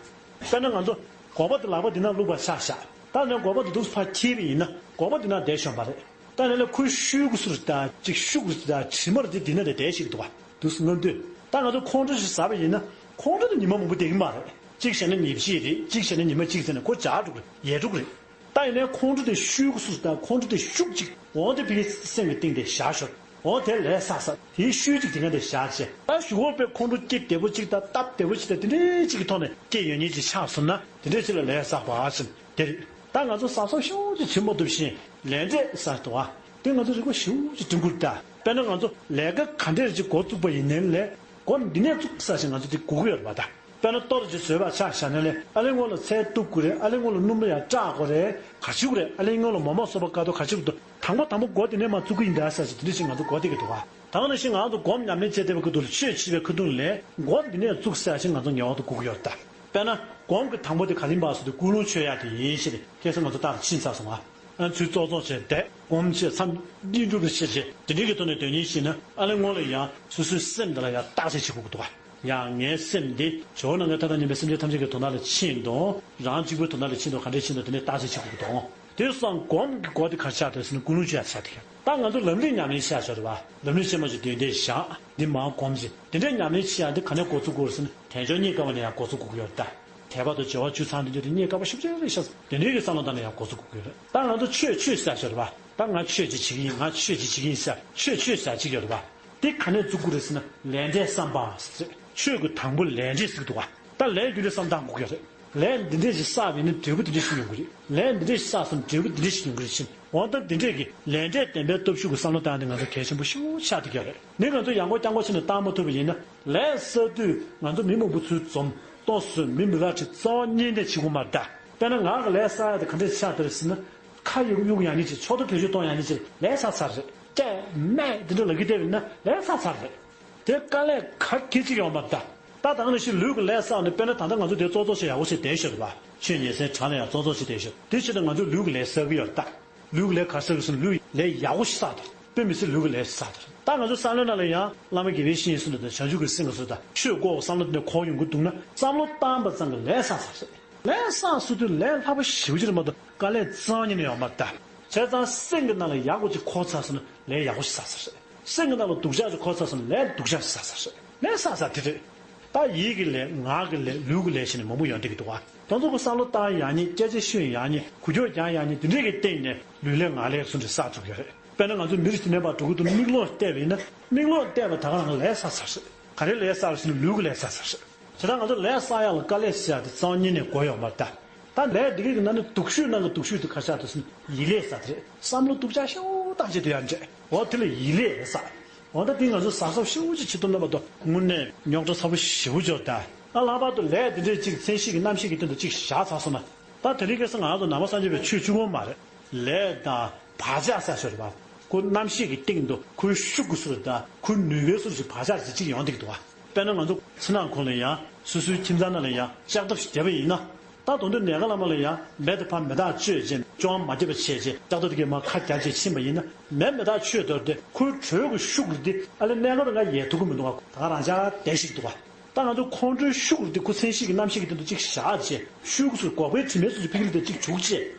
དཔེར་ན་ང་ཚོ་སྒོག་པ་དེ་ལག་པ་འདི་ན་བླུགས་པ་ཆགས་བཞག་ད་ནས་སྒོག་པ་དེ་འདུག་སེ་ཕར་འཁྱེར་བ་ཡིན་ན་སྒོག་པ་འདི་ན་བསྡད་ཤོང་པ་རེད། ད་ནས་ལ་ཁོའི་ཤུལ་གུ་སུ་རུ་ད་ཅིག་ཤུ་གུ་སུ་ད་དྲི་མ་རུ་དེ་འདི་ན་དེ་བསྡད་ཤིག་འདུག་བ། འདུག་སེ་ངང་དུས་ད་ང་ཚོ་ཁོང་ཁྲོ་ཞིག་ཟ་བ་ཡིན་ན་ཁོང་ཁྲོ་དེ་ཉི་མ་མང་པོ་བསྡད་ཀྱི་མ་རེད། གཅིག་བྱས་ན་ཉིན་གཅིག་རེད། གཅིག་བྱས་ན་ཉི་མ་གཅིག་ཟེར་ནས་ཁོ་འཇག་འགྲོ་གི་རེད། ཡལ་འགྲོ་གི་རེད། ད་ཡིན་ནའི་ཁོང་ཁྲོ་དེ་ཤུལ་གུ་སུ་རུ་ད་ཁོང་ཁྲོ་དེ་ཤུགས་གཅིག་འོང་དེ་བི་སེམས་ཀྱི་གཏིང་དེ་བཞག་ཤོག་འོ་དེ་ལས་བསགས་བསགས་དེའི་ཤུལ་གཅིག་དེ་ག་དེ་བཞག་བྱས། ད་གཞུག་གུ་དཔེ་ཁོང་ཁྲོ་སྐྱེ་བདེ་པོ་གཅིག་དང་སྟབས་བདེ་པོ་གཅིག་དང་དེ་འདྲའི་གཅིག་གི་ཐོག་ནས་སྐྱེ་ཡོང་མཁན་ཅིག་ཆགས་སོང་ན་དེ་འདྲའི་ཅིག་ལ་ལས་བསགས་པ་ཟེར་དེ་རེད། ད་ང་ཚོ་གཟབ་གཟབ་ཤུགས་ཀྱིས་བྱེད་མ་ཐུབ་བཞིན་ལས་འབྲས་ཟེར་འདུག་བ། དེ་ང་ཚོ་རིག་པ་ཤུགས་ཀྱིས་སྒྲིམ་དགོས་རེད་ད། དཔེར་ན་ང་ཚོ་ལས་ཀ་ག་འདྲས་ཅིག་འགོ་བཙུགས་པ་ཡིན་ནའི་ལས་འགོ་འདི་ནས་བཙུགས་ཟེར་བཞིན་ང་ཚོ་དེ་སྒུག་གི་ཡོད་རེད་པ་ད། དཔེར་ན་གཏོར་ཅིག་བཟོས་པ་ཆ་བཞག་ན་ལས་ཨ་ལས་སྔོན་ལ་ཚལ་གཏུབ་དགོས་རེད། ཨ་ལས་སྔོན་ལ་སྣུམ་ལ་ཡར་སྐྲག་དགོས་རེད། ག་ཅི་དགོས་རེད། ཨ་ལས་སྔོན་ལ་མོག་མོག་བཟོ་བ་དཀའ་ཐུབ་ག་ཅི་དགོས་འདུག་དང་པོ་དང་པོ་འགོ་དེ་ནས་མར་བཙུགས་ཀྱི་ཡིན་ད་ཟེར་ཅིག་དེ་འདྲ་ཞིག་ང་ཚོ་གོ་བསྡད་ཀྱི་འདུག་ག་ད་ག་ནང་བཞིན་ང་ཚོ་སྒོམ་ཉམས་ལེན་བྱེད་བསྡད་པའི་ཁ་ཐུག་ལས་འགོ་འདི་ནས་བཙུགས་ཟེར་ཅིག་ང་ཚོ་ངེས་པར་དུ་སྒུག་གི་ཡོད་རེད་ད། དཔེར་ན་སྒོམ་གྱི་དང་པོ་དེ་ག་ཡིན་པ་ཟེར་དུས་ཀུན་སློང་ཆོད་ཡག་དེ་ཡིན་ཞེས་ཁ་སང་ང་ཚོ་ལྟར་ཕྱིན་ཚར་སོང་ང་། ཨ་ཚུར་ཙོག་ཙོག་བྱས་བསྡད། སྒོམ་བྱས་མཚམས་བསྙེན་སྒྲུབ་རེ་བྱས་བྱས་དེ་འདྲའི་གི་ཐོག་ནས་སྡོད་མཁན་ཞིག་ན་ཨ་ལས་སྔོན་ལ་ཡང་སོ་སོའི་སེམས་འདི་ལ་ཡང་བརྟག་དཔྱད་བྱེད་དགོས་ཀྱི་འདུག་ག་ཡང་ངའི་སེམས་འདི་ཇོ་བོ་ནམ་མཁའི་མཐའ་དང་མཉམ་པའི་སེམས་ཅན་ཐམས་ཅད་ཀྱི་དོན་དག་ལ་ཕྱིན་དང་། རང་གཅིག་པུའི་དོན་དག་ལ་ཕྱིན་དང་། ག་འདྲས་ཕྱིན་དང་། དེ་ནས་བརྟག་དཔྱད་བྱེད་དགོས་ཀྱི་འདུག་དེ་སོང་སྒོམ་གྱི་སྒོ་དེ་ག་རེ་ཆགས་འདུག་ཟེར་ན་ཀུན་སློང་ཆོད་ཡག་ཆགས་འདུག་ད་ང་ཚོ་ལམ་རིམ་ཉམས་ལེན་བྱས་ཡག་ཆགས་འདུག་བ། ལམ་རིམ་ཆེན་མོ་ཞིག་འདོན་བསྡད་བཞག་འདི་མར་སྒོམ་ཞིག་དེ་འདྲའི་ཉམས་ལེན་བྱེད་ཡག་འདི་ག་ནས་འགོ་བཙུགས་དགོས་ཟེར་ན་དལ་འབྱོར་རྙེད་དཀའ་བ་ནས་ཡང་འགོ་བཙུགས་དགོས་ཀྱི་ཡོད་རེད་ད། དད་པ་དང་བྱ་བ་བཅུ་ཚང་དེ་འདྲ་དེ་རྙེད་དཀའ་བ་ཞེ་པོ་ཅིག་རེད་ཤག་དེ་འདྲའི་གི་བསམ་བློ་བཏང་ནས་ཡང་འགོ་བཙུགས་དགོས་ཀྱི་ཡོད་རེད། ད་ང་ཚོ་ཆོས་ཆོས་ཟེར་ཡག་ཆགས་འདུག་བ། ད་ང་ཆོས་ཅིག་བྱེད་ཀྱི་ཡིན། ང་ཆོས་ཅིག་བྱེད་ཀྱི་ཡིན་ཟེར། ཆོས་ཆོས་ཟེར་ཡག་ཅིག་ཡོད་རེད་བ། དེ་ག་ནས་བཙུགས་དགོས་རེད་ཟེར་ན་ལས་འབྲས་བསམ་པ་ཟེར། ཆོས་ཀྱི་དང་པོ་ལས་འབྲས་ཟེར་གྱི་འདུག་བ། ད་ལས་རྒྱུ་འབྲས་བསམ་བཏང་དགོས་ཀྱི་རེད། ལས་འདི་འདྲས་ཞིག་བསགས་པ་ཡིན་ན་འབྲས་བུ་འདི་འདྲས་ཞིག་ཡོང་གི་རེད། ལས་འདི་འདྲས་ཞིག་བསགས་སོང་ན་འབྲས་བུ་འདི་འདྲས་ཞིག་ཡོང་གི་རེད་ཟེར། འོ་ད་འདི་འདྲས་ཀྱི་ལས་འབྲས་བདེན་པའི་སྟོབས་ཤུགས་ཀྱི་བསམ་བློ་བཏང་ཡག་དེ་ང་ཚོ་གལ་ཆེན་པོ་ཞེ་པོ་ཆགས་བསྡད་ཀྱི་ཡོད་རེད། ནི་ང་ཚོ་ཡང་སྒོ་རྐྱང་པ་ཕྱིན་ནས་བཏང་མ་ཐུབ་པ་ཡིན་ན་ལས་བསགས་དུས་ང་ཚོ་མི་མང་པོ་ཚུར་འཛོམས་ཏོག་ཙམ་མི་མི་ལ་ཁྲི་རྩ་བ་གཉིས་འདྲ་བྱེད་དགོས་མ་རེད་ད། དཔེར་ན་ང་གི་ལས་བསགས་ཡག་དེ་ག་འདྲས་ཆགས་བསྡད་རེད་ཟེར་ན། ཁ་གཡུག་གཡུག་ཡག་ནི་ཅིག་ཕྱོགས་མཐུད་བེད་སྤྱོད་གཏོང་ཡག་ནི་ཅིག་ལས་བསགས་ཚར་རེད། སྐད་མེད་འདི་འདྲ་ལབ་ཀྱི་བསྡད་པ་ཡིན་ན་ལས་བསགས་ཚར་རེད། དེ་དཀའ་ལས་ག་གེ་ཅིག་ཡོང་མ་རེད་ད། ད་ད་ག་ནང་བཞིན་ལུས་ཀྱི་ལས་བསགས་ནས་དཔེར་ན་ད་ལྟ་ང་ཚོ་དེ་ཙོག་ཙོག་བྱས་ཡག་པོ་བྱས་བསྡད་ཤག་རེད་བ། ཆོས་ཉན་སའི་གྲས་ལ་ཡང་ཙོག་ཙོག་བྱས་བསྡད་ཤག་དེ་བྱས་ན་ང་ཚོས་ལུས་ཀྱི་ལས་བསགས་ཀྱི་ཡོད་རེད་ད། ལུས་ཀྱི་ལས་ག་རེ་བསགས་ཀྱི་ཟེར་ན་ལུས་ལས་ཡག་པོ་ཞིག་བསགས་འདུག་དཔེ་མི་སྲིད་ལུས་ཀྱི་ལས་བསགས་དེ་རེད། ད་ང་ཚོ་བསམ་བློའི་ནང་ལ་ཡང་བླ་མ་དགེ་བའི་བཤེས་གཉེན་སུ་འདྲ་དང་བྱང་ཆུབ་ཀྱི་སེམས་ཀྱི་སུ་དང་ཆོས་སྐོར་བསམ་བློ་དེ་འདྲ་འཁོར་ཡོང་གི་འདུག་ན་བསམ་བློ་བཏང་པ་ཙམ་གྱིས་ལས་བསགས་ཚར་རེད། ལས་བསགས་ཚུལ་དུ་ལས་སླ་པོ་ཞེ་པོ་ཅིག་རེད་མ་གཏོགས་དཀའ་ལས་རྩ་བ་ཉིད་ནས་ཡོད་མ་རེད་ད། བྱས་ཙང་སེམས་ཀྱི་ནང་ལ་ཡག་པོ་ཅིག་འཁོར་ཚར་སོང་ན་ལས་ཡག་པོ་ཞིག་བསགས་ཚར་རེད། སེམས་ཀྱི་ནང་ལ་སྡུག་ཅག་ཅིག་འཁོར་ཚར་སོང་ན་ལས་སྡུག་ཅག་ཅིག་བསགས་ཚར་རེད། ལས་བསགས་ཚར་དེ་རེད། ད་ཡིད་ཀྱི་ལས་ངག་གི་ལས་ལུས་ཀྱི་ལས་བྱས་ནས་མང་པོ་ཡོང་བསྡད་ཀྱི་འདུག་བ། དེ་ཚོ་ཁོ་བསམ་བློ་བཏང་ཡག་ཉིད་སྐད་ཆ་ཤོད་ཡག་ཉིད་འགུལ་སྐྱོད་རྒྱག་ཡག་ཉིད་དེ་འདྲས་ཀྱི་སྟེང་ནས་ལུས་ལས་ངག་ལས་སུ་འདྲ་བསགས་ཐུབ་ཀྱི་རེད། དཔེར་ན་ང་ཚོ་མི་རིགས་དེ་ནས་པར་འགྲོ་གི་འདུག་མིག་ལོག་བལྟས་པ་ཡིན་ན་མིག་ལོག་བལྟས་པ་ད་ག་རང་ལས་བསགས་ཚར་རེད། ག་རེ་ལས་བསགས་ཟེར་ན་ལུས་ཀྱི་ལས་བསགས་ཚར་རེད། བྱས་ཙང་ང་ཚོ་ལས་བསགས་ཡག་ལ་དཀའ་ལས་ཟེར་ཡག་དེ་རྩ་བ་ཉིད་ནས་དགོས་ཡོད་མ་རེད་ད། ད་ལས་འདི་གའི་ནང་ནས་སྡུག་ཤོས་ནང་གི་སྡུག་ཤོས་དེ་ག་ཤ་དུ་ཟེར་ན་ཡིད་ལས་བསགས་དེ་རེད། བསམ་བློ་སྡུག་ཅག་ཤོས་བཏང་བྱས་དུ་ཡང་འདྲ། འོ་དེ་ལ་ཡིད་ལས་བསགས། འོ་ད་དེ་ང་ཚོ་གཟབ་གཟབ་ཤོག་ཅིག་བྱེད་ཐུབ་ན་མ་གཏོགས་དངོས་གནས་རྙོག་དྲ་ཚ་པོ་ཞེ་པོ་འབྱོར་ད། ཨ་ལྷག་པར་དུ་ལས་དེ་འདྲས་ཅིག་མཚན་ཤས་ཀྱི་རྣམ་ཤེས་ཀྱི་སྟེང་དུ་ཅིག་བཞག་ཚར་སོང་ན། ད་དེ་རིང་ཁ་སང་ང་རང་ཚོ་ནང་པ་སངས་རྒྱས་པའི་ཆོས་བཅུ་པོ་མ་རེད། ལས་དང་བག་ཆགས་ཟེར་ཤོར་བ། ཁོ་རྣམ་ཤེས་ཀྱི་སྟེང་དུ་ཁོའི་ཤུགས་ཀྱི་ཚུལ་དང་ཁོའི་ནུས་པའི་ཚུལ་ཞིག་བག་ཆགས་ཅིག་ཅིག་ཡོང་བསྡད་ཀྱི་འདུག་བ། དཔེར་ན་ང་ཚོ་ཚེ་ནང་ཁོངས་ལ་ཡང་སོ་སོའི་ཁྱིམ་ཚང་ནང་ལ་ཡང་ལྕགས་ཐབ་ཞིག་བརྒྱབ་པ་ཡིན་ན། ད་དོན་དུ་ནས་ཀ་བླ་མ་ལ་ཡང་མེ་དང་ཕར་མེ་སྟག་གཅོད་བྱས་ཅོང་མ་བརྒྱབ་པ་བྱས་རྗེས་ལྕགས་ཐབ་དེ་གས་མར་ཁ་བརྒྱབ་བྱས་ཕྱིན་པ་ཡིན་ན་མེ་མེ་སྟག་གཅོད་དོར་ཏེ་ཁོའི་དྲོད་ཀྱི་ཤུགས་ཀྱིས་དེ་ཨ་ལེ་གནས་སྐབས་ལ་ང་ཡལ་ཐུབ་ཀྱི་མི་འདུག་བ། ད་ག་རང་ཅག་བསྡད་ཞིག་འདུག་བ། ད་ང་ཚོ་ཁོང་ཁྲོའི་ཤུགས་ཀྱིས་དེ་ཁོ་མཚན་ཤས་ཀྱི་རྣམ་ཤེས་ཀྱི་སྟེང་དུ་ཅིག་བཞག་བྱས་ཤུགས་སུ་འགོག་པའི་དྲི་མའི་ཚུལ་གྱིས་ཕི་གི་ལི་དེ་ཅིག་བྱུག་བྱས་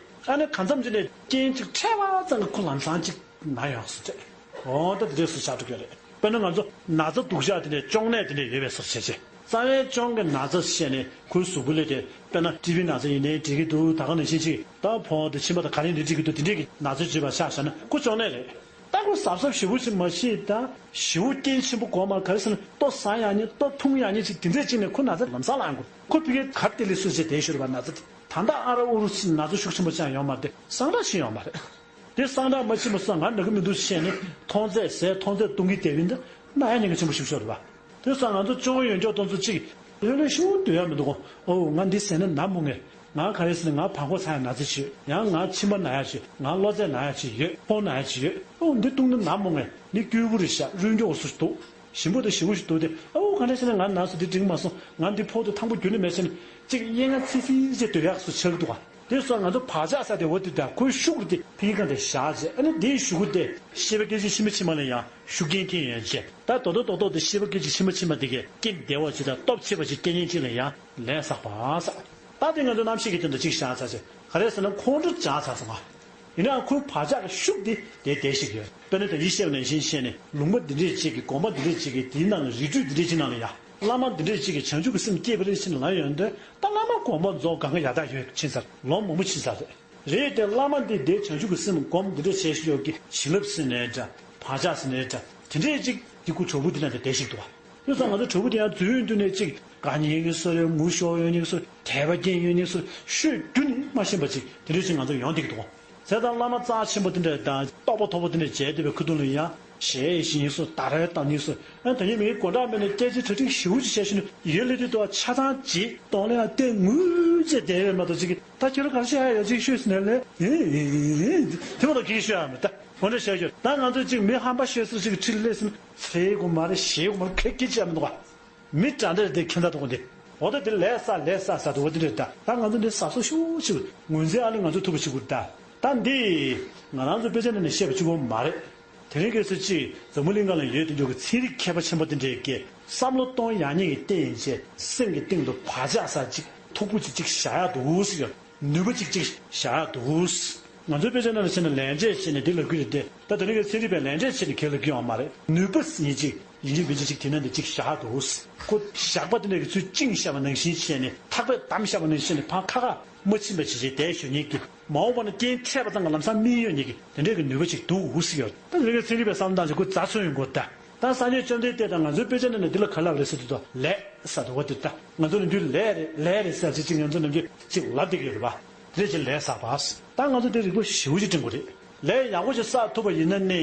ཨ་ནི་གང་འཚམ་ཅིག་ནས་རྐྱེན་ཅིག་འཕྲད་པ་ཙམ་གྱིས་ཁོ་ལམ་སང་ཅིག་ན་ཡོང་སོང་ཅིག་འོ་ད་དེ་འདྲས་སུ་ཆགས་འགྲོ་གི་རེད། དཔེར་ན་ང་ཚོ་ན་ཚ་སྡུག་ཅག་དེ་འདྲས་གཅོང་ནད་དེ་འདྲས་ཡོད་པའི་བཟོ་བྱས་རྗེས་རྩ་བའི་གཅོང་གི་ན་ཚ་བཤད་ནས་ཁོའི་གཟུགས་པོ་ལས་དེ་དཔེར་ན་ཊི་བི་ན་ཚ་ཡིན་ནའི་འགྲིག་གི་འདུག་ད་ག་ནང་བཞིན་ཅིག་ད་ཕོ་དེ་མཆིན་པ་དང་ག་རེ་འདྲས་འགྲིག་གི་འདུག་དེ་འདྲས་ཀྱི་ན་ཚ་བྱེད་པ་ཆ་བཞག་ན་ཁོ་གཅོང་ནད་རེད། ད་ཁོ་གཟབ་གཟབ་ཞེ་པོ་ཅིག་མ་བྱེད་ད་ཞེ་པོ་རྐྱེན་ཆེན་པོ་གོ་མ་ག་རེ་ཟེར་ན་ལྟོ་ཟ་ཡག་ཉིད་ལྟོ་འཐུང་ཡག་ཉིད་ཅིག་དེ་འདྲས་ཅིག་ནས་ཁོ་ན་ཚ་ལམ་སང་ལངས་དགོས། ཁོ་ཕི་གའི་གར་དེ་ལས་སུ་བྱེད་བསྡད་ཤོར་བ་ན་ཚ་དེ་ད་ལྟ་ཨ་ར་ཨུ་རུ་སུ་ན་ཚ་ཤུགས་ཆེན་པོ་ཅང་ཡོང་མ་རེད། སངས་དྲག་ཕྱིན་ཡོང་མ་རེད། དེ་སངས་དྲག་མ་ཕྱིན་པ་སོང་ང་ན་གི་མི་འདུག་བཤད་ནས་མཐོང་ཚད་ཟས་མཐོང་ཚད་གཏོང་གི་བསྡད་པ་ཡིན་ད་ན་ཡག་ཉེན་ཁ་ཆེན་པོ་ཞིག་ཤོར་བ། དེ་སང་ང་ཚོ་གཅོང་ཡོད་འཇོག་གཏོང་ཚོ་གཅིག་ལྷོད་ལྷོད་ཤུགས་སྡོད་ཡག་མི་འདུག་གོ། ཨོ་ང་འདི་ཟས་ན་ན་མོ་ངས། ང་ག་རེ་ཟེར་ན་ང་བྲང་ཁོག་ཚ་ཡག་ན་ཚ་ཅིག་ཡོད། ཡང་ང་མཆིན་པ་ན་ཡག་ཅིག་ཡོད། ང་གློ་ཚད་ན་ཡག་ཅིག་ཡོད། ཁོང་ན་ཡག་ཅིག་ཡོད། ཨོ་འདི་བཏུང་ན་ན་མོ་ངས། འདི་སྐྱུར་པོ་རེད་ཤག་རུལ་མགྱོགས་སུ་འདུག་ཞིམ་པོ་དང་ཞིམ་པོ་ཞིག་འདུག་སྟེ། ཨོ་ག་འདྲ་ཟེར་ན་ང་ན་སོ་འདི་འགྲིག་མ་སོང་། ང་འདི་ཕོག་ཏུ་ཐང་པོ་རྒྱུན་ནས་མེད་ཟེར་ནས་གཅིག་གཡས་ང་ཚིག་ཚིག་ཅེས་སྡོད་ཡག་སུ་ཆགས་འདུག་ག། དེ་སོགས་ང་ཚོ་བག་ཆགས་ས་དེ་འོ་དེ་དང་ཁོའི་ཤུགས་དེ་ཕིང་ཁང་དེ་བཞག་རྗེས་ཨ་ནི་དེའི་གཞུག་གུ་དེ་ཤེས་པ་སྐད་ཅིག་ཕྱི་མ་ཕྱི་མ་ལ་ཡང་ཤུགས་རྐྱེན་ཐེབས་ཡོང་རྗེས་ད་རྡོག་རྡོག་རྡོག་རྡོག་དེ་ཤེས་པ་སྐད་ཅིག་ཕྱི་མ་ཕྱི་མ་དེ་གས་རྐྱེན་བདེ་བ་ཅིག་དང་སྟོབས་ཆེ་བ་ཅིག་སྐྱེ་ཉེན་ཅིག་ལ་ཡང་ལན་བསགས་པ་ས། ད་དེ་ང་ཚོ་རྣམ་ཤེས་ཀྱི་སྟེང་དུ་གཅིག་བཞག་ཚར་རྗེས་ག་རེ་ཟེར་ན་ཁོང་ཁྲོ་བྱང་ཚར་སོང་ང་། ཡིན་ནའང་ཁོའི་བག་ཆགས་ཀྱི་ཤུགས་དེ་དེ་བསྡད་ཤིག་ཡོད། དཔེར་ན་ད་ཡིད་ཤེས་པ་ནང་བཞིན་བཤད་ནས་ལུང་པ་འདི་འདྲས་ཅིག་གི་དགོན་པ་འདི་འདྲས་ཅིག་གི་དེའི་ནང་ལ་རི་ཁྲོད་འདི་འདྲས་ཅིག་ནང་ལ་ཡང་བླ་མ་འདི་འདྲས་ཅིག་གི་བྱང་ཆུབ་ཀྱི་སེམས་བསྐྱེད་པ་རེད་ཟེར་ནས་ལབ་ཡོང་དུས་ད་བླ་མ་དགོངས་པ་རྫོགས་གང་ག་ཡག་ཐག་ཡོད་ཕྱིན་ཚར་ལོ་མང་པོ་ཕྱིན་ཚར་རེད། རེད་དེ་བླ་མ་འདི་འདྲའི་བྱང་ཆུབ་ཀྱི་སེམས་སྒོམ་འདི་འདྲས་བྱས་ཤིག་ཡོད་ཀི་བྱིན་རླབས་ཟེར་ནའི་འདྲ་བག་ཆགས་ཟེར་ནའི་འདྲ་དེ་འདྲས་ཅིག་འདི་ཁོ་གྲོགས་པོ་འདི་ན་འདི་བསྡད་ཤིག་འདུག་བ། དེ་ཙང་ང་ཚོ་གྲོགས་པོ་དེ་ཡང་འཛུལ་ཡོང་དུས་ནས་གཅིག་དགའ་ཉེ་གི་སོ་རེད། ངུ་ཤོར་ཡོང་ཉེ་གི་སོ་རེད། དད་པ་སྐྱེ་ཡོང་ཉེ་གི་སོ་རེད། ཤོད་རྒྱུ་ནི་མ་ཤེས་པ་ཅིག་དེ་འདྲ་ཅིག་ང་ཚོ་ཡོང་བསྡད་ཀྱི་འདུག་གོ། བྱས་ཙང་བླ་མ་རྩ་ཆེན་པོ་དེ་འདྲ་དང་རྟོགས་པ་མཐོ་པོ་དེ་འདྲ་མཇལ་བསྡད་པའི་ཁུ་ཐུག་ལ་ཡང་ཞལ་བཞེས་ཉེ་གི་སོ་རེད། ད་རེས་ད་ཉེ་མིག་གི་མགོ་འདྲ་མེད་ནས་སྐད་ཆ་གྲ་སྒྲིག་ཞེ་པོ་ཅིག་བྱས་ཤིང་ཡོད་ལེ་དུས་དུ་ཆ་ཚང་བྱེད་གཏོང་ལེ་ཡང་བལྟས་ངུས་བྱས་བསྡད་ཡོད་མ་གཏོགས་ཅིག་ད་ཁྱོད་རང་ག་རེ་བཤད་ཡ་ཡོད་ཅིག་ཤོད་ཟེར་ནས་ལས་ཨེ་ཨེ་ཨེ་དེ་མ་གཏོགས་གིས་ཤོད་ཡ་མེད་ད། འོ་འདྲ་བཤད་ཤོད་ད་ང་ཚོ་ཅིག་མི་ཧམ་པ་ཤོད་ས་ཅིག་ཁྲིད་ལས་ཟིན་ཚེ་གོ་མ་རེད་ཞེ་གོ་མ་རེད་ཁེ་ཁེ་བྱས་མི་འདུག་ག། མི་དྲང་འདྲ་དེ་ཁྱེད་ད་དུ་འདི་འོ་ད་དེ་ལས་ས་ལས་ས་ས་དུ་འོ་དེ་འདྲ་ད་ད་ང་ཚོ་འདི་ས་སོ་ཤུགས་ཆེ་ངོས་འཛིན་ཨ་ནི་ང་ཚོ་ཐུབ་པ་ཆེ་གུ་ད་ད་འདི་ང་རང་ཚོ་དཔེ་ཆ་ནང་ནས་བཤད་པ་གཅིག་པོ་མ་རེད། དེ་རིང་ཁ་སང་ཅིག་འཛམ་བུ་གླིང་སྒང་ལ་ཡོད་དེ་འདྲ་གི་ཚན་རིག་མཁས་པ་ཆེན་པོ་དེ་འདྲས་ཀྱིས་བསམ་བློ་གཏོང་ཡག་ཉིད་ཀྱི་སྟེང་ཡིན་ཅེས་སེམས་ཀྱི་སྟེང་དུ་བག་ཆགས་ས་ཅིག་མཐུག་པོ་ཅིག་ཅིག་བཞག་ཡག་འདུག་ཟེར་ཡོད། ནུས་པ་ཅིག་ཅིག་བཞག་ཡག་འདུག་ང་ཚོའི་དཔེ་ཆ་ནང་ལ་བྱས་ན་ལས་འབྲས་བྱས་ནས་འདི་ལབ་ཀྱི་རེད་དེ། ད་དེ་རིང་གི་ཚན་རིག་པས་ལས་འབྲས་བྱས་ནས་ཁས་ལབ་ཀྱི་ཡོད་མ་རེད། ནུས་པ་ཟིན་ཅིག་ཡིན་གཅིག་མིན་གཅིག་ཅིག་དེ་ན་འདི་ཅིག་བཞག་འདུག་ཁོ་ཞགས་པ་དེ་འདྲ་གི་ཚུལ་བཅིངས་བཞག་པ་ནང་བཞིན་བྱས་ནས་ཐག་པས་བསྡམས་བཞག་པ་ནང་བཞིན་བྱས་ནས་ཕར་ཁ་ཁ་མ་ཕྱིན་པ་བྱས་བྱས་བསྡད་ཞོག་ཉིད་ཀྱི་མ་འོངས་པ་ན་རྐྱེན་འཕྲད་པ་ཙམ་གྱི་ལམ་སང་སྨིན་ཡོད་ཉིད་ཀྱི་དེ་འདྲ་གི་ནུས་པ་ཅིག་འདུག་ཟེར་ཡོད། ད་དེ་རིང་གི་ཚན་རིག་པས་བསམ་བློ་བཏང་ཅིག་ཁོ་རྩ་ཚོད་ཡོང་དགོས་ད། ད་སངས་རྒྱས་བཅོམ་ལྡན་འདས་དང་ང་ཚོའི་དཔེ་ཆ་ནང་ནས་འདི་ལ་ག་ལབ་རེད་ཟེར་དུས་ད་ལས་ཟེར་དུས་འོ་དེ་ད་ང་ཚོ་ནམ་རྒྱུན་ལས་རེད་ལས་རེད་ཟེར་ཅིག་ཅིག་ང་ཚོ་ནམ་རྒྱུན་ཅིག་ལབ་བསྡད་ཀྱི་ཡོད་རེད་པ། དེ་རེད་ཅིག་ལས་བསགས་པ། ད་ང་ཚོ་དེ་རིག་པ་ཞེ་པོ་ཅིག་དྲན་དགོས་རེད། ལས་ཡག་པོ་ཅིག་བསགས་ཐུབ་པ་ཡིན་ན་ནི་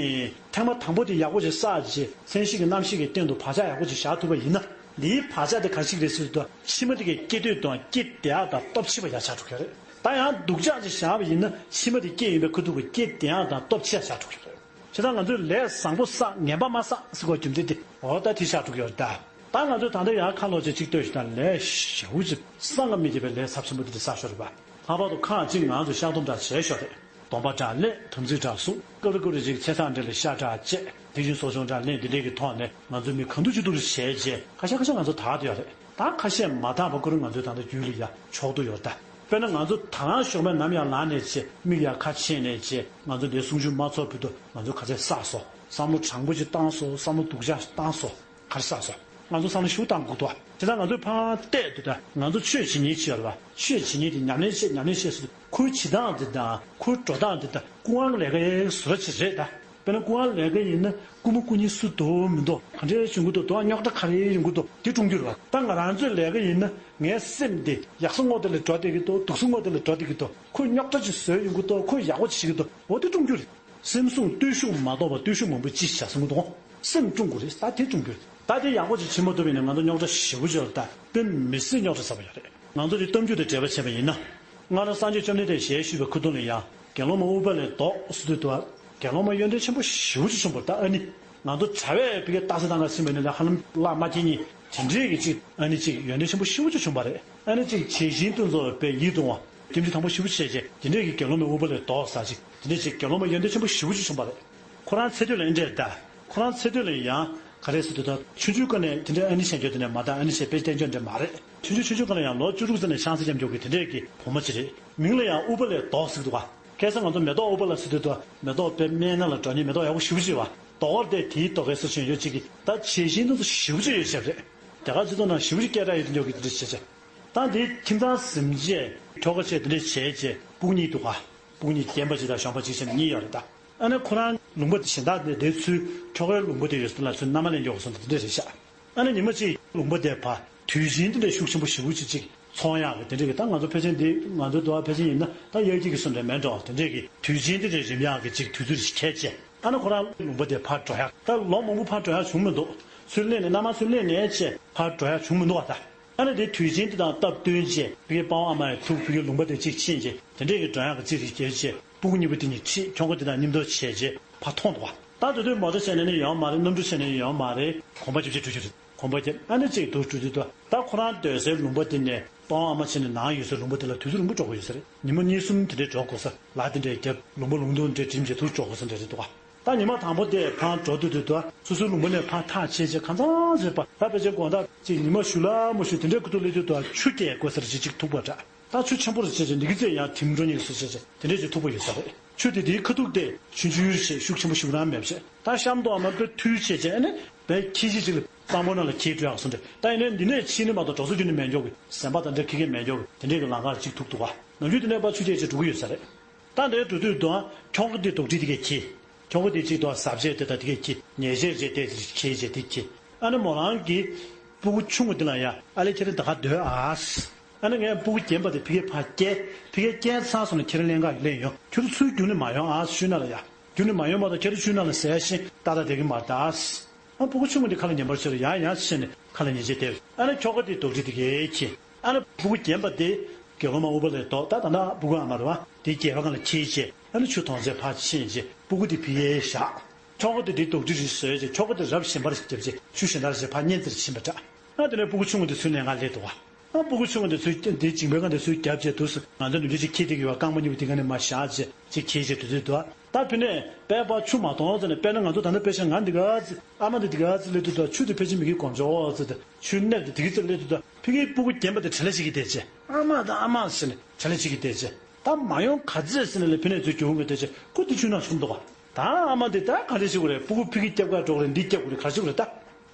ཐེངས་མ་དང་པོ་དེ་ཡག་པོ་ཅིག་བསགས་རྗེས་མཚན་ཤས་ཀྱི་རྣམ་ཤེས་ཀྱི་སྟེང་དུ་བག་ཆགས་ཡག་པོ་ཅིག་བཞག་ཐུབ་པ་ཡིན་ན་འདིའི་བག་ཆགས་དེ་ག་ཞིག་རེད་ཟེར་དུས་ཕྱི་མ་དེ་གའི་སྐྱེ་འདོད་དང་སྐྱེ་བདེ་ཡག་དང་སྟོབས་ཆེ་བ་ཡར་ཆགས་འགྲོ་གི་རེད། ད་ཡང་སྡུག་ཅག་ཅིག་བཞག་པ་ཡིན་ན་ཕྱི་མ་དེ་སྐྱེ་ཡོང་པའི་ཁ་ཐུག་གི་སྐྱེ་བདེ་ཡག་དང་སྟོབས་ཆེ་བ་ཆགས་འགྲོ་གི་རེད། བྱས་ཙང་ང་ཚོས་ལས་བཟང་པོ་བསགས་ངན་པ་མ་བསགས་ཟེར་དགོས་རྒྱུ་མཚན་དེ་འོ་ད་དེ་ཆགས་འགྲོ་གི་ཡོད་རེད་ད། ད་ང་ཚོས་ད་ལྟ་ཡང་ཁ་ལོག་བྱས་གཅིག་ལྟོས་ཤིག་དང་ལས་ཞེ་པོ་ཅིག་བསམ་གྱིས་མི་ཁྱབ་པའི་ལས་ཚབས་ཆེན་པོ་དེ་འདྲ་བསགས་ཤོར་རེད་པ། ལྷག་པར་དུ་ཁག་ཅིག་ང་ཚོས་བཤགས་སྡོམ་འདྲ་བྱས་ཤོར་རེད། གདོང་པ་འདྲ་ལེན། དམ་ཚིག་འདྲ་བསྲུང་། སྐབས་རེ་སྐབས་རེ་ཅིག་ཚེ་ཐང་འདྲ་ལ་ཤ་འདྲ་བཅད། དེ་བཞིན་གསོ་སྦྱོང་འདྲ་ལེན། འདི་འདྲའི་གི་ཐོག་ནས་ང་ཚོ་མི་གང་འདུལ་ཅི་འདུལ་བྱས་རྗེས་ཁ་ཤས་ཁ་ཤས་ང་ཚོ་དག་ཡོད་རེད། ད་ཁ་ཤས་མ་དག་པ་ཁོ་རང་ང་ཚོའི་ད་ལྟ་རྒྱུད་ལ་ཡ་ཕྱོགས་བསྡུ་ཡོད་རེད་ད། དཔེར་ན་ང་ཚོ་ད་རང་ཞོགས་པ་ནམ་ཡང་ལངས་ནས་བྱས་མིག་ཡར་ཁ་ཕྱེ་ནས་བྱས་ང་ཚོ་འདིའི་གསུང་ཆོས་མ་ཚོགས་བར་དུ་ང་ཚོ་ག་ཚད་བསགས་སོང་། བསམ་བློ་དྲང་པོ་ཅིག་བཏང་སོང་། བསམ་བློ་སྡུག་ཅག་བཏང་སོང་། ག་རེ་བསགས་སོང་། ང་ཚོ་བསམ་བློ་ཞིབ་བཏང་དགོས་འདུག་དེ་ལྟར་ང་ཚོས་ཕར་བལྟས་དུས་ད་ང་ཚོ་ཆོས་བྱེད་མཁན་ཅིག་ཡོད་རེད་བ། ཆོས་བྱེད་མཁན་དེ་ཉམས་ལེན་བྱེད་ཉམས་ལེན་བྱེད་ཟེར་དུས་ཁོའི་བྱེད་སྟངས་དེ་དང་ཁོའི་འགྲོ་སྟངས་དེ་ད་སྐུ་དབང་ལས་ཀ་བཟོ་འདྲ་ཅིག་རེད་ད། དཔེར་ན་སྐུ་དབང་ལས་ཀ་ཡིན་ན་སྐུ་མོ་སྐུ་ཉིད་སུ་འདུག་མི་འདུག་ག་འདྲ་ཡོང་གི་འདུག་དོ་རྙོག་དྲ་ག་རེ་ཡོང་གི་འདུག་དེ་སྲུང་རྒྱུ་རེད་བ། ད་ང་རང་ཚོའི་ལས་ཀ་ཡིན་ན་ངའི་སེམས་དེ་ཡག་ས་སྔོག་དེ་ལ་འགྲོ་བསྡད་ཀྱི་འདུག་སྡུག་ས་སྔོག་དེ་ལ་འགྲོ་བསྡད་ཀྱི་འདུག་ཁོས་རྙོག་དྲ་ཅིག་བཟོས་ཡོང་གི་འདུག་ཁོས་ཡག་པོ་ཅིག་བྱེད་ཀྱི་འདུག་འོ་དེ་སྲུང་རྒྱུ་རེད། སེམས་སྲུང་བརྟུལ་ཞུགས་མ་གཏོགས་པ་བརྟུལ་ཞུགས་མང་པོ་ཅི་བྱ་གསུང་གི་འདུག་སེམས་སྲུང་དགོས་རེད། ད་དེ་སྲུང་རྒྱུ་རེད། ད་དེ་ཡག་པོ་ཅིག་བྱེད་མ་ཐུབ་པ་ཡིན་ན་ང་ཚོ་རྙོག་དྲ་ཞེ་པོ་ཅིག་ཡོད་རེད། ད་དཔེ་མི་སྲིད་རྙོག་དྲ་ཚ་པོ་ཡོད་རེད། ང་ཚོ་དེ་གཏམ་རྒྱུད་དང་འབྲེལ་བ་བྱས་པ་ཡིན་ན། སྔར་སངས་རྒྱས་བཅོམ་ལྡན་འདས་ཞལ་བཞུགས་པའི་ཁ་ཐུག་ལ་ཡང་དགེ་སློང་མ་ཨུཏྤ་ལའི་མདོག་ཟེར་དུས་དུ་དགེ་སློང་མ་ཡོན་ཏན་ཆེན་པོ་ཞེ་པོ་ཅིག་བྱུང་བ་རེད། ད་ཨ་ནི་ང་ཚོ་གྲྭ་པས་ཕ་གིར་རྟགས་གསལ་བཏང་ག་ཕྱིན་པ་ཡིན་ན་ཧ་ལམ་བླ་མ་མཁྱེན་གཉིས་དེ་འདྲའི་གི་ཅིག་ཨ་ནི་ཅིག་ཡོན་ཏན་ཆེན་པོ་ཞེ་པོ་ཅིག་བྱུང་བ་རེད། ཨ་ནི་ཅིག་བྱད་བཞིན་དུ་འཚོ་བའི་དཔལ་ཡིད་དུ་འོང་བ། སྐྱེ་འགྲོ་དང་པོ་ཞེ་པོ་ཅིག་བྱས་རྗེས་དེ་འདྲས་ཀྱི་དགེ་སློང་མའི་ཨུཏྤ་ལའི་མདོག་ཟེར་ཅིག་དེ་འདྲས་ཅིག་དགེ་སློང་མ་ཡོན་ཏན་ཆེན་པོ་ཞེ་པོ་ཅིག་བྱུང་བ་རེད། ཁོ་རང་ཚེ་སྟོད་ལ་ཨེ་འདྲས་ད། ཁོ་རང་ཚེ་སྟོད་ལ་ཡང་ག་རེ་ཟེར་དུས་ད་ཆུང་ཆུང་སྐབས་ནས་དེ་འདྲས་ཨ་ནི་བཤད་རྒྱུ་དེ་ནས་མ་ད་ཨ་ནི་བཤད་དཔེ་བསྟན་བཅོས་འདྲས་མ་རེད། ཆུང་ཆུང་ཆུང་ཆུང་སྐབས་ལ་ཡང་ལོ་བཅུ་དྲུག་ཙམ་ནས་ཤང་ས་འཁྱམ་རྒྱུ་གི་དེ་འདྲས་ཀྱི་བུ་མོ་ཅིག་རེད། མིང་ལ་ཡང་ཨུཏྤ་ལའི་མདོག་ཟེར་གི་འདུག་ག་ཁ་སང་ང་ཚོ་མེ་ཏོག་ཨུཏྤ་ལ་ཟེར་དུས་ད་མེ་ཏོག་དཔེ་སྨན་སྣ་ལ་འགྲོ་ནི་མེ་ཏོག་ཡག་པོ་ཞེ་པོ་ཅིག་བ། མདོག་དེ་དེའི་མདོག་གི་སུ་ཆེན་ཡོད་ཅིག་གི་ད་བྱད་བཞིན་དུ་ཞེ་པོ་ཅིག་ཡོད་ཤག་རེད། དེ་ག་ཚོད་ཐུག་ན་ཞེ་པོ་ཅིག་སྐད་གྲགས་ཡོད་དེ་འདྲས་ཀྱི་དེ་འདྲས་བྱས་བྱས། ད་དེ་ཁྱིམ་ཚང་གཟིམ་རྗེས་ཁྱོ་ག་བྱས་དེ་འདྲས་བྱས་རྗེས་སྤུ་གུ་གཉིས་འདུག་ག་སྤུ་གུ་གཉིས་རྒན་པ་གཅིག་དང་གཞོན་པ་གཅིག་བྱས་ནས་གཉིས་ཡོད་རེད་ད། ཨ་ནི་ཁོ་རང་ལུང་པ་དེ་གཞན་དག་དེ་དེ་ཚུལ་ཁྱོ་གའི་ལུང་པ་དེ་ཡོད་ས་ལ་ཚུལ་མནའ་མ་ལེན་འགྱོ་དགོས་སོང་དེ་འདྲས་རེད་ཤག་ཨ་ནི་ཉི་མ་གཅིག་ལུང་པ་དེ་ཕར་དུས་ཆེན་དེ་འདྲས་ཤུགས་ཆེན་པོ་ཞེ་པོ་ཅིག་ཅིག་ཚོང་ཡག་གི་དེ་འདྲས་ཀྱི་ད་ང་ཚོ་ཕལ་ཆེར་འདི་ང་ཚོ་འདུག་ཕལ་ཆེར་ཡིན་ན་ད་དབྱར་སྐྱིད་ཀྱི་སོ་འདྲ་མེད་འགྲོ་དེ་འདྲས་ཀྱི་དུས་ཆེན་དེ་འདྲས་རིམ་ཡག་གི་ཅིག་དུས་ཚོད་ཅིག་ཁྱད་བྱས། ཨ་ནི་ཁོ་རང་ལུང་པ་དེ་ཕར་འགྲོ་ཡག་ད་ལོ་མང་པོ་ཕར་འགྲོ་ཡག་བྱུང་མི་འདུག་ཚུར་སླེབས་ནས་མནའ་མ་ཚུར་སླེབས་ནས་བྱས་ཕར་འགྲོ་ཡག་བྱུང་མི་འདུག་བ་ད། ཨ་ནི་དེ་དུས་ཆེན་དེ་དང་སྟབས་བསྟུན་བྱས་ཕ་གིའི་དཔའ་བོ་ཨ་མ་ཡི་ཐུག་ཕ་གིའི་ལུང་པ་དེ་གཅིག་ཕྱིན་བྱས་དེ་འདྲས་ཀྱི་འགྲོ་ཡག་གི་རྩིས་རིགས་བསྐྱལ་བྱས་སྤུ་གུ་གཉིས་པོ་དེ་གཉིས་ཁྲིད་ཁྱོ་ག་དེ་དང་མཉམ་དུ་བྱས་རྗེས་ཕར་ཐོན་འདུག་བ། ད་དེ་དུས་མོ་ཊ་བྱས་ནས་ནི་ཡོང་མ་རེད། གནམ་གྲུ་བྱས་ནས་ནི་ཡོང་མ་རེད། གོམ་པ་རྒྱབ་བྱས་འགྲོ་རྒྱུ་རེད། གོམ་པ་རྒྱབ་ཨ་ནི་གཅིག་འདུག་འགྲོ་རྒྱུ་འདུག་ད་ཁོ་རང་སྡོད་སའི་ལུང་པ་དེ་ནས་དཔའ་བོ་ཨ་མ་བྱས་ནས་ནང་ཡོད་སའི་ལུང་པ་དེ་ལ་དུས་ཚོད་རིང་པོ་འགྲོ་དགོས་ཡོད་ས་རེད། ཉི་མ་གཉིས་གསུམ་དེ་འདྲས་འགྲོ་དགོས་ས་ལ་དེ་འདྲས་རྒྱབ་ལུང་པ་ལུང་སྟོང་འདྲས་འགྲིམ་བྱས་ཐུག་འགྲོ་དགོས་ས་འདྲ་རེད་འདུག་ག་ད་ཉི་མ་དང་པོ་དེ་ཕར་འགྲོ་དུས་དུས་དུ་སོ་སོའི་ལུང་པ་ནས་ཕར་ཐག་ཆད་བྱས་གང་ཚང་བྱས་པ་ད་ཕལ་ཆེར་དགོང་དག་ཅིག་ཉི་མ་ཞུ་ལ་མ་ཞུ་དེ་འདྲའི་ཁུ་ཐུག་སླེབས་དུས་དུ་ཆུ་རྐྱལ་དགོས་ས་རེད་ཅིག་ཅིག་ཐུག་པ་འདྲ། ད་ཆུ་ཆེན་པོ་རེ་བྱས་བྱས་འདི་གི་ཚེ་ཡང་དིམ་འགྲོ་ཉེ་གི་སུ་བྱས་བྱས་དེ་འདྲས་ཅིག་ཐུག་པ་ཡོད་ས་རེད། ཆུ་དེ་དེའི་ཁ་ཐུག་དེ་ཆུང་ཆུང་རེ་བྱས་ཤུགས་ཆེན་པོ་ཞིག་རང་མེད་བྱས་ད་གཤམ་དུ་ཨ་མ་དཔེ་ཐུལ་བྱས་བྱས་ཨ་ནི་བས་ཁྱི་ཤི་ཅིག་ལ་གཙང་པོ་ནང་ལ་ཁྱེར་འགྲོ་ཡག་སུ་འདྲ་ད་ཡིན་ནའི་འདི་ནས་ཕྱིན་ནི་མ་གཏོགས་འགྲོ་ས་ཁྱོན་ནས་མེད་མགྱོགས་གི་ཟན་པ་དང་འདྲ་ཁི་ཁེ་མེད་མགྱོགས་གི་དེ་འདྲས་གི་ལམ་ཁར་ཅིག་ཐུག་འདུག་ག་ནམ་རྒྱུན་དེ་ནས་ཕར་ཆུ་རྐྱལ་བྱས་འགྲོ་གི་ཡོད་ས་རེད། ད་འདིར་འགྲོ་དུས་དུའང་ཁྱོ་ག་དེ་དོག་དྲི་དེ་གས་ཁྱི། ཁྱོ་ག་དེ་གཅིག་ཏུ་ཟབ་ཆས་དེ་དང་དེ་གས་ཁྱི། ཉལ་ཆས་རེ་དེ་ཁྱི་བྱས་དེ་ཁྱི། ཨ་ནི་མོ་རང་གི་སྤུ་གུ་ཆུང་ངུ་དེ་ལ་ཡ་ཨ་ལེ་ཁྱེད་རང་ད་ག་སྡོད་ཨ། ཨ་ནི་ངས་སྤུ་གུ་རྒན་པ་དེ་ཕ་གིར་ཕར་བསྐྱལ། ཕ་གིར་བསྐྱལ་ཚར་སོང་ན་ཁྱེད་རང་ལེན་ག་ལེན་ཡོང་། ཁྱོད་ཚོ་ཚུར་རྒྱུགས་ནས་མ་ཡོང་ཨ། ཆུ་ནང་ལ་ཡ། རྒྱུགས་ནས་མ་ཡོང་མ་གཏོགས་ཁྱེད་རང་ཆུ་ནང་ལ་ཟ་ཡ་ཤེས་ཏག་ཏག་བསྡད་ཀྱི་མ་རེད་ཨ། ཨ་སྤུ་གུ་ཆུང་ངུ་དེ་ཁ་ལ་ཉན་པར་བྱེད་རོགས་ཡ་ཡ་བྱས་ནས་ཁ་ལ་ཉན་བྱས་བསྡད། ཨ་ནི་ཁྱོ་ག་དེ་དོག་དྲི་དེ་གས་ཁྱི། ཨ་ནི་སྤུ་གུ་རྒན་པ་དེ་དགེ་སློང་མ་ཨུཏྤ་ལའི་མདོག་ད་ད་ལྟ་སྤུ་གུ་ཨ་མ་རེད་བ། དེ་སྐྱེས་པ་སྒང་ལ་ཁྱེར་བྱས་ཨ་ནི་ཆུ་དོང་རྩེ་ཕར་ཕྱིན་བྱས་སྤུ་གུ་དེ་ཕ་གིར་བཞག་ཁྱོ་ག་དེ་དེ་དོག་དྲི་རེ་བཟོས་བྱས་ཁྱོ་ག་དེ་རབ་གཞན་པར་བརྒྱབ་བྱས་ཆུ་གཞན་དག་རེ་བྱས་ཕར་གཉེན་རྩེར་ཕྱིན་པ་འདྲ། ཨ་དེ་ནས་སྤུ་གུ་ཆུང་ངུ་དེ་ཚུར་ལེན་ག་སླེབས་འདུག་བ། ཨ་སྤུ་གུ་ཆུང་ངུ་དེ་ཚུར་དེ་མཇིང་པའི་སྒང་དེ་ཚུར་བརྒྱབ་བྱས་འདུག་སེ་ང་ཚོ་ནུབ་ཆ་ཅིག་ཁྱེར་བསྡད་ཀྱི་ཡོད་རྐང་པ་གཉིས་པོ་དེ་སྒང་ནས་མར་བཞག་བྱས་ཅིག་ཁྱེར་བྱས་འགྲོ་དུས་འདུག་ད་ཕི་ནས་དཔེ་ཕར་ཆུ་མ་གཏོང་ཙམ་ནས་དཔེར་ན་ང་ཚོ་ད་ལྟ་དཔེ་ཆ་ང་འདི་ག་ཚོད་ཨ་མ་འདི་འདི་ག་ཚོད་སླེབས་དུས་ད་ཆུ་དེ་ཕལ་ཆེར་མི་གི་གོམ་ཆོག་ཙེ་ད་ཆུ་གནས་དེ་དེ་གི་ཚོད་སླེབས་དུས་ད་ཕི་གི་སྤུ་གུ་རྒན་པ་དེ་བྲེལ་ལ་ཅིག་གི་བསྡད་བྱས་ཨ་མ་ད་ཨ་མ་ཟེར་ནས་བྲེལ་ལ་ཅིག་གི་བསྡད་བྱས་ད་མ་ཡོང་ག་ཚོད་ཟེར་ནས་ལས་ཕི་ནས་ཚུར་རྒྱུག་འོང་གི་བསྡད་བྱས་ཁོ་དེ་ཆུ་ནང་ཞུགས་འདུག་ག་ད་ཨ་མ་འདི་ད་ག་འདྲ་ཞིག་གོ་རེད། སྤུ་གུ་ཕི་གི་སྐྱབས་ག་འགྲོ་གི་རེད། འདི་སྐྱབས་གོ་རེད། ག་ཞིག་གོ་རེད་ད།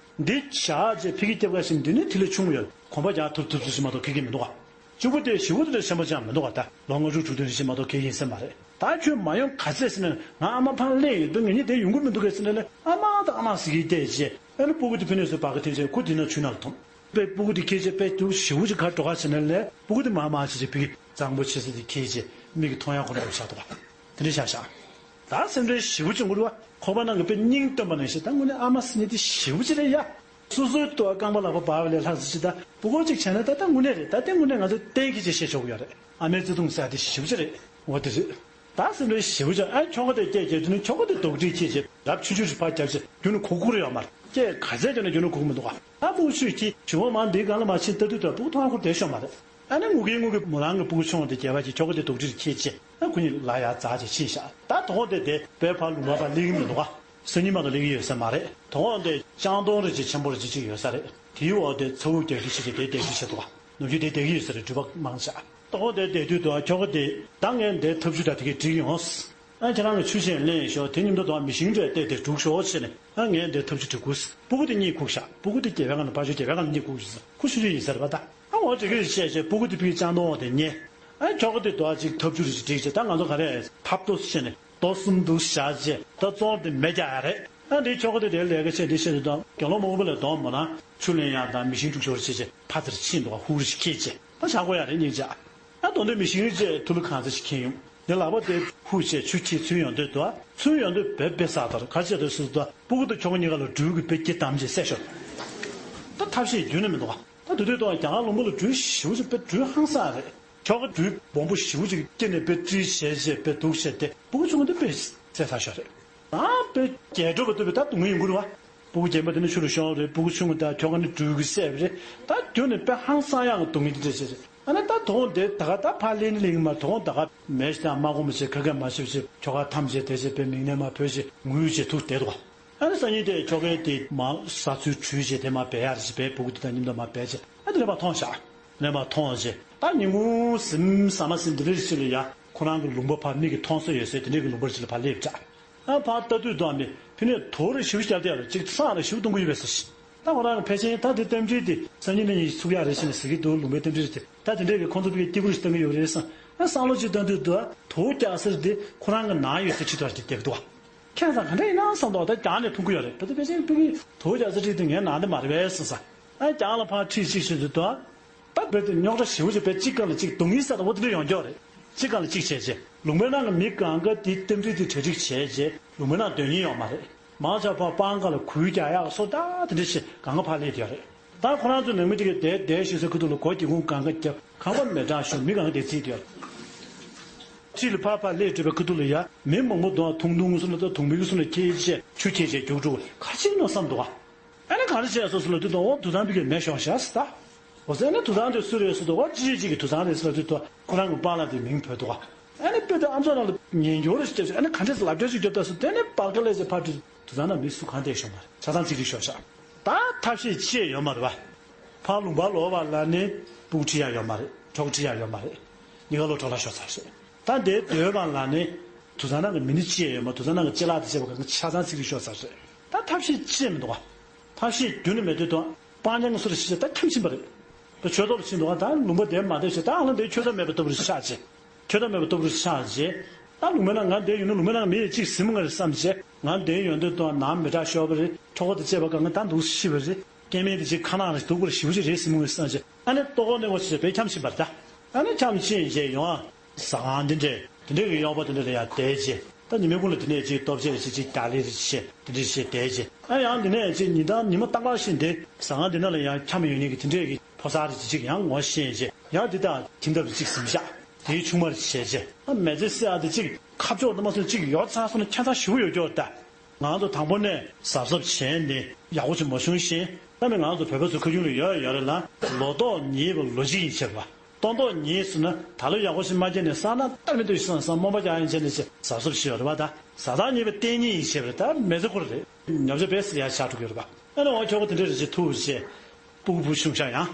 འདི་བྱ་བྱས་ཕི་གི་སྐྱབས་ག་ཞིག་འདི་ནི་དེ་ལས་ཆུང་ཡོད་གོམ་པ་རྒྱག་ཐུབ་ཐུབ་ཚོད་ཞིག་མ་གཏོགས་ཁེ་གི་མི་འདུག་ག་གཅིག་པུ་དེ་ཞི་བོ་དེ་འདྲ་ཆེན་པོ་ཅང་མི་འདུག་ག་ད་ལོ་ལྔ་དྲུག་དྲུག་བདུན་ཞིག་མ་གཏོགས་ཁེ་ཡིན་ས་མ་རེད། ད་ཁྱོད་མ་ཡོང་ག་ཚད་ཟེར་ནས་ང་ཨ་མ་ཕར་སླེབས་ཡོད་པས་ངེད་གཉིས་དེ་ཡོང་གི་མི་འདུག་གས་ཟེར་ནས་ལས་ཨ་མ་དང་ཨ་མ་ཟེར་གི་བསྡད་བྱས་ཨ་ནི་སྤུ་གུ་དེ་ཕི་ནས་ཚུར་བར་ག་ཐེབས་བྱས་ཁོ་དེ་ན་ཆུ་ནང་ལ་མཐོང་། པས་སྤུ་གུ་དེ་ཁྱེར་བྱས་པས་དུ་ཞི་བོ་ཅིག་ག་འགྲོ་ག་བྱས་ནས་ལས་སྤུ་གུ་དེ་མ་མ་བྱས་བྱས་ཕི་གི་གཙང་པོ་བྱས་ས་དེ་ཁྱེར་བྱས་མིག་གིས་མཐོང་ཡག་ཁོ་ན་ཡོད་ཤག་འདུག་ག་དེ་འདྲ་ཤག་ཤག་ད་སེམས་ཁྲལ་ཞེ་པོ་ཅིག་འགུལ་བ། ཁོག་པ་ནང་གི་དཔེ་སྙིང་སྟོན་པ་ནང་བཞིན་ད་དངོས་གནས་ཨ་མ་ཟེར་མཁན་དེ་ཞེ་པོ་ཅིག་རེད་ཡ། སོ་སོའི་ལྟོ་བ་རྐང་པ་ལག་པ་འབར་བ་ལས་ལྷག་ཟེར་ཅིག་ད་སྤུ་གུ་ཅིག་བྱས་ན་ད་ད་དངོས་གནས་རེད། ད་དེ་དངོས་གནས་ང་ཚོ་གཏན་འཁེལ་ཅིག་བཤད་ཆོག་གི་ཡོད་རེད། ཨ་མའི་བརྩེ་དུང་ཟེར་ཡ་དེ་ཞེ་པོ་ཅིག་རེད། འོ་དེ་རེད། ད་སེམས་ཁྲལ་ཞེ་པོ་ཅིག་ཨ་ཁྱོ་ག་དེ་སྐད་རྒྱག་དུས་ནི་ཁྱོ་ག་དེ་དོག་དྲི་སྐྱེས་བྱས་རབ་ཆུང་ཆུང་ཞིག་ཕར་རྒྱབ་བྱས་རྒྱུ་ནི་གོ་ཁུག་རེ་ཡོད་མ་རེད། སྐད་ག་ཚད་རྒྱབ་ན་རྒྱུ་ནི་གོ་གི་མི་འདུག་ག་ད་སྤུ་གུ་ཆུ་ཁྱི་ཞི་བོ་མ་འདིའི་སྒང་ལ་མ་ཕྱིན་ལྟ་དུས་ད་སྤུ་གུ་མཐོང་ཡག་ཁོ་བསྡད་ཤོག་མ་རེད། ཨ་ནི་ངུ་གིན་ངུ་གིན་མོ་རང་གི་སྤུ་གུ་ཆུང་བ་དེ་རྒྱབ་བྱས་ཁྱོ་ག་དེ་དོག་དྲི་རེ་ཁྱེར་བྱས། ཨ་ཁོ་གཉིས་ལ་ཡར་འཛེགས་བྱས་ཕྱིན་བཞག་ད་དོ་དགོང་དེ་དེ་བོད་ཕར་ལུང་པ་ཕར་སླེབས་ཀྱི་མི་འདུག་ག་སང་ཉིན་མ་གཏོགས་སླེབས་ཀྱི་ཡོད་ས་མ་རེད། དོ་དགོང་དེ་ལྕང་སྡོང་རེ་ཅིག་ཆེན་པོ་རེ་ཅིག་ཅིག་ཡོད་ས་རེད། དེའི་འོག་དེ་ཚ་བོ་རྒྱག་གི་བྱས་བྱས་དེ་རྒྱག་གི་བྱས་འདུག་ག་ནམ་རྒྱུན་དེ་རྒྱག་གི་ཡོད་ས་རེད། འགྲུལ་པ་མང་ཆེ། དོ་དགོང་དེ་བསྡད་དུས་དུ་ཁྱོ་ག་དེ་ད་ངས་འདིར་ཐབ་ཆུ་དང་དེ་གས་སྒྲིག་ཡོང་། ཨ་ཁྱེད་རང་གི་ཆུ་ཆེན་ལེན་ཤོག་དེ་མཉམ་དུ་དོ་མི་ཤིང་འདྲ་བལྟས་ཏེ་འགྲུལ་ཤོག་བྱས་ནས། ཨ་ངས་འདིར་ཐབ་ཆུ་སྒྲིག་དགོས། སྤུ་གུ་དེ་གཉིད་ཁུག་ཤག་སྤུ་གུ་དེ་སྐྱེ་བའི་སྒང་ནས་ཕར་ཞོག་སྐྱེ་བའི་སྒང་ནས་གཉིད་ཁུག་ཤག་ཁུ་ཆུ་ཆུ་ཡིན་ས་རེད་པ་ད། ཨ་འོ་དེ་གས་བཤད་བྱས་སྤུ་གུ་དེ་ཕ་གི་ལྕང་སྡོང་འོག་དེ་ཉལ། ཨ་ཁྱོ་ག་དེ་དོ་ཅིག་ཐབ་ཆུ་རེ་ཅིག་སྒྲིག་བྱས། ད་ང་ཚོ་ག་རེ་ཐབ་ཏོ་བྱས་ནས་རྡོ་གསུམ་འདུག་བཞག་བྱས་ད་བཙོང་དེ་མེ་རྒྱག་ཡ་རེད། ཨ་འདི་ཁྱོ་ག་དེ་དེ་ལས་ཀ་བྱས་འདི་བཤད་དུས་ད་དགེ་སློང་མང་པོ་ལ་གདོང་མོ་ན་ཆུ་ལེན་ཡག་དང་མི་ཤིང་སྒྲུག་ཤོག་རེ་བྱས་བྱས་ཕར་ཚུར་ཕྱིན་འདུག་ཧུར་ཞིག་ཁྱེར་བྱས་ད་བཞག་དགོས་ཡ་རེད་སྙིང་རྗེ། ཨ་དོ་འདི་མི་ཤིང་རེ་བྱས་ཐུ་ལུ་གང་ཚ་ཞིག་ཁྱེར་ཡོང་། འདི་ལག་པ་དེ་ཧུར་བྱས་ཆུ་ཁྱེར་ཚུར་ཡོང་དུས་དོ། ཚུར་ཡོང་དུས་བེ་བེ་ས་དོར་ག་བྱས་དུས་སུ་དོ་སྤུ་གུ་དང་ཁྱོ་ག་གཉིས་ཀ་ལ་སྦྲུལ་གྱི་བེ་སྐྱེ་དམ་བྱས་བསད་ཤོར། ད་ཐབས་ཤེས་རྒྱུན་ནས་མི་འདུག་ད་དེ་དུས་དོ་རྒྱ་གར་ལུང་པ་ལ་སྦྲུལ་ཞེ་པོ་ཅིག་བེ་སྦྲུལ་ཧང་སང་རེད། ཁྱོ་ག་སྦྲུལ་སྦོམ་པོ་ཞེ་པོ་ཅིག་སྐྱེ་ནས་བེ་དཀྲིས་བྱས་བྱས་བེ་དུག་བྱས་ཏེ་སྤུ་གུ་ཆུང་ངུ་དེ་བེ་བསད་ཚར་ཤོར་རེད། ད་བེ་རྒྱས་འགྲོ་བ་དུ་བེ་ད་སྡུག་བསྔལ་ཡོང་གི་རེད་བ། སྤུ་གུ་རྒན་པ་དེ་ནི་ཆུ་ལ་ཤོར་རེད། སྤུ་གུ་ཆུང་ངུ་དང་ཁྱོ་ག་ནི་སྦྲུལ་གྱིས་བསད་པ་རེད། ད་རྒྱུན་ནས་བེ་ཧང་སང་ཡག་གི་སྡུག་བསྔལ་དེ་འདྲ་བྱས་རེད། ཨ་ནི་ད་དོ་དགོང་དེ་ད་ག་ད་ཕར་སླེབས་ནི་སླེབས་ཀྱི་མ་རེད། དོ་དགོང་ད་ག་མེ་ཞིག་དང་མ་གོ་མ་བྱས་ཁ་སྐད་མ་བྱས་བྱས་ཁྱོ་ག་འཐམ་བྱས་དེ་བྱས་བེ་མིག་ནས་མར་བོས་བྱས་ངུས་བྱས་ཐུག་བསྡད་འདུག་ཨ་ནི་སང་ཉིན་དེ་ཁྱོ་གས་དེ་མར་ཟ་ཚུལ་བྲུས་བྱས་དེ་མར་སྦས་ཡག་རེད་བྱས་བེ་སྤུ་གུ་དེ་དང་མཉམ་དུ་མར་སྦས་བྱས་ཨ་དེ་ནས་མར་མཐོང་བཞག་ནས་མར་མཐོང་བྱས་ད་ཉིན་གུང་ཟིམ་ཟ་མ་ཟིན་དེ་འདྲ་ཞིག་ལ་ཡ་ཁོ་རང་གི་ལུང་པ་ཕར་མིག་གིས་མཐོང་ས་ཡོད་སའི་དེ་འདྲའི་གི་ལུང་པ་ཞིག་ལ་ཕར་སླེབས་བཞག་ཨ་ཕར་ལྟ་དུས་དོ་ཨ་མས་ཕི་ནས་དོ་རེ་ཞིབ་རྒྱབ་བསྡད་ཡོད་རེད། ཅིག་སང་རེ་ཞིབ་གཏོང་གི་ཡོད་པས་ཟེར། ད་ཁོ་རང་གི་ཕལ་ཆེར་ད་དེ་རྟེན་འབྲེལ་དེ་སང་ཉིན་གནངས་ཉིན་ཚུགས་ཡག་རེད་ཟེར་ནས་ཟེར་གྱི་འདུག་ལུང་པའི་རྟེན་འབྲེལ་དེ་ད་དེ་འདྲས་ཀྱི་ཁོང་ཚོ་ཕ་གིར་སྐྱིད་པོ་ཞིག་གཏོང་གི་ཡོད་རེད་བསམ། ཨ་བསམ་བློ་ཅིག་བཏང་དུས་དོ་དོ་རྒྱག་ས་རེད་དེ་ཁོ་རང་གི་ནང་ཡོད་ས་ཁྲིད་ཐུབ་ཡག་ཅིག་བསྡད་ཀྱི་འདུག་ཁྱད་མཚར་ག་འདྲ་ཡིན་ན་བསམ་འདུག་ད་རྒྱང་ནས་མཐོང་གི་ཡོད་རེད། ད་དེ་ཕལ་ཆེར་ཕ་གིར་དོ་རྒྱག་ས་ཁྲིད་དེ་ངའི་ནང་དེ་མ་རེད་པས་བསམ་ས། ཨ་རྒྱང་ལ་ཕར་ཁྲིད་ཅིག་བྱེད་དུས་དོ། ད་བོད་དེ་རྙོག་དྲ་ཞེ་པོ་ཅིག་བོད་གཅིག་སྒང་ལ་གཅིག་སྡུག་བསྔལ་ས་དང་པོ་དེ་འདྲ་ཡོང་རྒྱུ་རེད། གཅིག་སྒང་ལ་གཅིག་བྱས་རྗེས་ལུང་པའི་ནང་གི་མི་གང་ག་དེའི་རྟེན་འབྲེལ་དེ་གྲ་སྒྲིག་བྱས་རྗེས་ལུང་པའི་ནང་སྡོད་མཁན་ཡོད་མ་རེད། མང་ཆེ་བ་སྤང་ཁ་ལ་གུར་རྒྱག་ཡག་སོགས་ད་དེ་འདྲ་ཞིག་གང་ག་ཕར་སླེབས་ཡོད་རེད། ད་ཁོ་རང་ཚོ་ནང་མི་དེ་གས་བསྡད་བསྡད་ཤོད་ས་ཁུ་ཐུག་ལ་སྒོ་སྒེའུ་ཁུང་གང་ག་བརྒྱབ་ཁང་པ་མེ་བཀྲག་ཤོར་མི་གང་ག་དེ་བརྩིས་ཡོད་རེད། ཁྲིད་ལ་ཕར་ཕར་སླེབས་འགྲོ་བའི་ཁུ་ཐུག་ལ་ཡ་མི་མང་པོ་འདུག་ཨ། ཐུང་ཐུང་སུ་ལ་ད་དུང་མི་གི་སུ་ལ་ཁྱེར་བྱས་ཆུ་ཁྱེར་བྱས་རྒྱུགས་འགྲོ་ག་རེ་བྱས་ནོ་བསམ་འདུག་ཨ། ཨ་ནི་ག་རེ་བྱས་སོང་ཟེར་ལབ་དུས་དོ་འོ་དུད་ཚང་འདི་གས་མེ་ཤོར་ཤག་ཟེར་ད། འོ་ཟེར་ཨ་ནི་དུད་ཚང་དེ་སུ་རེད་ཟེར་དུས་འོ་ཅི་ཅི་ཅིག་གི་དུད་ཚང་རེད་ཟེར་ལབ་དུས་དོ་ཁོ་རང་གི་པཱ་ལགས་དེ་མིང་བོས་འདུག་ག་ཨ་ནི་དཔེ་དེ་ཨ་མཆོག་རང་ལ་ཉན་སྐྱོར་རེ་ཞིག་བྱས་ཨ་ནི་ག་འདྲས་ལབ་འདྲས་ཞིག་རྒྱོབ་ད་སུ་དེ་ནི་པར་ཁ་ལས་ཟེར་ཕར་དུད་ཚང་ནང་མི་སུ་གང་བསྡད་ཤོར་མ་རེད། ཆ་ཚང་ཚིག་གཅིག་ཤོར་ཤག་ད་ཐབས་ཤེས་ཅི་ཡང་ཡོད་མ་རེད་པ། ཕར་ལུང་པ་ལོག་པ་ལ་ནི་སྤུ་གུ་ཁྲིད་ཡག་ཡོད་མ་རེད། གྲོགས་ཁྲིད་ཡག་ཡོད་མ་རེད། གཉིས་ཀ་ལོག་འཕྲོ་བརླག་ཤོར་ཚར་རེད། ད་འདིར་སྡོད་པ་ལ་ནི་དུད་ཚང་ནང་གི་མི་ནི་ཅི་ཡང་ཡོད་མ། དུད་ཚང་ནང་གི་ཅ་ལག་དང་བཅས་པ་གང་ག་ཆ་ཚང་ཚིག་གཅིག་ཤོར་ཚར་རེད། ད་ཐབས་ཤེས་ཅི་ཡང་མི་འདུག་ག་ཐབས་ཤེས་རྒྱུན་ནས་མེད་དུས་དང་སྤང་རྒྱང་གི་སུ་རེ་ཤི་ཆ་ད་ཁྱམས་ཕྱིན་པ་རེད། ད་ཆོས་ཐོག་ལ་ཕྱིན་འདུག་ག་ད་ལུང་པ་འདིར་མ་བསྡད་ཤག་ད་ཨ་ལ་འདིར་ཆོས་ཐོག་མེད་པ་ལྟ་བུ་རེ་ཆགས་བྱས། ཆོས་ཐོག་མེད་པ་ལྟ་བུ་རེ་ཆགས་བྱས། ད་ལུང་པའི་ནང་ང་བསྡད་ཡོད་ན་ལུང་པའི་ནང་མི་ཡི་གཅིག་ཟིན་མི་ང་རེད་བསམ་བྱས། ང་བསྡད་ཡོད་དུས་དང་ནང་མི་དྲག་ཤོར་བ་རེད། ཁྲོ་བོ་དང་བཅས་པ་གང་ག་ད་འདུག་ཤི་བ་རེད། སྐྱེ་དམན་དེ་ཅིག་ཁ་ནང་ལ་སྡུག་པར་ཞེ་པོ་ཅིག་རེད་ཟིན་མི་ངོས་བསམ་བྱས། ཨ་ནི་ལྟོ་གོས་གནས་སྐོར་ཞིག་བྱས་བས་འཁྱམས་ཕྱིན་པ་རེད་ད། ཨ་ནི་འཁྱམས་ཕྱིན་བྱས་ཡོང་ཨ། ཟ་ཁང་འདི་འདྲས་དེ་འདྲས་ཀྱི་གཡོག་པོ་དེ་འདྲས་ལ་ཡང་བསྡད་བྱས། ད་ཉི་མའི་གུང་ལ་དེ་ནས་ཅིག་ལྟོ་ཆས་རེ་བྱས་ཅིག་རྒྱག་ལེ་རེ་བྱས་དེ་འདྲས་བྱས་བསྡད་བྱས། ཨ་ཡང་དེ་ནས་ཅིག་ཉིན་ལྟར་ཉི་མ་ཏག་ཏག་ཞིག་འདི་ཟ་ཁང་འདི་ནང་ལ་ཡང་འཁྱམས་ཡོད་ནི་གི་དེ་འདྲས་ཀྱི་ཕོ་གསར་རེ་བྱས་ཅིག་ཡང་ངོ་ཤེས་བྱས། ཡང་འདི་དང་ཁྱིམ་ཐབ་རེ་ཅིག་ཟིན་བཞག་དེའི་ཆུང་མ་རེ་བྱས་བྱས། ཨ་མི་ཚེ་བསྲེག་ཨ་དེ་ཅིག་ཁ་ཕྱོགས་དུ་མ་སོང་ཅིག་ཡོད་ཚར་སོང་ན་ཁྱད་མཚར་ཞེ་པོ་ཡོད་ཀྱོག་ད། ང་ཚོ་དང་པོ་ནས་གཟབ་གཟབ་བྱས་ནས་ཡག་པོ་ཅིག་མ་བྱུང་ཞིང་། ད་ནི་ང་ཚོ་བོད་པ་ཚོ་ཁ་རྒྱུན་ལ་ཡོད་ཡོད་རེད་ལ། ལོ་ཏོག་ཉེས་པ་ལོ་གཅིག་ཡིན་བྱས་པ། ལྟོ་ཏོག་ཉེས་སོང་ན་ད་ལོ་ཡག་པོ་ཞིག་མ་སྐྱེས་ནས་སང་ན་ལྟར་མི་འདུག་ཞིག་སང་སང་རྨོངས་པ་རྒྱག་ཡིན་བྱས་ནས་ཅིག་གཟབ་གཟབ་བྱས་ཡོད་རེད་པ། ད་ཟ་ཐག་ཉེས་པ་ལྟས་ངན་ཡིན་བྱས་པ་རེད། ད་མི་ཚེ་ཁོ་རེ་རེད། ཉམས་ཆག་བས་སི་ཡར་ཆགས་འགྲོ་གི་ཡོད་རེད་པ། ཨ་ནི་འོ་ཁྱོ་ག་དེ་འདྲས་རེ་ཅིག་ཐུག་བྱས། སྤུ་གུ་བུ་ཆུང་ཤ་ཡང་།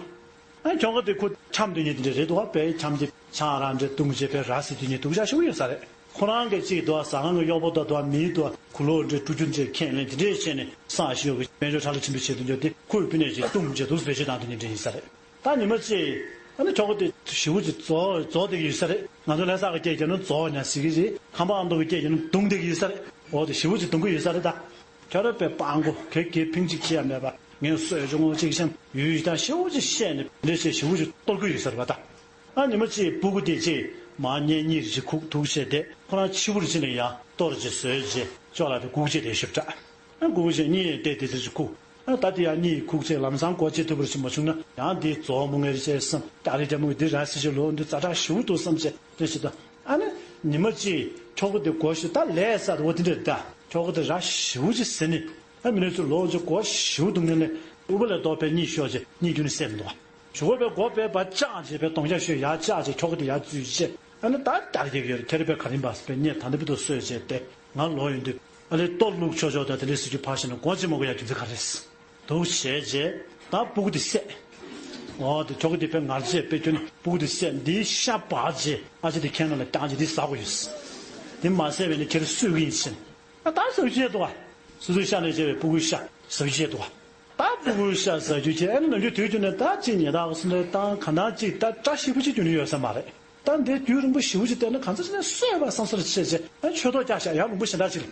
ཨ་ཁྱོ་ག་དེ་ཁོ་འཁྱམས་སྡོད་མཁན་དེ་འདྲས་རེད་འདུག་བ། དཔེ་འཁྱམས་ཏེ་ཆང་རག་འདྲ་བཏུང་བྱས་དཔེ་ར་བཟི་སྡོད་མཁན་སྡུག་ཅག་ཞེ་པོ་ཡོད་ས་རེད། ཁོ་རང་གིས་གཅིག་འདུག་བ། ཟ་ཁང་གི་གཡོག་པོ་དང་འདུག་བ། མིའི་འདུག་བ། གུ་ལོག་འདྲ་བཀྲུ་རྒྱུ་འདྲ་ཁྱེར་ནས་དེ་འདྲས་བྱས་ནས་སང་ཞོགས་ཀྱི་དཔལ་འབྱོར་ཁྲ་ལ་ཆེན་པོ་བྱེད་དུ་འཇོག་དེ་ཁོས་ཕི་ནས་ཅིག་བཏུང་བྱས་འདུག་བེད་སྤྱོད་བཏང་སྡོད་མཁན་འདྲ་ཡིན་ས་རེད། ད་ཉི་མ་གཅིག་ཨ་ནི་ཁྱོ་ག་དེ་ཞེ་པོ་ཅིག་རྫོགས་རྫོགས་བསྡད་ཀྱི་ཡོད་ས་རེད། ང་ཚོ་ལྷ་ས་གི་སྐད་རྒྱག་ན་རྫོགས་ཉ་ཟེར་གྱི་རེད། ཁམས་པ་ཨ་མདོ་གི་སྐད་རྒྱག་ན་རྡུང་བསྡད་ཀྱི་ཡོད་ས་རེད། འོ་དེ་ཞེ་པོ་ཅིག་རྡུང་གི་ཡོད་ས་རེད་ད། ཁྱོད་རང་དཔེ་སྤྲང་པོ་གེ་གེ་ཕིང་གཅིག་བྱེད་ཡ་མེད་པ། ངས་གསོད་ཆུང་ངུ་གཅིག་བཤམས་ཡུལ་ཡུལ་དང་ཞེ་པོ་ཅིག་བཤད་ནས་འདྲེ་བཤད་ཞེ་པོ་ཅིག་གཏོར་གི་ཡོད་ས་རེད་པ་ད། ཨ་ཉི་མ་གཅིག་སྤུ་གུ་དེ་གཅིག་མར་གཉེན་གཉིས་རེ་ཅིག་ཁུག་ཐུག་བྱས་ཏེ་ཁོ་རང་ཕྱི་པོ་རེ་ཕྱིན་ནས་ཡང་གཏོར་ཅིག་བཟོས་རྗེས་ཅོག་ལ་དེ་སྒུག་བྱས་དེ་ཞིབ་ཕྲ། ཨ་སྒུག་བྱས་གཉིད་བལྟས་དེ་ཚོ་ཅིག་ཁུག་ཨ་ད་དེ་ཡང་གཉིད་ཁུག་བྱས་ལམ་སང་སྒོ་ཕྱེ་ཐུབ་པ་རེ་ཞིག་མ་བྱུང་ན་ཡང་དེ་རྫོགས་མོ་ངེར་བྱས་བསམ། རྒྱག་རེས་རྒྱག་མོ་འདི་ར་སི་ཞིག་ལོ་འདི་ཛ་དྲག་ཞེ་པོ་འདུག་བསམ་བྱས་དེ་ཞིག་ད། ཨ་ནི་ཉི་མ་གཅིག་ཁྱོ་ག་དེ་སྒོ་ཕྱེ་ད་ལས་ས་དེ་འོ་དེ་འདྲ་རེད་ད། ཁྱོ་ག་དེ་ར་ཞེ་པོ་ཅིག་ཟེར་ནས། ཨ་མི་ནི་ཚོ་ལོག་ཅིག་སྒོ་ཞེ་པོ་འདུག་ངན་ལས་ཨུ་པ་ལས་ལྡོག་པའི་གཉིད་ཤོར་བྱས་གཉིད་ཁྱོན་ནས་སད་མི་འདུག་ཞུ་བ་པའི་སྒོ་པའི་བ་ཅག་བྱས་པའི་གདོང་རྒྱག་ཤོད་ཡར་ཅག་བྱས་ཁྱོ་ག་དེ་ཡར་འཛུལ་བྱས། ཨ་ནི་ད་རྒྱག་གི་ཡོད་རེད། ཁྱེད་རང་པས་ག་རེ་ཡིན་པ་ཟེར་བས། ངས་ད་ལྟ་བུ་དུ་གསོས་བྱས་ཏེ་ང་ལོག་ཡོང་དུས་ཨ་ལེ་ལྟོ་བླུགས་ཆོག་ཆོག་དང་དེ་འདྲའི་ཟེར་རྒྱུ་ཕར་བཞག་ན་སྒོ་ཕྱེ་མ་དགོས་ཡ་རྒྱུ་མཚན་ག་རེ་རེད། འདུག་བྱས་རྗེས་ད་སྤུ་གུ་དེ་བསད། འོ་དེ་ཁྱོ་ག་དེ་དཔེ་ངར་རྒྱས་དཔེ་ཁྱོད་ནི་སྤུ་གུ་དེ་བསད། འདིའི་ཤ་སྦར་རྗེས་ཨ་ཅེ་དེ་ཁྱེད་རང་ལ་བཏང་རྗེས་འདི་ཟ་དགོས་ཡོད། དེ་མ་ཟས་པས་ནི་ཁྱེད་རང་གསོད་ཀྱི་ཡིན་ཟེར། ཨ་ད་ཟ་རྒྱུ་བྱས་འདུག་བ། སོ་སོའི་ཤ་ནས་བྱས་པའི་སྤུ་གུའི་ཤ་ཟ་རྒྱུ་བྱས་འདུག་བ། ད་སྤུ་གུའི་ཤ་ཟ་རྒྱུ་བྱས། ཨ་ནི་ནམ་རྒྱུན་དུས་རྒྱུན་ནས་ད་ཅིག་ཉལ་ཐག་སོ་ནས་བཏང་གང་ལྟར་ཅིག་ད་བཀྲ་ཤིས་པོ་ཅིག་རྒྱུན་ནས་ཡོད་ས་མ་རེད། ད་འདི་དུས་རིང་པོ་ཞེ་པོ་ཅིག་བསྡད་ན་གང་ཚ་ཅིག་ནས་གསོས་པ་བསམ་སར་བྱས་བྱས། ཨ་ཆོས་ཐོག་བཀྱག་བཞག་ཡང་ལུང་པ་གཞན་དག་ཅིག་ལ།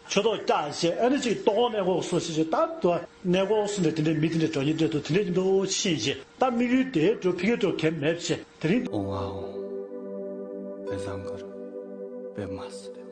ཆོས་ཐོག་བཀྱག་བྱས་ཨ་ནི་ཅིག་ལྟོ་གོང་གནས་སྐོར་སོགས་བྱས་བྱས། ད་དུ་གནས་སྐོར་སོགས་ནས་དེ་འདྲའི་མི་དེ་འདྲའི་འགྲོ་ཉེན་འདྲ་འདུག་དེ་འདྲའི་འདུག་ཕྱིན་བྱས། ད་དམིགས་ཡུལ་དེ་འགྲོ་ཕི་ཀེ་འགྲོ་གལ་མེད་བྱས་དེ་རིང་། ཨོ་ཝའོ། དཔེ་བཟང་གི་རེད། དཔེ་མ་སྲིད།